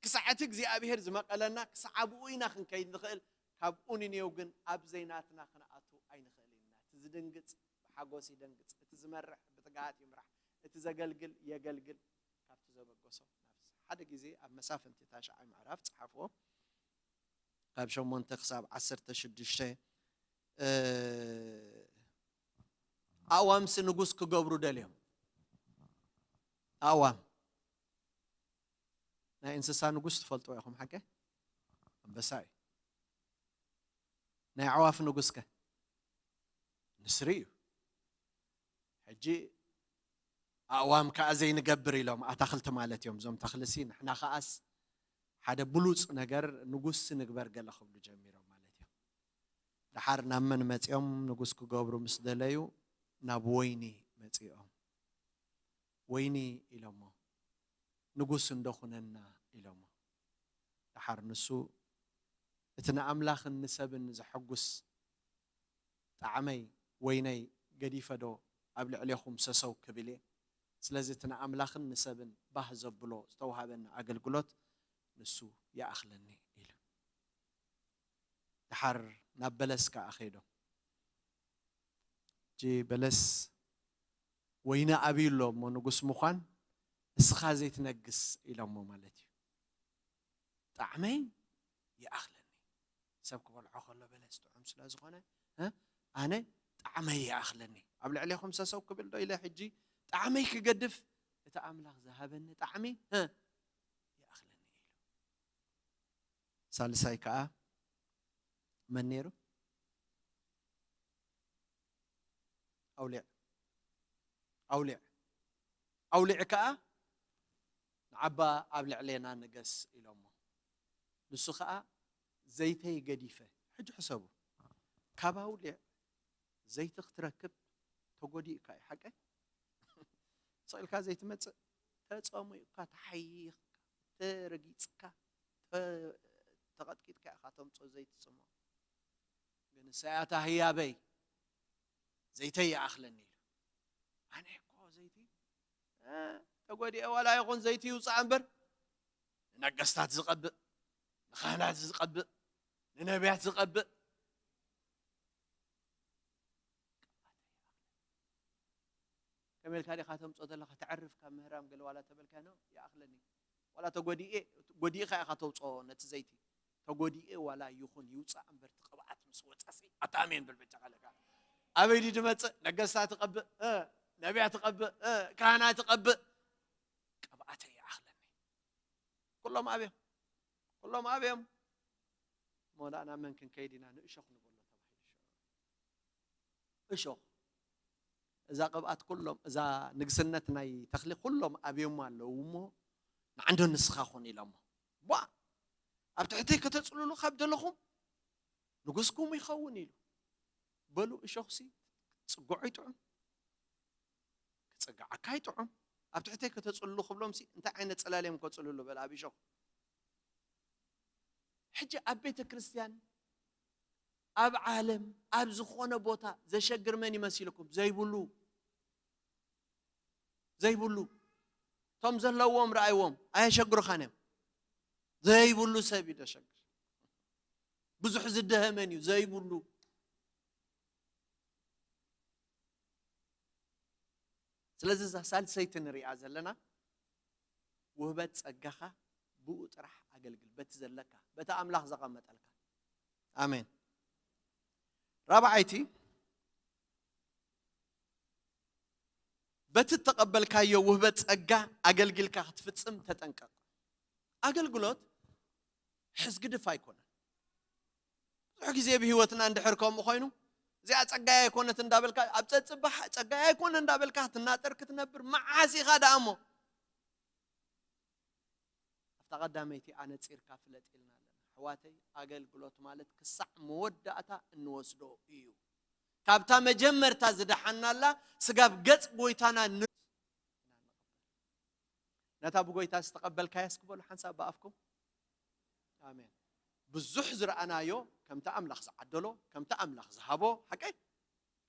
ክሳዕ እቲ እግዚኣብሔር ዝመቐለና፣ ክሳዕ ኣብኡ ኢና ክንከይድ ንኽእል። ካብኡ ንኔው ግን ኣብ ዘይናትና ክንኣቱ ኣይንኽእል ኢና። እቲ ዝድንግጽ ብሓጎስ ይደንግጽ፣ እቲ ዝመርሕ ብትግሃት ይምራሕ፣ እቲ ዘገልግል የገልግል። ካብቲ ዘበገሶ ናብ ሓደ ግዜ ኣብ መሳፍንቲ ታሽዓይ ምዕራፍ ጸሓፍዎ፣ ካብ ሸሞንተ ክሳብ ዓሰርተ ሽዱሽተ። እ፣ ኣእዋምሲ ንጉስ ክገብሩ ደልዮም። ኣእዋም ናይ እንስሳ ንጉስ ትፈልጥዎ ኢኹም፣ ሓቀ? ኣንበሳ እዩ። ናይ ኣዕዋፍ ንጉስ ከ? ንስሪ እዩ። ሕጂ ኣእዋም ከኣ ዘይንገብር ኢሎም፣ ኣታኽልቲ ማለት እዮም። እዞም ተኽልሲ ንሕና ከኣስ ሓደ ብሉጽ ነገር ንጉስ ንግበር ገለ ክብሉ ጀሚሮም ማለት እዮም። ደሓር ናብ መን መጺኦም ንጉስ ክገብሩ ምስ ደለዩ፣ ናብ ወይኒ መጺኦም። ወይኒ ኢሎሞ፣ ንጉስ እንዶ ኩነና ኢሎሞ። ደሓር ንሱ እቲ ንኣምላኽን ንሰብን ዘሐጉስ ጣዕመይ ወይነይ ገዲፈ ዶ ኣብ ልዕሌኹም ሰሰው ክብል እየ? ስለዚ እቲ ንኣምላኽን ንሰብን ባህ ዘብሎ ዝተዋህበኒ ኣገልግሎት ንሱ ይኣኽለኒ ኢሉ። ደሓር ናብ በለስ ከኣ ኸይዶም። እጂ በለስ ወይኒ ኣብዩ ኣሎ እሞ ንጉስ ምዃን፣ እስኻ ዘይትነግስ ኢሎሞ ማለት እዩ። ጣዕመይ ይኣኽለኒ። ሰብ ክበልዖ ከሎ በለስ ጥዑም ስለ ዝኾነ፣ እ፣ ኣነ ጣዕመይ ይኣኽለኒ። ኣብ ልዕሌኹም ሰሰው ክብል ዶ ኢለ ሕጂ ጣዕመይ ክገድፍ፣ እቲ ኣምላኽ ዝሃበኒ ጣዕሚ፣ እ፣ ይኣኽለኒ ኢሉ። ሳልሳይ ከኣ መን ነይሩ? ኣውሊዕ። ኣውሊዕ። ኣውሊዕ ከኣ ንዓባ ኣብ ልዕሌና ንገስ ኢሎሞ። ንሱ ከኣ ዘይተይ ገዲፈ። ሕጂ ሕሰቡ። ካብ ኣውሊዕ ዘይቲ ክትረክብ ተጎዲእካ እዩ፣ ሓቀ? ስቕ ኢልካ ዘይትመጽእ፣ ተጸሙቕካ፣ ተሓይኽካ፣ ተረጊጽካ፣ ተ-፣ ተቐጥቂጥካ ኢኻ ተምጾ ዘይቲ ጽሙቕ። ግን እሳይ ኣታ ህያበይ፣ ዘይተይ ይኣኽለኒ ኢሉ። ኣነ እኮ ዘይቲ፣ እ፣ ተጎዲኤ ዋላ ይኹን ዘይቲ ይውጻእ እምበር፣ ንነገስታት ዝቐብእ፣ ንኻህናት ዝቐብእ፣ ንነቢያት ዝቐብእ። ከመይ ኢልካ ዲኻ ተምጾ ዘለኻ? ተዕርፍ ካብ ምህራም ገለ ዋላ ተበልካዮ፣ ይኣኽለኒ። ዋላ ተጎዲኤ፣ ጎዲእኻ ኢኻ ተውጾ ነቲ ዘይቲ። ተጎዲኤ ዋላ ይኹን ይውጻእ እምበር፣ እቲ ቅብኣት ምስ ወጸሲ፣ ኣታ ኣሜን በል በጃኻ ኣለካ። ኣበይ ድዩ ዝመጽእ? ነገስታት ትቐብእ፣ እ፣ ነቢያት ትቐብእ፣ እ፣ ካህናት ትቐብእ። ቅብኣተይ ይኣኽለኒ። ኩሎም ኣብዮም፣ ኩሎም ኣብዮም። እሞ ደኣ ናብ መን ክንከይድ ኢና? ንእሾኽ ንበሎ ተባሂሉ። እሾኽ። እዛ ቅብኣት ኩሎም፣ እዛ ንግስነት ናይ ተኽሊ ኩሎም ኣብዮማ ኣለዉ እሞ፣ ንዓንዶ ንስኻ ኩን ኢሎሞ። ቧ! ኣብ ትሕተይ ከተጽልሉ ካብ ደለኹም፣ ንጉስኩም ይኸውን ኢሉ። በሉ እሾኽሲ ጽግዖ ይጥዑም። ክጽግዓካ ይጥዑም። ኣብ ትሕተይ ከተጽልሉ ክብሎምሲ፣ እንታይ ዓይነት ጽላል እዮም ከጽልሉ? በል ኣብ እሾኽ። ሕጂ ኣብ ቤተ ክርስቲያን፣ ኣብ ዓለም፣ ኣብ ዝኾነ ቦታ ዘሸግር መን ይመሲልኩም? ዘይብሉ። ዘይብሉ። እቶም ዘለዎም ረኣይዎም፣ ኣየሸግሩኻን እዮም። ዘይብሉ ሰብ እዩ ዘሸግር። ብዙሕ ዝደሀ መን እዩ? ዘይብሉ። ስለዚ እዛ ሳልሰይቲ ንሪኣ ዘለና፣ ውህበት ጸጋኻ ብኡ ጥራሕ ኣገልግል፣ በቲ ዘለካ፣ በቲ ኣምላኽ ዘቐመጠልካ። ኣሜን። ራብዓይቲ፣ በቲ እተቐበልካዮ ውህበት ጸጋ ኣገልጊልካ ክትፍጽም ተጠንቀቕ። ኣገልግሎት ሕዝግድፍ ኣይኮነን። ብዙሕ ግዜ ብህይወትና እንድሕር ከምኡ ኮይኑ፣ እዚኣ ጸጋይ ኣይኮነት እንዳበልካ፣ ኣብ ጸጽባሕ ጸጋይ ኣይኮነ እንዳበልካ ትናጠር ክትነብር መዓስ ኢኻ ደኣ እሞ? ኣብታ ቀዳመይቲ ኣነጺርካ ፍለጥ ኢልና ኣለና። ኣሕዋተይ፣ ኣገልግሎት ማለት ክሳዕ መወዳእታ እንወስዶ እዩ። ካብታ መጀመርታ ዝደሓናላ ስጋብ ገጽ ጎይታና ን-፣ ነታ ብጎይታ ዝተቐበልካያ እስኪ በሉ ሓንሳብ ብኣፍኩም። ኣሜን። ብዙሕ ዝረኣናዮ ከምቲ ኣምላኽ ዝዓደሎ፣ ከምቲ ኣምላኽ ዝሃቦ፣ ሓቀይ፣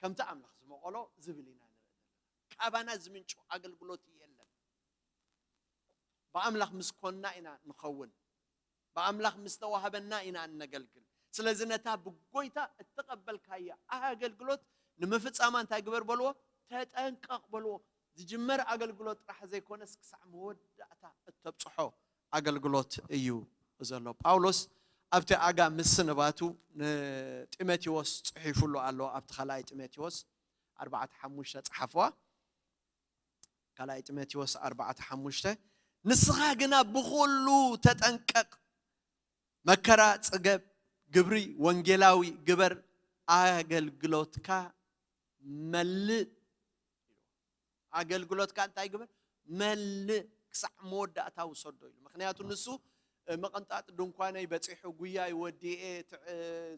ከምቲ ኣምላኽ ዝመቐሎ ዝብል ኢና ንርኢ ዘለና። ካባና ዝምንጩ ኣገልግሎት የለን። ብኣምላኽ ምስ ኮንና ኢና ንኸውን። ብኣምላኽ ምስ ተዋህበና ኢና እነገልግል። ስለዚ ነታ ብጎይታ እተቐበልካያ ኣገልግሎት ንምፍጻማ እንታይ ግበር በልዎ? ተጠንቀቕ በልዎ። ዝጅመር ኣገልግሎት ጥራሕ ዘይኮነስ ክሳዕ መወዳእታ እተብጽሖ ኣገልግሎት እዩ ዘሎ። ጳውሎስ ኣብቲ ኣጋ ምስንባቱ ንጢሞቴዎስ ጽሒፉሉ ኣሎ። ኣብቲ ካልኣይ ጢሞቴዎስ ኣርባዕተ ሓሙሽተ ጸሓፍዋ። ካልኣይ ጢሞቴዎስ ኣርባዕተ ሓሙሽተ፣ "ንስኻ ግና ብኹሉ ተጠንቀቕ፣ መከራ ጽገብ፣ ግብሪ ወንጌላዊ ግበር፣ ኣገልግሎትካ መልእ፣ ኣገልግሎትካ እንታይ ግበር? መልእ፣ ክሳዕ መወዳእታ ውሰዶ" ኢሉ። ምኽንያቱ ንሱ፣ እ፣ "መቐንጣጥ ድንኳነይ በጺሑ፣ ጉያይ ወዲኤ፣ ትዕ-፣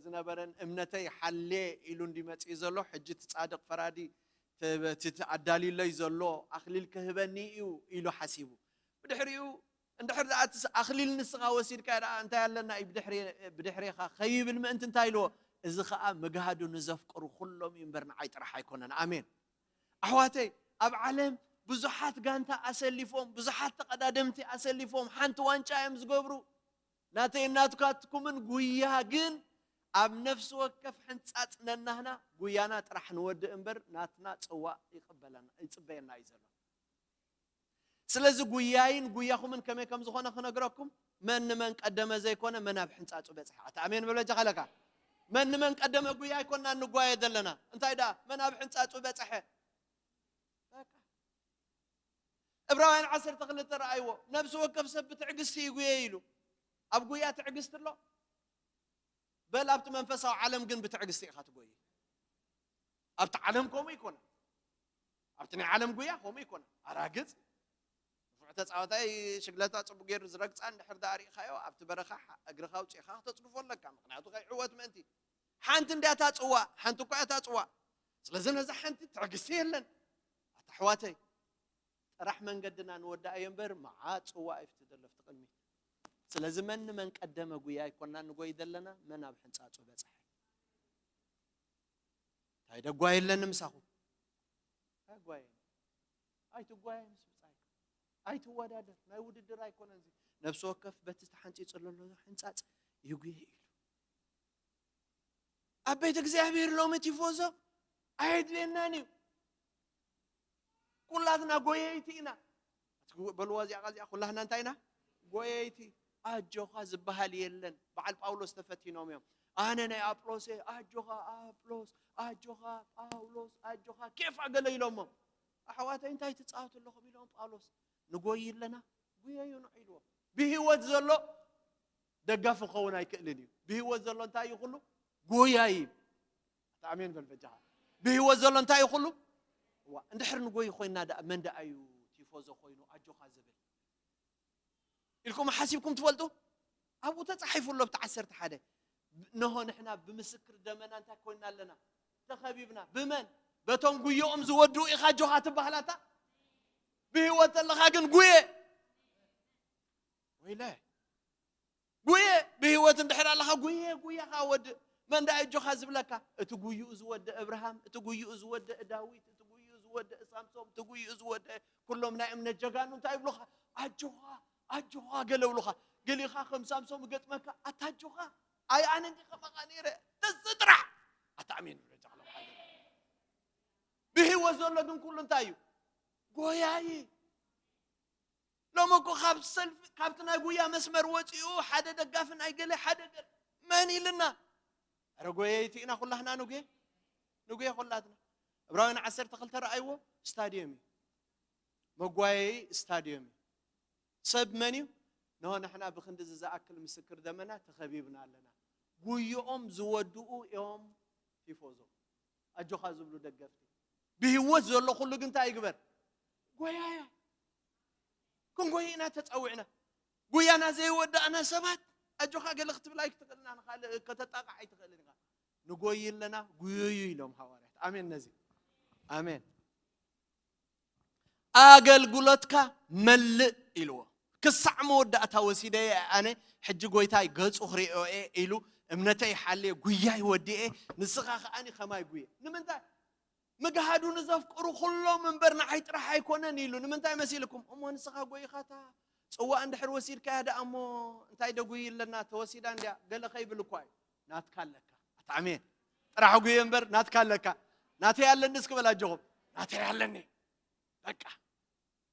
ዝነበረን እምነተይ ሓልየ" ኢሉ እንዲ መጺኡ ዘሎ። ሕጂ እቲ ጻድቕ ፈራዲ፣ እቲ፣ እቲ ኣዳልዩለይ ዘሎ ኣኽሊል ክህበኒ እዩ ኢሉ ሓሲቡ። ብድሕሪኡ እንድሕር ደኣ እቲ ኣኽሊል ንስኻ ወሲድካ ደኣ እንታይ ኣለና እዩ ብድሕሪ-፣ ብድሕሬኻ ከይብል ምእንቲ እንታይ ኢልዎ? "እዚ ኸኣ ምግሃዱ ንዘፍቅሩ ኩሎም እዩ እምበር ንዓይ ጥራሕ ኣይኮነን።" ኣሜን። ኣሕዋተይ፣ ኣብ ዓለም ብዙሓት ጋንታ ኣሰሊፎም፣ ብዙሓት ተቐዳደምቲ ኣሰሊፎም፣ ሓንቲ ዋንጫ እዮም ዝገብሩ። ናተይ ናትካትኩምን ጉያ ግን ኣብ ነፍሲ ወከፍ ሕንጻጽ ነናህና ጉያና ጥራሕ ንወድእ እምበር ናትና ጽዋእ ይቕበለና፣ ይጽበየና እዩ ዘሎ። ስለዚ ጉያይን ጉያኹምን ከመይ ከም ዝኾነ ክነግረኩም፣ መን ንመን ቀደመ ዘይኮነ መን ኣብ ሕንጻጹ በጽሐ። ኣታ ኣሜን በሎ ጃኻለካ። መን ንመን ቀደመ ጉያ ኣይኮንና እንጓየ ዘለና። እንታይ ደኣ? መን ኣብ ሕንጻጹ በጽሐ። በቃ። ዕብራውያን ዓሰርተ ክልተ ረኣይዎ። "ነፍሲ ወከፍ ሰብ ብትዕግስቲ ይጉየ" ኢሉ። ኣብ ጉያ ትዕግስቲ ኣሎ? በል ኣብቲ መንፈሳዊ ዓለም ግን ብትዕግስቲ ኢኻ ትጎይ። ኣብቲ ዓለም ከምኡ ይኮነ። ኣብቲ ናይ ዓለም ጉያ ከምኡ ይኮነ። ኣራግጽ፣ ንፉዕ ተጻዋታይ ሽግለታ ጽቡቅ ገይሩ ዝረግጻ እንድሕር ደኣ ርኢኻዮ፣ ኣብቲ በረኻ ሓ-፣ እግርኻ ኣውጺእኻ ክተጽድፎ ኣለካ። ምኽንያቱ ከይዕወት ምእንቲ። ሓንቲ እንድያ እታ ጽዋእ፣ ሓንቲ እኳ እያ እታ ጽዋእ። ስለዚ ነዛ ሓንቲ ትዕግስቲ የለን። ኣታ ኣሕዋተይ፣ ጥራሕ መንገድና ንወድኣ እዮ እምበር፣ መዓት ጽዋእ እዩ ፍቲ ዘሎ ፍቲ ቅድሚት። ስለዚ መን ንመን ቀደመ ጉያ ኣይኮንና ንጎይ ዘለና፣ መን ኣብ ሕንጻጹ በጽሐ። እንታይ ደጓየለኒ ምሳኹም? ኣይጓየን። ኣይትጓየ ምስ ብጻይካ። ኣይትወዳደር። ናይ ውድድር ኣይኮነን እዚ። ነፍሲ ወከፍ በቲ ተሓንጺጹ ዘሎ ሕንጻጽ ይጉየ ኢሉ። ኣብ ቤት እግዚኣብሔር ሎሚ ቲፎዞ ኣየድልየናን እዩ። ኩላትና ጎየይቲ ኢና። በልዋ እዚኣ ቃል እዚኣ፣ ኩላትና እንታይ ኢና? ጎየይቲ። ኣጆኻ ዝበሃል የለን። በዓል ጳውሎስ ተፈቲኖም እዮም። ኣነ ናይ ኣጵሎስ እየ፣ ኣጆኻ ኣጵሎስ፣ ኣጆኻ ጳውሎስ፣ ኣጆኻ ኬፋ ገለ ኢሎሞ። ኣሕዋተይ እንታይ ትጻወቱ ኣለኹም ኢሎም ጳውሎስ። ንጎይ ኣለና፣ ጉየዩ ንዑ ኢልዎ። ብህይወት ዘሎ ደጋፊ ክኸውን ኣይክእልን እዩ። ብህይወት ዘሎ እንታይ እዩ? ኩሉ ጎያይ እዩ። ኣታ ኣሜን በል በጃኻ። ብህይወት ዘሎ እንታይ እዩ? ኩሉ። እዋ፣ እንድሕር ንጎይ ኮይና ደኣ መን ደኣ እዩ ቲፎዞ ኮይኑ ኣጆኻ ዝብል? ኢልኩም ሓሲብኩም ትፈልጡ? ኣብኡ ተጻሒፉ ኣሎ ብቲ ዓሰርተ ሓደ። እንሆ ንሕና ብምስክር ደመና እንታይ ኮይና ኣለና? ተኸቢብና። ብመን? በቶም ጉዮኦም ዝወድኡ ኢኻ ኣጆኻ ትበሃል ኣታ። ብህይወት ዘለኻ ግን ጉየ። ወይለ። ጉየ፣ ብህይወት እንድሕር ኣለኻ ጉየ፣ ጉየኻ ወድእ። መን ደኣ ኣጆኻ ዝብለካ? እቲ ጉይኡ ዝወድእ እብርሃም፣ እቲ ጉይኡ ዝወድእ ዳዊት፣ እቲ ጉይኡ ዝወድእ ሳምሶም፣ እቲ ጉይኡ ዝወድእ ኩሎም ናይ እምነት ጀጋኑ እንታይ ይብሉኻ? ኣጆኻ፣ ኣጆኻ ገለ ይብሉኻ። ገሊኻ ከም ሳምሶም ይገጥመካ፣ ኣታ ኣጆኻ፣ ኣይ ኣነ እንዲ ከማኻ ነይረ፣ ተዝጥራሕ። ኣታ ኣሜን ብሎ ጃዕሎ። ብህይወት ዘሎ ግን ኩሉ እንታይ እዩ? ጎያይ። ሎሚ እኮ ካብ ሰልፊ፣ ካብቲ ናይ ጉያ መስመር ወፂኡ ሓደ ደጋፊ ናይ ገለ፣ ሓደ ገለ መን ኢልና? ኧረ ጎየይቲ ኢና ኩላህና፣ ንጉየ፣ ንጉየ ኩላትና። ዕብራውያን ዓሰርተ ክልተ ረኣይዎ፣ ስታድየም እዩ። መጓየዪ ስታድየም እዩ። ሰብ መን እዩ? እንሆ ንሕና ብክንድዚ ዝኣክል ምስክር ደመና ተኸቢብና ኣለና። ጉይኦም ዝወድኡ እዮም ቲፎዞ። ኣጆኻ ዝብሉ ደገፍቲ። ብህይወት ዘሎ ኩሉ ግን እንታይ ይግበር? ጎያያ። ክንጎይ ኢና ተጸዊዕና። ጉያና ዘይወዳእና ሰባት፣ ኣጆኻ ገለ ክትብል ኣይትኽእልና፣ ንኻልእ ከተጣቕዕ ኣይትኽእልን ኢኻ። ንጎይ ኣለና፣ ጉየዩ ኢሎም ሃዋርያት። ኣሜን ነዚ። ኣሜን። ኣገልግሎትካ መልእ ኢልዎ። ክሳዕ መወዳእታ ወሲደየ ኣነ ሕጂ ጎይታይ ገጹ ክርእዮ እየ ኢሉ፣ እምነተይ ሓልየ፣ ጉያይ ወዲኤ፣ ንስኻ ከኣኒ ከማይ ጉየ። ንምንታይ? ምግሃዱ ንዘፍቅሩ ኩሎም እምበር ንዓይ ጥራሕ ኣይኮነን ኢሉ። ንምንታይ መሲልኩም? እሞ ንስኻ ጎይኻታ ጽዋእ እንድሕር ወሲድካያ ደኣ እሞ እንታይ ደጉይ ኣለና? ተወሲዳ እንድያ፣ ገለ ከይብል እኳ እዩ። ናትካ ኣለካ። ኣታ ኣሜን። ጥራሕ ጉየ እምበር ናትካ ኣለካ። ናተይ ኣለኒ እስኪ በል ኣጆኹም። ናተይ ኣለኒ። በቃ።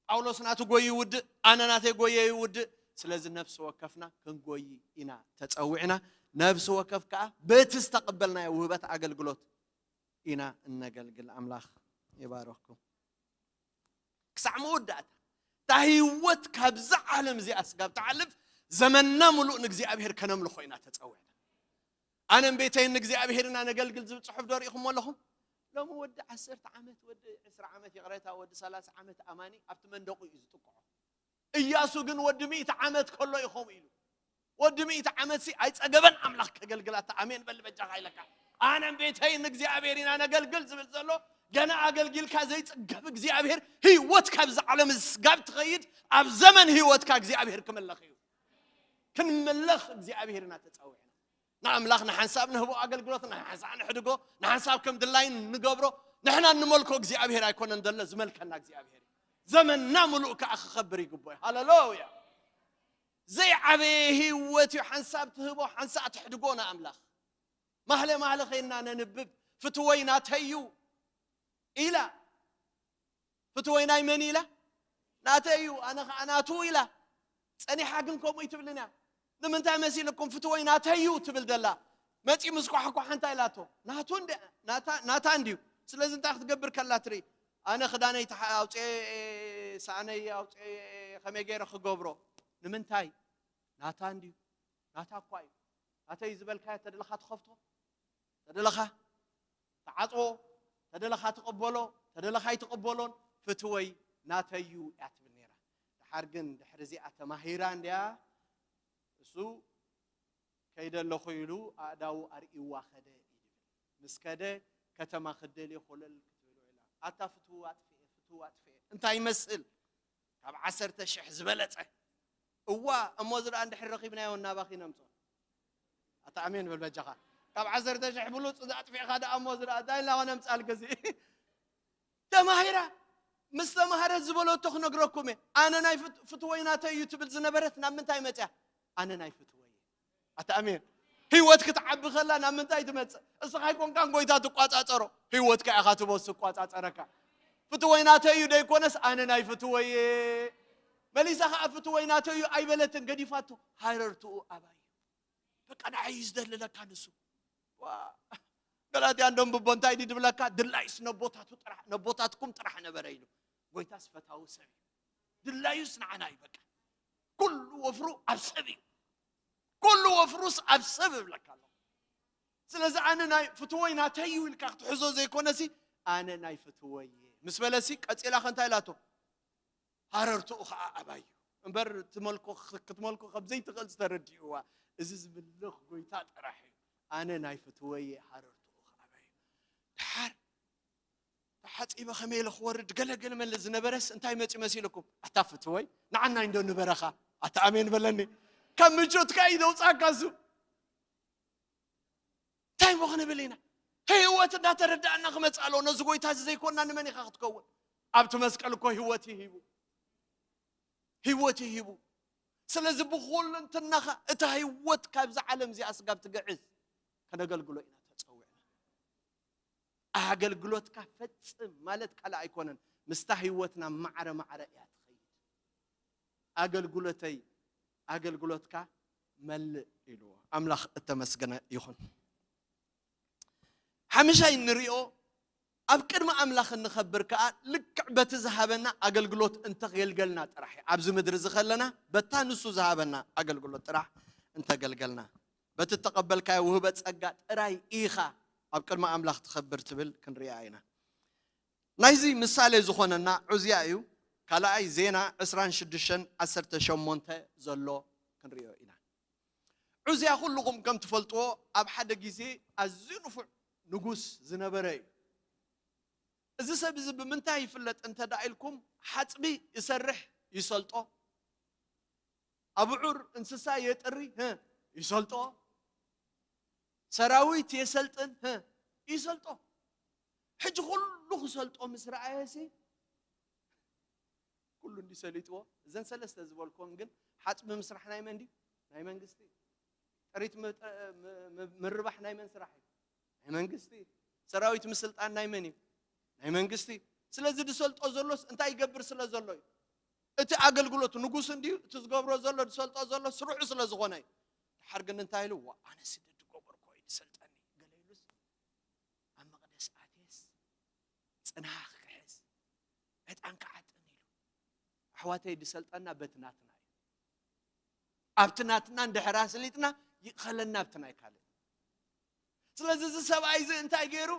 ጳውሎስ ናቱ ጎዩ ይውድእ፣ ኣነ ናተይ ጎየ ይውድእ። ስለዚ ነፍሲ ወከፍና ክንጎይ ኢና ተጸዊዕና። ነፍሲ ወከፍ ከኣ በቲ ዝተቐበልናዮ ውህበት ኣገልግሎት ኢና እነገልግል። ኣምላኽ ይባረኽኩም። ክሳዕ መወዳእታ እታ ህይወት ካብዛ ዓለም እዚኣ ስጋብ ትሓልፍ ዘመንና ምሉእ ንእግዚኣብሔር ከነምልኾ ኢና ተጸዊዕና። ኣነን ቤተይን ንእግዚኣብሔር ኢና ነገልግል ዝብል ጽሑፍ ዶ ርኢኹሞ ኣለኹም? ሎሚ ወዲ ዓሰርተ ዓመት፣ ወዲ ዕስራ ዓመት፣ ይቕሬታ፣ ወዲ ሰላሳ ዓመት ኣማኒ ኣብቲ መንደቑ እዩ ዝጥቅዖ። እያሱ ግን ወዲ ሚእቲ ዓመት ከሎ እዩ ከምኡ ኢሉ። ወዲ ሚእቲ ዓመት ሲ ኣይጸገበን ኣምላኽ ከገልግል። ኣታ ኣሜን በል በጃኻ ኢለካ። ኣነን ቤተይን ንእግዚኣብሔር ኢና ነገልግል ዝብል ዘሎ፣ ገና ኣገልጊልካ ዘይጽገብ እግዚኣብሔር ህይወት ካብዚ ዓለም ስጋብ ትኸይድ ኣብ ዘመን ህይወትካ እግዚኣብሔር ክምለኽ እዩ። ክንምለኽ እግዚኣብሔር ኢና ተጸዊዕና። ንኣምላኽ ንሓንሳብ ንህቦ ኣገልግሎት፣ ንሓንሳብ ንሕድጎ፣ ንሓንሳብ ከም ድላይ ንገብሮ። ንሕና እንመልኮ እግዚኣብሔር ኣይኮነን ዘሎ፣ ዝመልከና እግዚኣብሔር እዩ። ዘመንና ምሉእ ከኣ ክኸብር ይግብኦ። ሃሌሉያ። ዘይዓበየ ህይወት እዩ። ሓንሳብ ትህቦ፣ ሓንሳብ ትሕድጎ ንኣምላኽ። ማህለ ማህለ ኸይና ነንብብ። ፍትወይ ናተይ እዩ ኢላ። ፍትወይ ናይ መን ኢላ? ናተይ እዩ፣ ኣነ ኸዓ ናቱ ኢላ። ጸኒሓ ግን ከምኡ ይትብልን እያ። ንምንታይ መሲልኩም ፍትወይ ናተይ እዩ ትብል ዘላ? መጺኡ ምስ ኳሕኳሓ እንታይ ኢላቶ? ናቱ እንደ-፣ ናታ፣ ናታ እንድዩ። ስለዚ እንታይ ክትገብር ከላ ትርኢ? ኣነ ክዳነይ ተሓ-፣ ኣውፅኤ፣ ሳእነይ ኣውፅኤ፣ ከመይ ገይረ ክገብሮ? ንምንታይ? ናታ እንድዩ። ናታ እኳ እዩ። ናተይ ዝበልካዮ ተደለኻ ትኸፍቶ፣ ተደለኻ ትዓፅዎ፣ ተደለኻ ትቕበሎ፣ ተደለኻ ኣይትቕበሎን፣ ፍትወይ ናተይ እዩ እያ ትብል ነይራ። ደሓር ግን ድሕሪ እዚኣ ተማሂራ እንድያ፣ እሱ ከይደ ኣለኹ ኢሉ ኣእዳዉ ኣርእይዋ ኸደ እዩ ዝብል። ምስ ከደ ከተማ ክደልዮ ኮለል ክትብሎ ኢላ። ኣታ ፍትው ኣጥፍኤ፣ ፍትው ኣጥፍኤ። እንታይ ይመስል? ካብ ዓሰርተ ሽሕ ዝበለጸ። እዋ፣ እሞ እዚ ደኣ እንድሕር ረኺብናዮ እናባኺ ነምጾ። ኣታ ኣሜን በል በጃኻ። ካብ ዓሰርተ ሽሕ ብሉጽ እዚ ኣጥፊእኻ ደኣ እሞ እዚ ደኣ እንታይ ኢልና ነምጻልክ እዚ? ተማሂራ። ምስ ተማሃረት ዝበለቶ ክነግረኩም እየ። ኣነ ናይ ፍት-፣ ፍትወይ ናተይ እዩ ትብል ዝነበረት ናብ ምንታይ መጽያ? ኣነ ናይ ፍትወይ እየ። ኣታ ኣሜን። ህይወት ክትዓቢ ከላ ናብ ምንታይ ትመጽእ? እስኻ ኣይኮንካን ጎይታ ትቋጻጸሮ። ህይወትካ ኢኻ ትቦስ ትቋጻጸረካ። ፍትወይ ናተይ እዩ ደይኮነስ ኣነ ናይ ፍትወይ እየ። መሊሳ ኸዓ ፍትወይ ናተይ እዩ ኣይበለትን፣ ገዲፋቶ። ሃረርትኡ ኣባይ እዩ። በቃ ንዓይ እዩ ዝደልለካ ንሱ። ዋ፣ ገላትያ እንደንብቦ እንታይ ድዩ ድብለካ? ድላይስ ነቦታቱ ጥራሕ፣ ነቦታትኩም ጥራሕ ነበረ ኢሉ። ጎይታስ ፈታዊ ሰብ እዩ። ድላዩስ ንዓና እዩ በቃ። ኩሉ ወፍሩ ኣብ ሰብ እዩ። ኩሉ ወፍሩስ ኣብ ሰብ እብለካ ኣለኹ። ስለዚ ኣነ ናይ ፍትወይ ናተይ እዩ ኢልካ ክትሕዞ ዘይኮነሲ፣ ኣነ ናይ ፍትወይ እየ ምስ በለሲ፣ ቀጺላ ከ እንታይ ኢላቶ? ሃረርትኡ ኸዓ ኣባይ እዩ። እምበር ትመልኮ፣ ክትመልኮ ከም ዘይትኽእል ዝተረድእዋ፣ እዚ ዝምልኽ ጎይታ ጥራሕ እዩ። ኣነ ናይ ፍትወይ እየ፣ ሃረርትኡ ኸዓ ኣባይ እዩ። ደሓር ተሓጺበ ከመይ ኢለ ክወርድ ገለ ገለ መለ ዝነበረስ እንታይ መጺኡ መሲልኩም? ኣታ ፍትወይ፣ ንዓናይ እንዶ ንበረኻ። ኣታ ኣሜን በለኒ። ካብ ምቾትካ እዩ ዘውጻእካ እሱ። እንታይ እሞ ክንብል ኢና? ህይወት እንዳተረዳእና ክመጽእ ኣለዎ። ነዚ ጎይታ እዚ ዘይኮንና ንመን ኢኻ ክትከውን? ኣብቲ መስቀል እኮ ህይወት እዩ ሂቡ። ህይወት እዩ ሂቡ። ስለዚ ብኹለንትናኻ እታ ህይወት ካብዛ ዓለም እዚኣ ስጋብ ትግዕዝ ከነገልግሎ ኢና ተጸዊዕና። ኣገልግሎትካ ፈጽም ማለት ካልእ ኣይኮነን፣ ምስታ ህይወትና ማዕረ ማዕረ እያ ትኸይድ። ኣገልግሎተይ፣ ኣገልግሎትካ መልእ ኢልዎ። ኣምላኽ እተመስገነ ይኹን። ሓምሻይ እንሪኦ፣ ኣብ ቅድሚ ኣምላኽ እንኸብር ከኣ ልክዕ በቲ ዝሃበና ኣገልግሎት እንተገልገልና ጥራሕ እዩ። ኣብዚ ምድሪ እዚ ከለና በታ ንሱ ዝሃበና ኣገልግሎት ጥራሕ እንተገልገልና፣ በቲ እተቐበልካዮ ውህበት ጸጋ ጥራይ ኢኻ ኣብ ቅድሚ ኣምላኽ ትኸብር ትብል ክንሪኣ ኢና። ናይዚ ምሳሌ ዝኾነና ዑዝያ እዩ። ካልኣይ ዜና ዕስራን ሽዱሽተን ዓሰርተ ሸሞንተ ዘሎ ክንሪኦ ኢና። ዑዝያ ኩልኹም ከም ትፈልጥዎ ኣብ ሓደ ግዜ ኣዝዩ ንፉዕ ንጉስ ዝነበረ እዩ። እዚ ሰብ እዚ ብምንታይ ይፍለጥ እንተ ደኣ ኢልኩም፣ ሓጽቢ ይሰርሕ ይሰልጦ። ኣብዑር እንስሳ የጥሪ፣ ህ፣ ይሰልጦ። ሰራዊት የሰልጥን፣ ህ፣ ይሰልጦ። ሕጂ ኩሉ ክሰልጦ ምስ ረኣየሲ፣ ኩሉ እንዲ ሰሊጥዎ፣ እዘን ሰለስተ ዝበልኩወን ግን፣ ሓፅቢ ምስራሕ ናይ መን ድዩ? ናይ መንግስቲ። ጥሪት ም-፣ ም-፣ ም-፣ ምርባሕ ናይ መን ስራሕ እዩ? ናይ መንግስቲ። ሰራዊት ምስልጣን ናይ መን እዩ? ናይ መንግስቲ። ስለዚ ዝሰልጦ ዘሎስ እንታይ ይገብር ስለ ዘሎ እዩ? እቲ ኣገልግሎት ንጉስ እንድዩ፣ እቲ ዝገብሮ ዘሎ፣ ዝሰልጦ ዘሎ ስርሑ ስለ ዝኾነ እዩ። ድሓር ግን እንታይ ኢሉ? "ዋ፣ ኣነስ ድድ ጎበርኮ እዩ ዝሰልጠኒ" ገለ ኢሉስ፣ ኣብ መቕደስ ኣትየስ ጽናሕ ክሕዝ፣ ዕጣን ክዓጥን ኢሉ። ኣሕዋተይ፣ ዝሰልጠና በቲ ናትና እዩ። ኣብቲ ናትና እንድሕር ኣስሊጥና፣ ይእኸለና ኣብቲ ናይ ካልእ። ስለዚ እዚ ሰብኣይ እዚ እንታይ ገይሩ?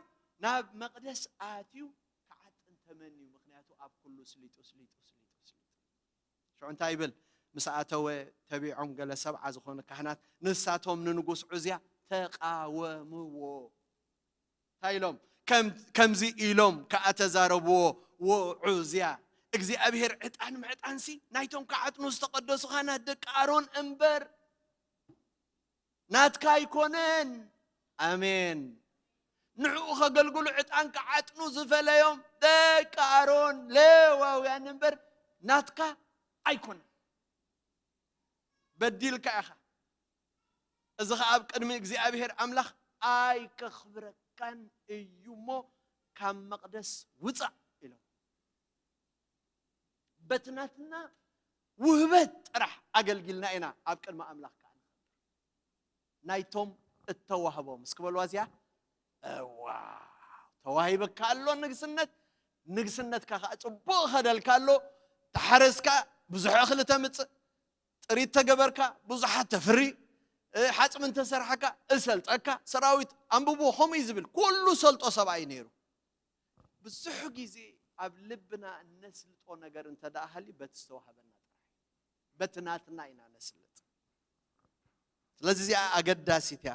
ናብ መቕደስ ኣትዩ ክዓጥን ተመንዩ። ምኽንያቱ ኣብ ኩሉ ስሊጡ፣ ስሊጡ፣ ስሊጡ፣ ስሊጡ። ሽዑ እንታይ ይብል? ምስ ኣተወ፣ ተቢዖም ገለ ሰብዓ ዝኾኑ ካህናት፣ ንሳቶም ንንጉስ ዑዝያ ተቓወምዎ። እንታይ ኢሎም? ከም-፣ ከምዚ ኢሎም ከኣ ተዛረብዎ፣ "ዎ ዑዝያ፣ እግዚኣብሄር ዕጣን ምዕጣንሲ ናይቶም ክዓጥኑ ዝተቐደሱ ካህናት ደቂ ኣሮን እምበር፣ ናትካ ኣይኮነን።" ኣሜን። ንዕኡ ከገልግሉ ዕጣን ክዓጥኑ ዝፈለዮም ደቂ ኣሮን ሌዋውያን እምበር ናትካ ኣይኮነን። በዲልካ ኢኻ። እዚ ኸኣ ኣብ ቅድሚ እግዚኣብሄር ኣምላኽ ኣይከኽብረካን እዩ እሞ ካብ መቕደስ ውጻእ ኢሎም። በቲ ናትና ውህበት ጥራሕ ኣገልጊልና ኢና ኣብ ቅድሚ ኣምላኽ ከኣ ንኸብር። ናይቶም እተዋህቦም እስኪ በልዋ እዚኣ። እዋ፣ ተዋሂበካ ኣሎ ንግስነት፣ ንግስነትካ ከኣ ጽቡቕ ኸደልካ ኣሎ። ተሓረስካ፣ ብዙሕ እኽሊ ተምጽእ፣ ጥሪት ተገበርካ፣ ብዙሓት ተፍሪ፣ እ፣ ሓጽቢ እንተሰርሓካ፣ እሰልጠካ፣ ሰራዊት ኣንብብዎ፣ ከምኡ እዩ ዝብል። ኩሉ ሰልጦ ሰብኣይ ነይሩ። ብዙሕ ግዜ ኣብ ልብና እነስልጦ ነገር እንተ ደኣ ሃልዩ፣ በቲ ዝተዋህበና ጥራሕ፣ በቲ ናትና ኢና ነስልጥ። ስለዚ እዚኣ ኣገዳሲት እያ።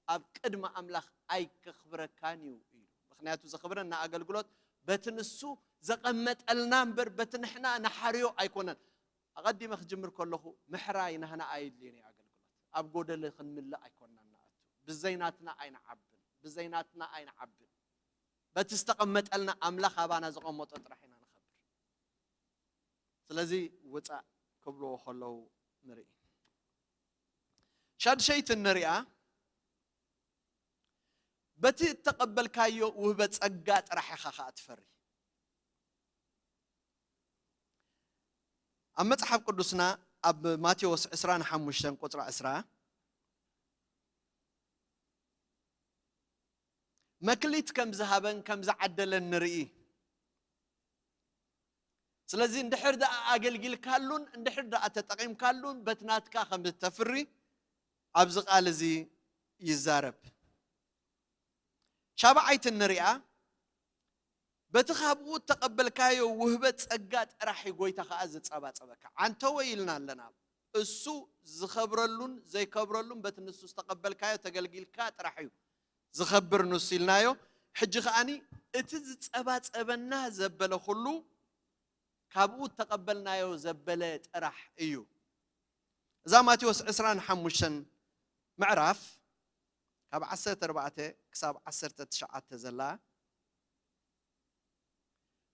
ኣብ ቅድሚ ኣምላኽ ኣይከኽብረካን እዩ ኢሉ። ምኽንያቱ ዘኽብረና ኣገልግሎት በቲ ንሱ ዘቐመጠልና እምበር በቲ ንሕና ንሓርዮ ኣይኮነን። ኣቐዲመ ክጅምር ከለኹ ምሕራይ ናህና ኣየድልዮን እዩ ኣገልግሎት። ኣብ ጎደሎ ክንምልእ ኣይኮንና ንኣቱ። ብዘይ ናትና ኣይንዓብን። ብዘይ ናትና ኣይንዓብን። በቲ ዝተቐመጠልና ኣምላኽ ኣባና ዘቐመጦ ጥራሕ ኢና ንኸብር። ስለዚ ውጻእ ክብልዎ ከለዉ ንርኢ። ሻድሸይቲ ንሪኣ፣ በቲ እተቐበልካዮ ውህበት ጸጋ ጥራሕ ኢኻ ኸኣ ትፈሪ። ኣብ መጽሓፍ ቅዱስና ኣብ ማቴዎስ ዕስራን ሓሙሽተን ቁጽሪ ዕስራ፣ መክሊት ከም ዝሃበን ከም ዝዓደለን ንርኢ። ስለዚ እንድሕር ደኣ ኣገልጊልካሉን እንድሕር ደኣ ተጠቒምካሉን በቲ ናትካ ከም እተፍሪ ኣብዚ ቃል እዚ ይዛረብ። ሻብዓይቲ ንሪኣ፣ በቲ ካብኡ እተቐበልካዮ ውህበት ጸጋ ጥራሕ እዩ ጎይታ ከኣ ዝጸባጸበካ። ዓንተወ ኢልና ኣለና። እሱ ዝኸብረሉን ዘይከብረሉን በቲ ንሱ ዝተቐበልካዮ ተገልጊልካ ጥራሕ እዩ ዝኸብር ንሱ ኢልናዮ። ሕጂ ከኣኒ እቲ ዝጸባጸበና ዘበለ ኩሉ ካብኡ እተቐበልናዮ ዘበለ ጥራሕ እዩ። እዛ ማቴዎስ ዕስራን ሓሙሽተን ምዕራፍ ካብ ዓሰርተ ኣርባዕተ ክሳብ ዓሰርተ ትሽዓተ ዘላ፣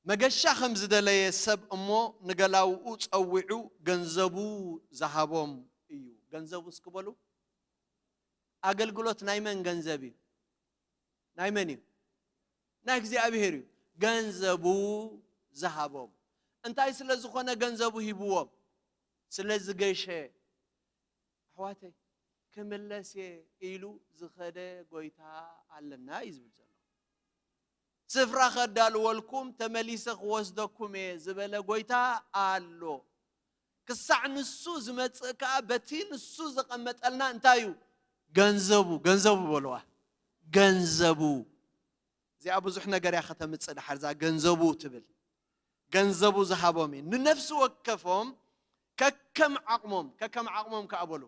መገሻ ከም ዝደለየ ሰብ እሞ ንገላውኡ ጸዊዑ ገንዘቡ ዝሃቦም እዩ። ገንዘቡ እስኪ በሉ። ኣገልግሎት ናይ መን ገንዘብ እዩ? ናይ መን እዩ? ናይ እግዚኣብሄር እዩ። ገንዘቡ ዝሃቦም። እንታይ ስለ ዝኾነ ገንዘቡ ሂብዎም? ስለ ዝገሸ። ኣሕዋተይ፣ ክምለስ እየ ኢሉ ዝኸደ ጎይታ ኣለና እዩ ዝብል ዘሎ። ስፍራ ከዳልወልኩም ተመሊሰ ክወስደኩም እየ ዝበለ ጎይታ ኣሎ። ክሳዕ ንሱ ዝመጽእ ከኣ በቲ ንሱ ዘቐመጠልና እንታይ እዩ? ገንዘቡ፣ ገንዘቡ በልዋ። ገንዘቡ። እዚኣ ብዙሕ ነገር እያ ከተምጽእ ድሓር እዛ ገንዘቡ ትብል። ገንዘቡ ዝሃቦም እዩ። ንነፍሲ ወከፎም ከከም ዓቕሞም፣ ከከም ዓቕሞም ከኣ በሉ።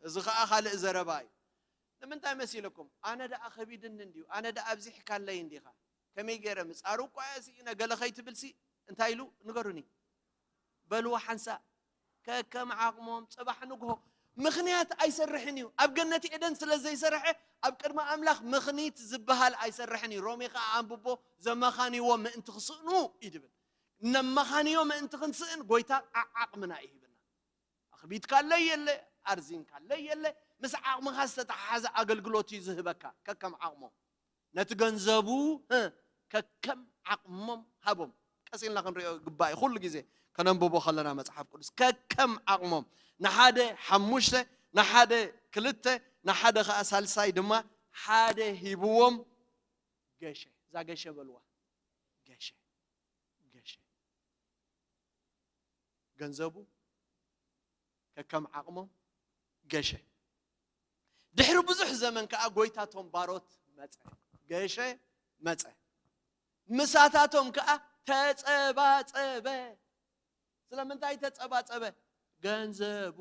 እዚ ከኣ ካልእ ዘረባ እዩ። ንምንታይ መሲለኩም? ኣነ ደኣ ከቢድኒ እንድዩ፣ ኣነ ደኣ ኣብዚሕካለይ እንዲኻ። ከመይ ገይረ ምጻሩ እኳ እየ ስኢነ፣ ገለ ከይትብልሲ እንታይ ኢሉ? ንገሩኒ። በልዎ ሓንሳእ። ከከም ዓቕሞም ጽባሕ ንግሆ ምኽንያት ኣይሰርሕን እዩ። ኣብ ገነት ኤደን ስለ ዘይሰርሐ ኣብ ቅድሚ ኣምላኽ ምኽኒት ዝበሃል ኣይሰርሕን እዩ። ሮሜ ኸዓ ኣንብቦ፣ ዘመኻንይዎ ምእንቲ ክስእኑ እዩ ድብል። ነመኻንዮ ምእንቲ ክንስእን ጎይታ ዓዓቕምና እዩ ሂብና። ኣኽቢትካለይ የለ፣ ኣርዚንካለይ የለ፣ ምስ ዓቕምኻ ዝተተሓሓዘ ኣገልግሎት እዩ ዝህበካ። ከከም ዓቕሞም ነቲ ገንዘቡ እ፣ ከከም ዓቕሞም ሃቦም። ቀስ ኢልና ክንሪኦ ግባእ እዩ። ኩሉ ግዜ ከነንብቦ ከለና መጽሓፍ ቅዱስ ከከም ዓቕሞም ንሓደ ሓሙሽተ፣ ንሓደ ክልተ፣ ንሓደ ኸዓ ሳልሳይ ድማ ሓደ ሂብዎም። ገሸ፣ እዛ ገሸ በልዋ። ገሸ፣ ገሸ። ገንዘቡ ከከም ዓቕሞም ገሸ። ድሕሪ ብዙሕ ዘመን ከኣ ጎይታቶም ባሮት መጸ። ገሸ መጸ። ምሳታቶም ከኣ ተጸባጸበ። ስለምንታይ ተጸባጸበ? ገንዘቡ።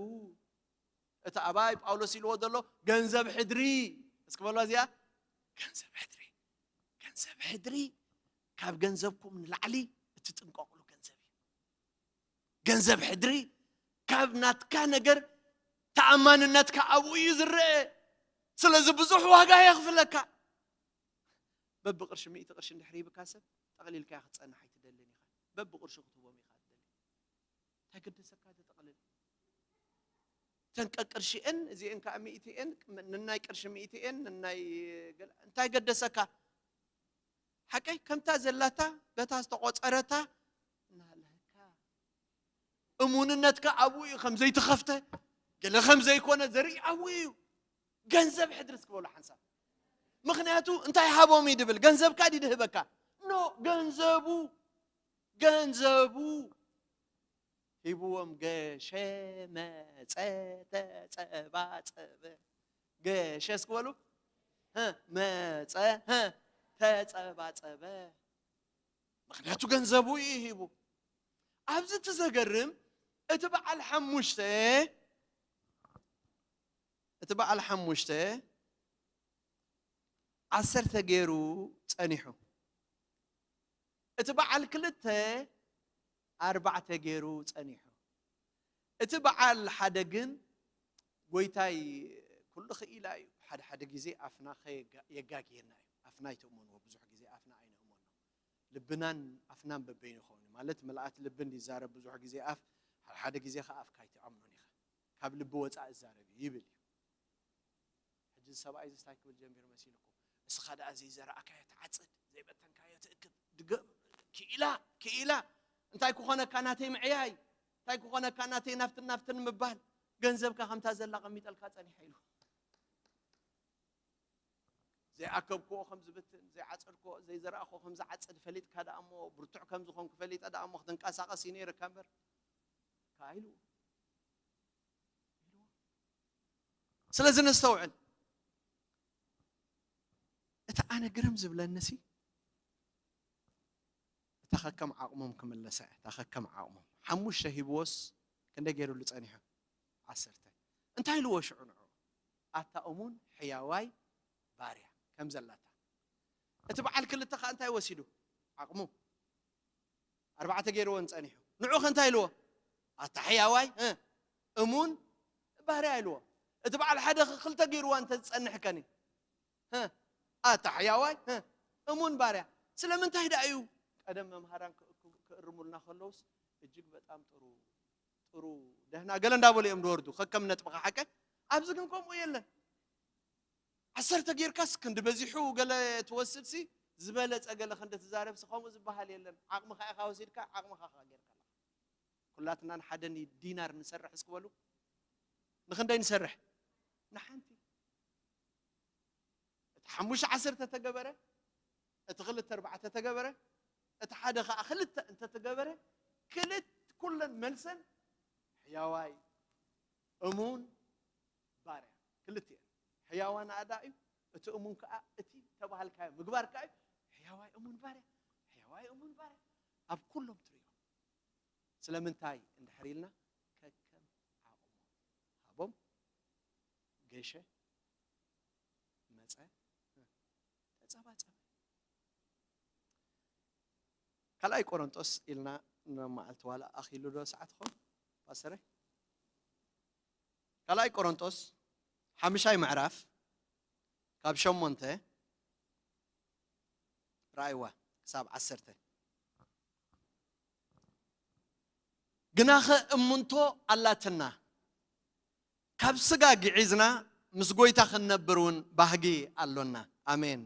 እቲ ኣባይ ጳውሎስ ኢልዎ ዘሎ ገንዘብ ሕድሪ። እስኪ በሎ እዚኣ። ገንዘብ ሕድሪ። ገንዘብ ሕድሪ። ካብ ገንዘብኩም ንላዕሊ እትጥንቀቕሉ ገንዘብ እዩ። ገንዘብ ሕድሪ ካብ ናትካ ነገር ተኣማንነትካ ኣብኡ እዩ ዝረአ። ስለዚ ብዙሕ ዋጋ የኽፍለካ። በብቕርሺ ሚእቲ ቅርሺ እንድሕር ሂብካ ሰብ ጠቕሊልካ ክትጸንሕ ኣይትደልን ኢኻ። በብቕርሺ ክትህቦም ኢኻ ትደሊ። እንታይ ገደሰካ ተጠቕልል? እተን ቀቅርሺ እየን፣ እዚአን ከዓ ሚእቲ እየን፣ ንናይ ቅርሺ ሚእቲ እየን፣ ንናይ ገለ እንታይ ገደሰካ? ሓቀይ ከምታ ዘላታ በታ ዝተቖጸረታ እናሃለካ እሙንነትካ ኣብኡ እዩ። ከም ዘይተኸፍተ ገለ ከም ዘይኮነ ዘርኢ ኣብኡ እዩ። ገንዘብ ሕድሪ እስክበሉ ሓንሳብ። ምኽንያቱ እንታይ ሃቦም እዩ ድብል? ገንዘብካ ድዩ ድህበካ? ኖ፣ ገንዘቡ፣ ገንዘቡ ሂብዎም። ገሸ፣ መጸ፣ ተጸባጸበ። ገሸ እስክበሉ። ህ፣ መጸ፣ ህ፣ ተጸባጸበ። ምኽንያቱ ገንዘቡ እዩ ሂቡ። ኣብዚ እቲ ዘገርም፣ እቲ በዓል ሓሙሽተ፣ እቲ በዓል ሓሙሽተ ዓሰርተ ገይሩ ጸኒሑ። እቲ በዓል ክልተ ኣርባዕተ ገይሩ ጸኒሑ። እቲ በዓል ሓደ ግን፣ ጎይታይ ኩሉ ክኢላ እዩ። ሓደ ሓደ ግዜ ኣፍና ከየጋ-፣ የጋግየና እዩ። ኣፍና ኣይትእመንዎ። ብዙሕ ግዜ ኣፍና ኣይንእመኖ። ልብናን ኣፍናን በበይኑ ይኸውን። ማለት ምልኣት ልቢ እንዲ ይዛረብ ብዙሕ ግዜ ኣፍ፣ ሓደ ሓደ ግዜ ኸዓ ኣፍካ ኣይትኣምኖን ኢኻ። ካብ ልቢ ወጻኢ ዝዛረብ እዩ ይብል እዩ። ሕጂ እዚ ሰብኣይ እዚ እንታይ ክብል ጀሚሩ መሲልኩም? እስኻ ደኣ ዘይዘራእካዮ ትዓጽድ፣ ዘይበተንካዮ ትእክብ። ድገ-፣ ክኢላ፣ ክኢላ። እንታይ ክኾነካ ናተይ ምዕያይ? እንታይ ክኾነካ ናተይ ናፍትን ናፍትን ምባል? ገንዘብካ ከምታ ዘላ ቀሚጠልካ ጸኒሐ ኢሉ። ዘይኣከብክዎ ከም ዝብትን፣ ዘይዓጸድክዎ፣ ዘይዘራእክዎ ከም ዝዓጽድ ፈሊጥካ ደኣ እሞ፣ ብርቱዕ ከም ዝኾንኩ ፈሊጠ ደኣ እሞ ክትንቀሳቐስ እዩ ነይርካ እምበር፣ ከኣ ኢልዎ። ኢልዎ። ስለዚ ነስተውዕል። እቲ ኣነ ግርም ዝብለኒሲ፣ እታ ከከም ዓቕሞም ክምለሳ እያ፣ እታ ከከም ዓቕሞም። ሓሙሽተ ሂብዎስ ክንደይ ገይሩሉ ጸኒሑ? ዓሰርተ። እንታይ ኢልዎ ሽዑ ንዑ? ኣታ እሙን ሕያዋይ ባርያ፣ ከም ዘላታ። እቲ በዓል ክልተ ኸኣ እንታይ ወሲዱ? ዓቕሙ። ኣርባዕተ ገይርዎን ጸኒሑ። ንዑ ኸ እንታይ ኢልዎ? ኣታ ሕያዋይ፣ እ፣ እሙን ባርያ ኢልዎ። እቲ በዓል ሓደ ኸ ክልተ ገይርዋ እንተ ዝጸንሕ ከኒ? እ፣ ኣታ ሕያዋይ፣ እ፣ እሙን ባርያ። ስለምንታይ ደኣ እዩ? ቀደም መምሃራን ክ-፣ ክ-፣ ክእርሙልና ከለውስ እጅግ በጣም ጥሩ፣ ጥሩ፣ ደህና ገለ እንዳበሉ እዮም ዝወርዱ። ከከም ነጥብኻ ሓቀ። ኣብዚ ግን ከምኡ የለን። ዓሰርተ ጌርካስ ክንዲ በዚሑ ገለ ትወስድሲ፣ ዝበለጸ ገለ ክንዲ ትዛረብሲ፣ ከምኡ ዝበሃል የለን። ዓቕምኻ ኢኻ ወሲድካ፣ ዓቕምኻ ኢኻ ጌርካ ኣለኻ። ኩላትና ንሓደ ኒ-፣ ዲናር ንሰርሕ እስኪ በሉ። ንኽንደይ ንሰርሕ? ንሓንቲ። እቲ ሓሙሽተ ዓሰርተ ተገበረ፣ እቲ ክልተ ኣርባዕተ ተገበረ፣ እቲ ሓደ ኸዓ ክልተ እንተተገበረ፣ ክልት-፣ ኩለን መልሰን ሕያዋይ፣ እሙን፣ ባርያ። ክልቲኤን። ሕያዋን ኣእዳ እዩ፣ እቲ እሙን ከኣ እቲ ተባሃልካዮ ምግባርካ እዩ። ሕያዋይ እሙን ባርያ፣ ሕያዋይ እሙን ባርያ። ኣብ ኩሎም ትርእዮ። ስለምንታይ እንድሕር ኢልና፣ ከከም ዓቕሞም ሃቦም፣ ገሸ፣ መጸ፣ ተጸባጸበ። ካልኣይ ቆሮንጦስ ኢልና ንመዓልቲ ዋላ ኣኺሉ ዶ ሰዓትኹም? ፓስተረይ? ካልኣይ ቆሮንጦስ ሓምሻይ ምዕራፍ ካብ ሸሞንተ ራእይዋ ክሳብ ዓሰርተ። ግናኸ እምንቶ ኣላትና፣ ካብ ስጋ ግዒዝና ምስ ጎይታ ክንነብር እውን ባህጊ ኣሎና። ኣሜን።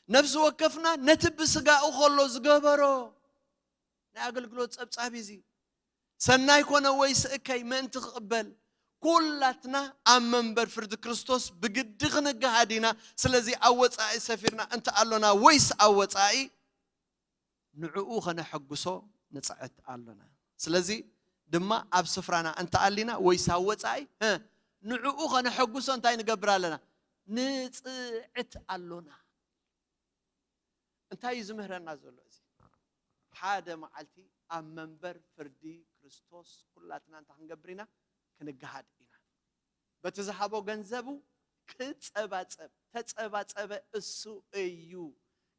ነፍሲ ወከፍና ነቲ ብስጋኡ ከሎ ዝገበሮ ናይ ኣገልግሎት ጸብጻብ እዚ፣ ሰናይ ኮነ ወይስ እከይ ምእንቲ ክቕበል፣ ኩላትና ኣብ መንበር ፍርዲ ክርስቶስ ብግዲ ክንገሃድ ኢና። ስለዚ ኣብ ወጻኢ ሰፊርና እንተ ኣሎና ወይስ ኣብ ወጻኢ፣ ንዕኡ ከነሐጉሶ ንጽዕት ኣሎና። ስለዚ ድማ ኣብ ስፍራና እንተ ኣሊና ወይስ ኣብ ወጻኢ፣ እ፣ ንዕኡ ከነሐጉሶ እንታይ ንገብር ኣለና? ንጽዕት ኣሎና። እንታይ እዩ ዝምህረና ዘሎ እዚ? ሓደ መዓልቲ ኣብ መንበር ፍርዲ ክርስቶስ ኩላትና እንታይ ክንገብር ኢና? ክንገሃድ ኢና። በቲ ዝሃቦ ገንዘቡ ክጸባጸብ፣ ተጸባጸበ፣ እሱ እዩ።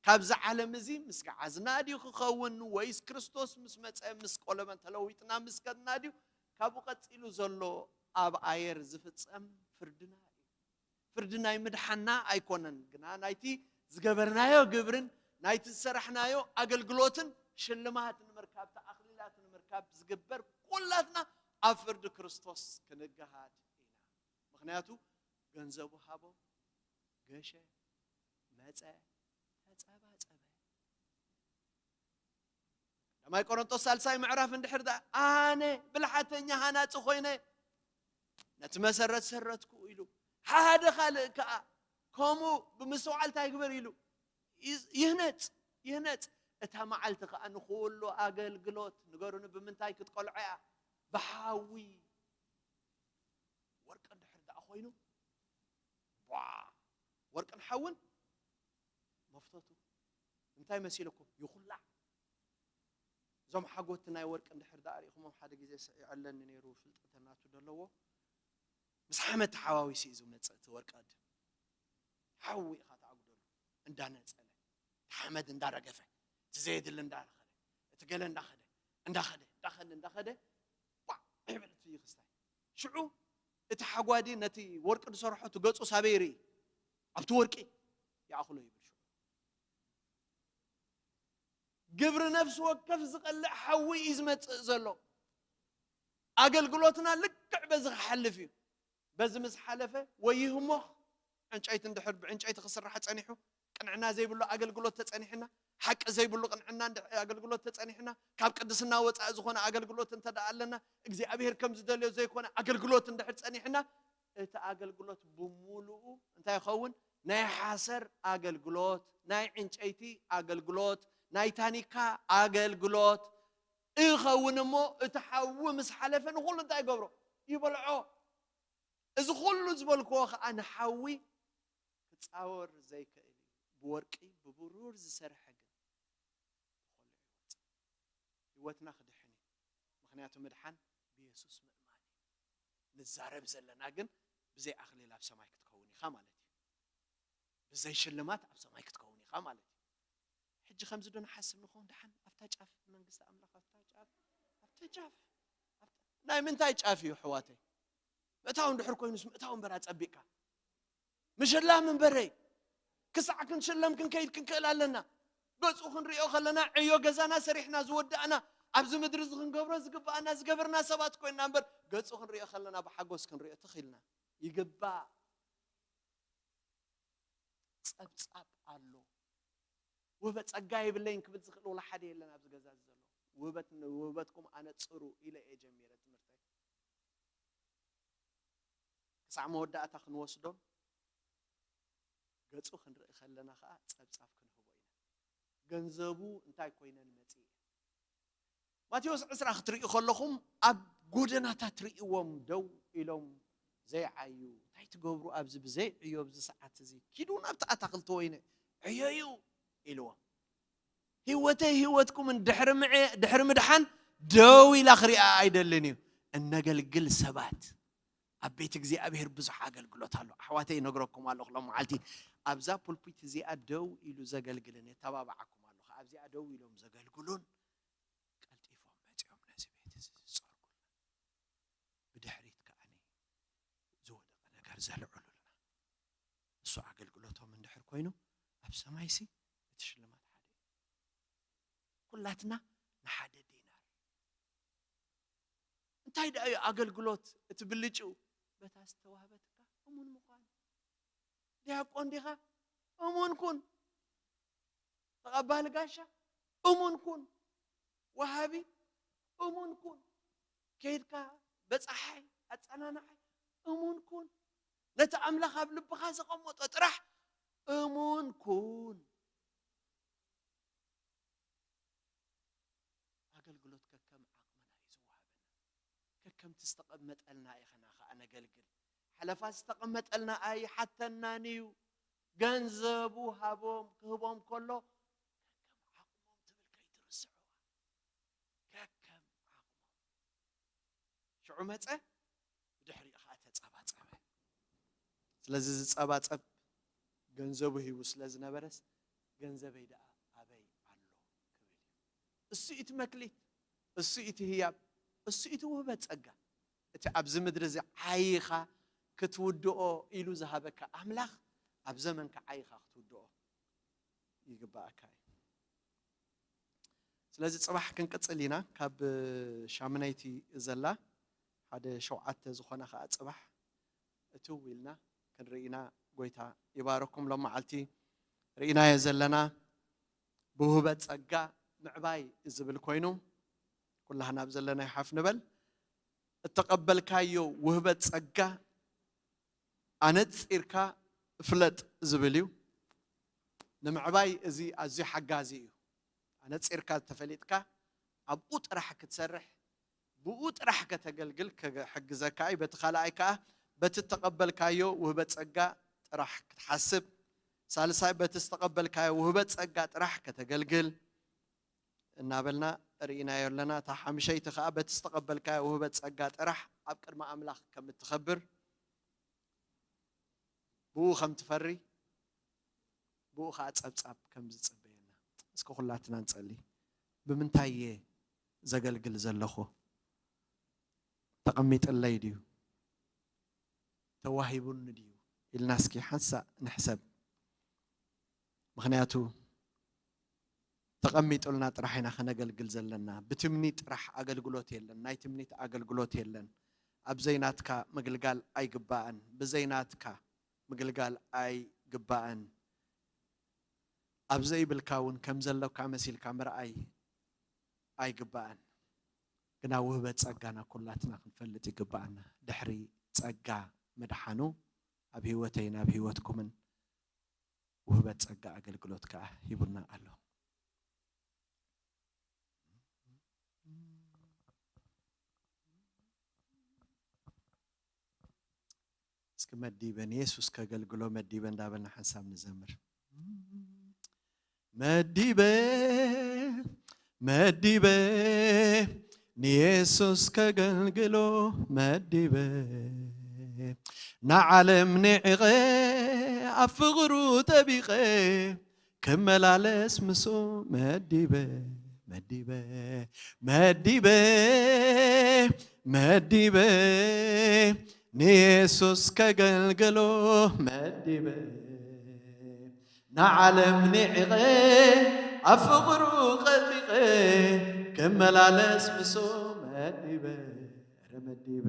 ካብዚ ዓለም እዚ ምስ ገዓዝና ድዩ ክኸውን፣ ወይስ ክርስቶስ ምስ መጸ ምስ ቆለመን ተለዊጥና ምስ ከድና ድዩ? ካብኡ ቀጺሉ ዘሎ ኣብ ኣየር ዝፍጸም ፍርድና እዩ። ፍርዲ ናይ ምድሓና ኣይኮነን፣ ግና ናይቲ ዝገበርናዮ ግብርን ናይቲ ዝሰራሕናዮ ኣገልግሎትን ሽልማት ንምርካብ፣ እቲ ኣኽሊላት ንምርካብ ዝግበር፣ ኩላትና ኣብ ፍርዲ ክርስቶስ ክንገሃድ ኢና። ምኽንያቱ ገንዘቡ ሃቦ፣ ገሸ፣ መጸ፣ ተጸባጸበ። ቀዳማይ ቆሮንጦስ ሳልሳይ ምዕራፍ እንድሕር ደኣ፣ ኣነ ብልሓተኛ ሃናጺ ኮይነ ነቲ መሰረት ሰረትኩ ኢሉ፣ ሓደ ካልእ ከኣ ከምኡ ብምስትውዓል እንታይ ይግበር ኢሉ፣ ይዝ-፣ ይህነጽ፣ ይህነጽ። እታ መዓልቲ ከኣ ንኹሉ ኣገልግሎት፣ ንገሩኒ፣ ብምንታይ ክትቆልዖ እያ? ብሓዊ። ወርቂ እንድሕር ደኣ ኮይኑ፣ ቧ፣ ወርቅን ሓውን መፍተቱ እንታይ መሲልኩም? ይኹላዕ። እዞም ሓጎቲ ናይ ወርቂ እንድሕር ደኣ ርኢኹሞም፣ ሓደ ግዜ ስ-፣ ይዕለኒ ነይሩ፣ ፍልጠት ናቱ ደለዎ። ምስ ሓመድ ተሓዋዊሱ እዩ ዝመጽእ እቲ ወርቂ። ኣደ ሓዊ ኢኻ ተኣጉደሉ፣ እንዳነጸለ፣ እቲ ሓመድ እንዳረገፈ፣ እቲ ዘየድሊ እንዳረኸበ፣ እቲ ገለ እንዳኸደ፣ እንዳኸደ፣ እንዳኸደ፣ እንዳኸደ፣ ቧዕ ይብል እቲ ክስታይ። ሽዑ እቲ ሓጓዲ ነቲ ወርቂ ዝሰርሖ እቲ ገጹ ሳበይ ይርኢ፣ ኣብቲ ወርቂ ይኣኽሎ ይብል። ሽዑ ግብሪ ነፍሲ ወከፍ ዝቐልዕ ሓዊ እዩ ዝመጽእ ዘሎ። ኣገልግሎትና ልክዕ በዚ ክሓልፍ እዩ። በዚ ምስ ሓለፈ ወይ ይህሞኽ፣ ዕንጨይቲ እንድሕር ብዕንጨይቲ ክስራሕ ጸኒሑ፣ ቅንዕና ዘይብሉ ኣገልግሎት ተጸኒሕና፣ ሓቂ ዘይብሉ ቅንዕና እንድ-፣ ኣገልግሎት ተጸኒሕና፣ ካብ ቅድስና ወጻኢ ዝኾነ ኣገልግሎት እንተ ደኣ ኣለና፣ እግዚኣብሔር ከም ዝደልዮ ዘይኮነ ኣገልግሎት እንድሕር ጸኒሕና፣ እቲ ኣገልግሎት ብምሉኡ እንታይ ይኸውን? ናይ ሓሰር ኣገልግሎት፣ ናይ ዕንጨይቲ ኣገልግሎት፣ ናይ ታኒካ ኣገልግሎት ይኸውን እሞ፣ እቲ ሓዊ ምስ ሓለፈ ንኹሉ እንታይ ይገብሮ? ይበልዖ። እዚ ኩሉ ዝበልክዎ ኸኣ ንሓዊ ክጻወር ዘይክእል እዩ። ብወርቂ ብብሩር ዝሰርሐ ግን ብኾሎ ይወጽእ። ህይወትና ክድሕን እዩ። ምኽንያቱ ምድሓን ብየሱስ ምእማን እዩ። ንዛረብ ዘለና ግን ብዘይ ኣኽሊል ኣብ ሰማይ ክትከውን ኢኻ ማለት እዩ። ብዘይ ሽልማት ኣብ ሰማይ ክትከውን ኢኻ ማለት እዩ። ሕጂ ከምዚ ዶ ንሓስብ ንኸውን? ደሓን ኣብታ ጫፍ መንግስቲ ኣምላኽ፣ ኣብታ ጫፍ፣ ኣብታ ጫፍ፣ ኣብታ-፣ ናይ ምንታይ ጫፍ እዩ ኣሕዋተይ? ምእታው እንድሕር ኮይኑስ ምእታው እምበር ኣጸቢቕካ። ምሽላም እምበረይ። ክሳዕ ክንሽለም ክንከይድ ክንክእል ኣለና። ገጹ ክንሪኦ ከለና ዕዮ ገዛና ሰሪሕና ዝወዳእና፣ ኣብዚ ምድሪ እዚ ክንገብሮ ዝግብኣና ዝገበርና ሰባት ኮይንና እምበር፣ ገጹ ክንሪኦ ከለና ብሓጎስ ክንሪኦ ትኽኢልና። ይግባእ። ጸብጻብ ኣሎ። ውህበት ጸጋ የብለይን ክብል ዝኽእል ወላ ሓደ የለን ኣብዚ ገዛ እዚ ዘሎ። ውህበት፣ ውህበትኩም ኣነጽሩ ኢለ እየ ጀሚረ ትምህርተይ። ክሳዕ መወዳእታ ክንወስዶን ገጹ ክንርኢ ከለና ኸኣ ጸብጻብ ክንህቦ ኢና። ገንዘቡ እንታይ ኮይነን መጺኤ? ማቴዎስ ዕስራ ክትርእዩ ከለኹም ኣብ ጎደናታት ርእይዎም ደው ኢሎም ዘይዓዩ። እንታይ ትገብሩ ኣብዚ ብዘይ ዕዮ ኣብዚ ሰዓት እዚ? ኪዱ ናብቲ ኣታኽልቲ ወይኒ ዕየዩ ኢልዎም። ህይወተይ ህይወትኩምን ድሕሪ ምዕ-፣ ድሕሪ ምድሓን ደው ኢላ ክሪኣ ኣይደልን እዩ። እነገልግል ሰባት ኣብ ቤት እግዚኣብሔር ብዙሕ ኣገልግሎት ኣሎ። ኣሕዋተይ ይነግረኩም ኣለኹ ሎም መዓልቲ ኣብዛ ፑልፒት እዚኣ ደው ኢሉ ዘገልግልን የተባብዓኩም ኣለኹ። ኣብዚኣ ደው ኢሎም ዘገልግሉን ቀልጢፎም መጺኦም ነዚ ቤት እዚ ዝጸርጉልና። ብድሕሪት ከኣኒ ኮይኑ፣ ኣብ ሰማይሲ እቲ ሽልማት ሓደ እዩ። ኩላትና ንሓደ ዲናር። እንታይ ደኣ እዩ ኣገልግሎት እቲ ብልጭኡ? በታ ዝተዋህበትካ እሙን ምዃን። ዲያቆን ዲኻ? እሙን ኩን። ተቐባሊ ጋሻ እሙን ኩን። ወሃቢ እሙን ኩን። ከይድካ በጻሓይ፣ ኣጸናናዓይ እሙን ኩን። ነቲ ኣምላኽ ኣብ ልብኻ ዘቐመጦ ጥራሕ እሙን ኩን። ኣገልግሎት ከከም ዓቕምና እዩ ዝወሃበና። ከከምቲ ዝተቐመጠልና ኢኽና ኸኣ ነገልግል። ሓለፋ ዝተቐመጠልና ኣይሓተናን እዩ። ገንዘቡ ሃቦም ክህቦም ከሎ ከከም ዓቕሞም ትብል ከይትርስዕዋ። ከከም ዓቕሞም። ሽዑ መጸ፣ ብድሕሪኡ ኸዓ ተጸባጸበ። ስለዚ ዝጸባጸብ ገንዘቡ ሂቡ ስለ ዝነበረስ፣ ገንዘበይ ደኣ ኣበይ ኣሎ ክብል እዩ። እሱ እቲ መክሊት፣ እሱ እቲ ህያብ፣ እሱ እቲ ውህበት ጸጋ። እቲ ኣብዚ ምድሪ እዚ ዓይኻ ክትውድኦ ኢሉ ዝሃበካ ኣምላኽ፣ ኣብ ዘመንካ ዓይኻ ክትውድኦ ይግባኣካ እዩ። ስለዚ ጽባሕ ክንቅጽል ኢና። ካብ ሻምናይቲ ዘላ ሓደ ሸውዓተ ዝኾና ኸኣ ጽባሕ እትው ኢልና ክንርኢ ኢና። ጎይታ ይባረኩም። ሎም መዓልቲ ርኢናዮ ዘለና ብውህበት ጸጋ ምዕባይ ዝብል ኮይኑ፣ ኩላህና ኣብ ዘለናዮ ሓፍ ንበል። እተቐበልካዮ ውህበት ጸጋ ኣነጺርካ ፍለጥ ዝብል እዩ። ንምዕባይ እዚ ኣዝዩ ሓጋዚ እዩ። ኣነጺርካ እንተፈሊጥካ ኣብኡ ጥራሕ ክትሰርሕ፣ ብኡ ጥራሕ ከተገልግል ክሕግዘካ እዩ። በቲ ካልኣይ ከኣ በቲ እተቐበልካዮ ውህበት ጸጋ ጥራሕ ክትሓስብ፣ ሳልሳይ በቲ ዝተቐበልካዮ ውህበት ጸጋ ጥራሕ ከተገልግል እናበልና ርኢናዮ ኣለና። እታ ሓምሸይቲ ከኣ በቲ ዝተቐበልካዮ ውህበት ጸጋ ጥራሕ ኣብ ቅድሚ ኣምላኽ ከም እትኸብር፣ ብኡ ከም ትፈሪ፣ ብኡ ኸዓ ጸብጻብ ከም ዝጽበየና። እስኪ ኩላትና ንጸሊ። ብምንታይ እየ ዘገልግል ዘለኹ? ተቐሚጥለይ ድዩ? ተዋሂቡኒ ድዩ? ኢልና እስኪ ሓንሳእ ንሕሰብ። ምኽንያቱ ተቐሚጡልና ጥራሕ ኢና ከነገልግል ዘለና። ብትምኒት ጥራሕ ኣገልግሎት የለን፣ ናይ ትምኒት ኣገልግሎት የለን። ኣብ ዘይናትካ ምግልጋል ኣይግባእን፣ ብዘይናትካ ምግልጋል ኣይግባእን። ኣብ ዘይብልካ እውን ከም ዘለካ መሲልካ ምርኣይ ኣይግባእን። ግና ውህበት ጸጋና ኩላትና ክንፈልጥ ይግባኣና። ድሕሪ ጸጋ ምድሓኑ ኣብ ህይወተይን ኣብ ህይወትኩምን ውህበት ጸጋ ኣገልግሎት ከኣ ሂቡና ኣሎ። እስኪ መዲበ ንየሱስ ከገልግሎ መዲበ እንዳበልና ሓንሳብ ንዘምር። መዲበ መዲበ ንየሱስ ከገልግሎ መዲበ፣ ንዓለም ንዕቐ ኣብ ፍቕሩ ጠቢቐ፣ ክመላለስ ምስኡ መዲበ መዲበ መዲበ መዲበ ንየሱስ ከገልግሎ መዲበ፣ ንዓለም ንዕቐ ኣብ ፍቕሩ ጠቢቐ፣ ክመላለስ ምስኡ መዲበ መዲበ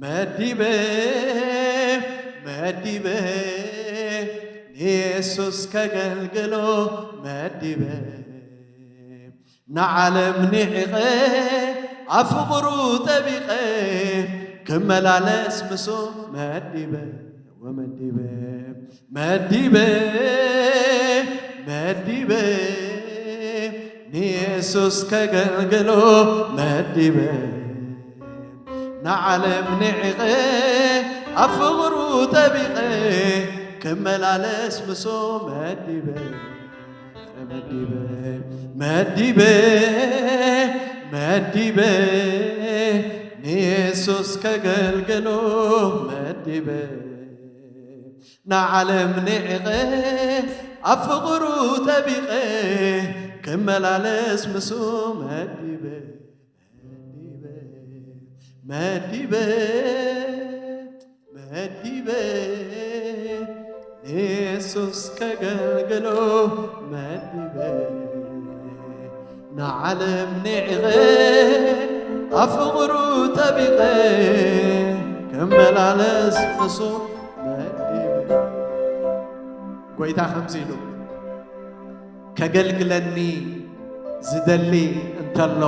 መዲበ መዲበ ንየሱስ ከገልግሎ መዲበ፣ ንዓለም ንዕቐ ኣብ ፍቕሩ ጠቢቐ፣ ክመላለስ ምስኡ መዲበ ወመዲበ መዲበ መዲበ ንየሱስ ከገልግሎ መዲበ፣ ንዓለም ንዕቐ ኣብ ፍቕሩ ጠቢቐ፣ ክመላለስ ምስኡ መዲበ መዲበ መዲበ መዲበ ንየሱስ ከገልግሎ መዲበ፣ ንዓለም ንዕቐ ኣብ ፍቕሩ ጠቢቐ፣ ክመላለስ ምስኡ መዲበ መዲበ መዲበ መዲበ ንየሱስ ከገልግሎ መዲበ፣ ንዓለም ንዒቐ፣ ኣብ ፍቕሩ ጠቢቐ፣ ክመላለስ ምስ መዲበ። ጎይታ ከምዚ ኢሉ፣ ከገልግለኒ ዝደሊ እንተሎ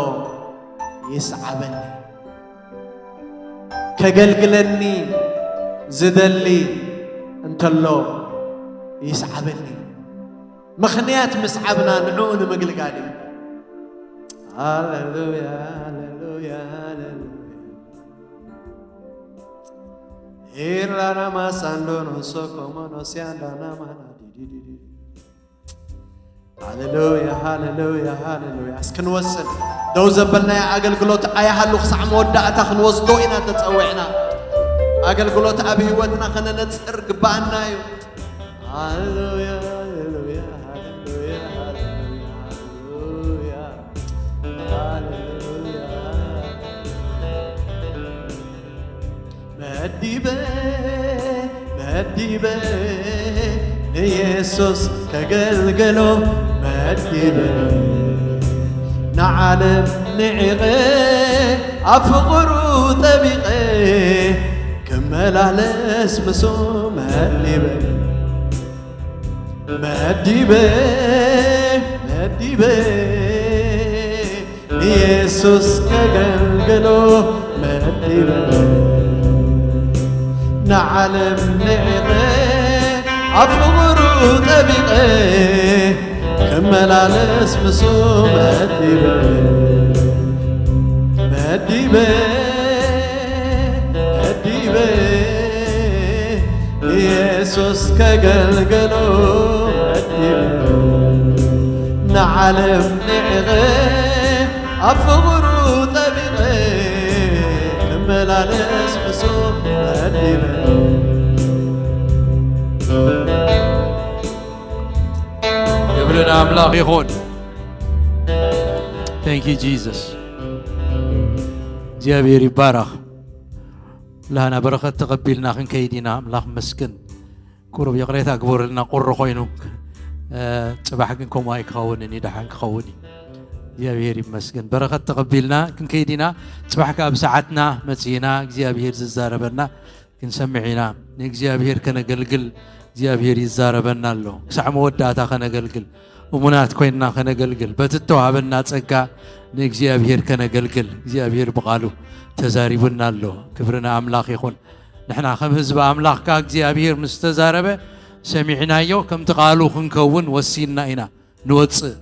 ይስዓበኒ። ከገልግለኒ ዝደሊ እንተሎ ይስዓበኒ። ምኽንያት ምስዓብና ንዕኡ ንምግልጋል እዩ። ሃሌሉያ፣ ሃሌሉያ፣ ሃሌሉያ። ኢራራማ ሳንዶኖ ሶኮሞኖ ሲያንዳና ማና ዲዲዲዲ። ሃሌሉያ፣ ሃሌሉያ፣ ሃሌሉያ። እስኪ ንወስን። ደው ዘበልናዮ ኣገልግሎት ኣይሃሉ ክሳዕ መወዳእታ ክንወስዶ ኢና ተጸዊዕና። ኣገልግሎት ኣብ ህይወትና ከነነጽር ግባኣና እዩ። ሃሌሉያ፣ ሃሌሉያ፣ ሃሌሉያ፣ ሃሌሉያ፣ ሃሌሉያ፣ ሃሌሉያ። መዲበ፣ መዲበ፣ ንየሱስ ከገልግሎ መዲበ፣ ንዓለም ንዒቐ፣ ኣብ ፍቕሩ ጠቢቐ፣ ክመላለስ ምስኡ መዲበ። መዲበ፣ መዲበ፣ ንየሱስ ከገልግሎ መዲበ። ንዓለም ንዒቐ፣ ኣብ ፍቕሩ ጠቢቐ፣ ክመላለስ ምስኡ መዲበ። መዲበ፣ መዲበ፣ ንየሱስ ከገልግሎ መዲበ። ንዓለም ንዒቐ፣ ኣብ ፍቕሩ ጠቢቐ፣ ክመላለስ ምስኡ መዲበ። ክብሪ ንኣምላኽ ይኹን። Thank you Jesus። እግዚኣብሔር ይባረኽ። ላና በረኸት ተቐቢልና ክንከይድ ኢና። ኣምላኽ መስግን። ቁሩብ ይቕሬታ ግበሩልና፣ ቁሪ ኮይኑ። እ፣ ጽባሕ ግን ከምኡ ኣይክኸውንን እዩ፣ ደሓን ክኸውን እዩ። እግዚኣብሔር ይመስገን። በረኸት ተቐቢልና ክንከይድ ኢና። ጽባሕ ከኣ ብሰዓትና መጺእና እግዚኣብሔር ዝዛረበና ክንሰምዕ ኢና። ንእግዚኣብሔር ከነገልግል እግዚኣብሔር ይዛረበና ኣሎ። ክሳዕ መወዳእታ ከነገልግል፣ እሙናት ኮይንና ከነገልግል፣ በቲ እተዋህበና ጸጋ ንእግዚኣብሔር ከነገልግል እግዚኣብሔር ብቓሉ ተዛሪቡና ኣሎ። ክብሪ ንኣምላኽ ይኹን። ንሕና ከም ህዝቢ ኣምላኽ ከኣ እግዚኣብሔር ምስ ተዛረበ ሰሚዕናዮ፣ ከምቲ ቃሉ ክንከውን ወሲንና ኢና። ንወጽእ።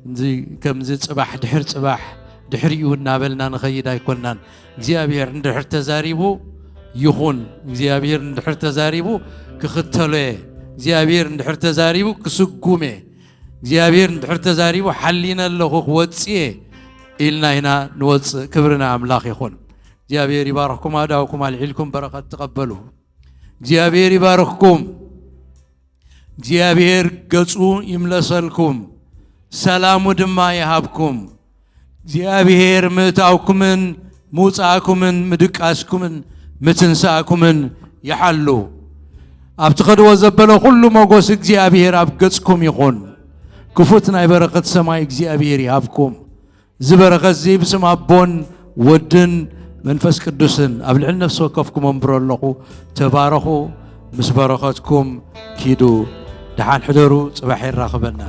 እዚ ከምዚ ጽባሕ ድሕር ጽባሕ ድሕሪኡ እናበልና ንኸይድ ኣይኮንናን። እግዚኣብሔር እንድሕር ተዛሪቡ ይኹን፣ እግዚኣብሔር እንድሕር ተዛሪቡ ክኽተሎ እየ፣ እግዚኣብሔር እንድሕር ተዛሪቡ ክስጉም እየ፣ እግዚኣብሔር እንድሕር ተዛሪቡ ሓሊነ ኣለኹ ክወጽእ እየ ኢልና ኢና ንወጽእ። ክብሪ ንኣምላኽ ይኹን። እግዚኣብሔር ይባርኽኩም። ኣእዳውኩም ኣልዒልኩም በረኸት ተቐበሉ። እግዚኣብሔር ይባርኽኩም። እግዚኣብሔር ገጹ ይምለሰልኩም፣ ሰላሙ ድማ ይሃብኩም። እግዚኣብሔር ምእታውኩምን ምውጻእኩምን ምድቃስኩምን ምትንሳእኩምን ይሓሉ። ኣብ ትኸድዎ ዘበለ ኩሉ ሞጎስ እግዚኣብሔር ኣብ ገጽኩም ይኹን። ክፉት ናይ በረኸት ሰማይ እግዚኣብሔር ይሃብኩም። እዚ በረኸት እዚ ብስም ኣቦን ወድን መንፈስ ቅዱስን ኣብ ልዕሊ ነፍሲ ወከፍኩም ኣንብሮ ኣለኹ። ተባረኹ፣ ምስ በረኸትኩም ኪዱ። ደሓን ሕደሩ፣ ጽባሕ የራኽበና።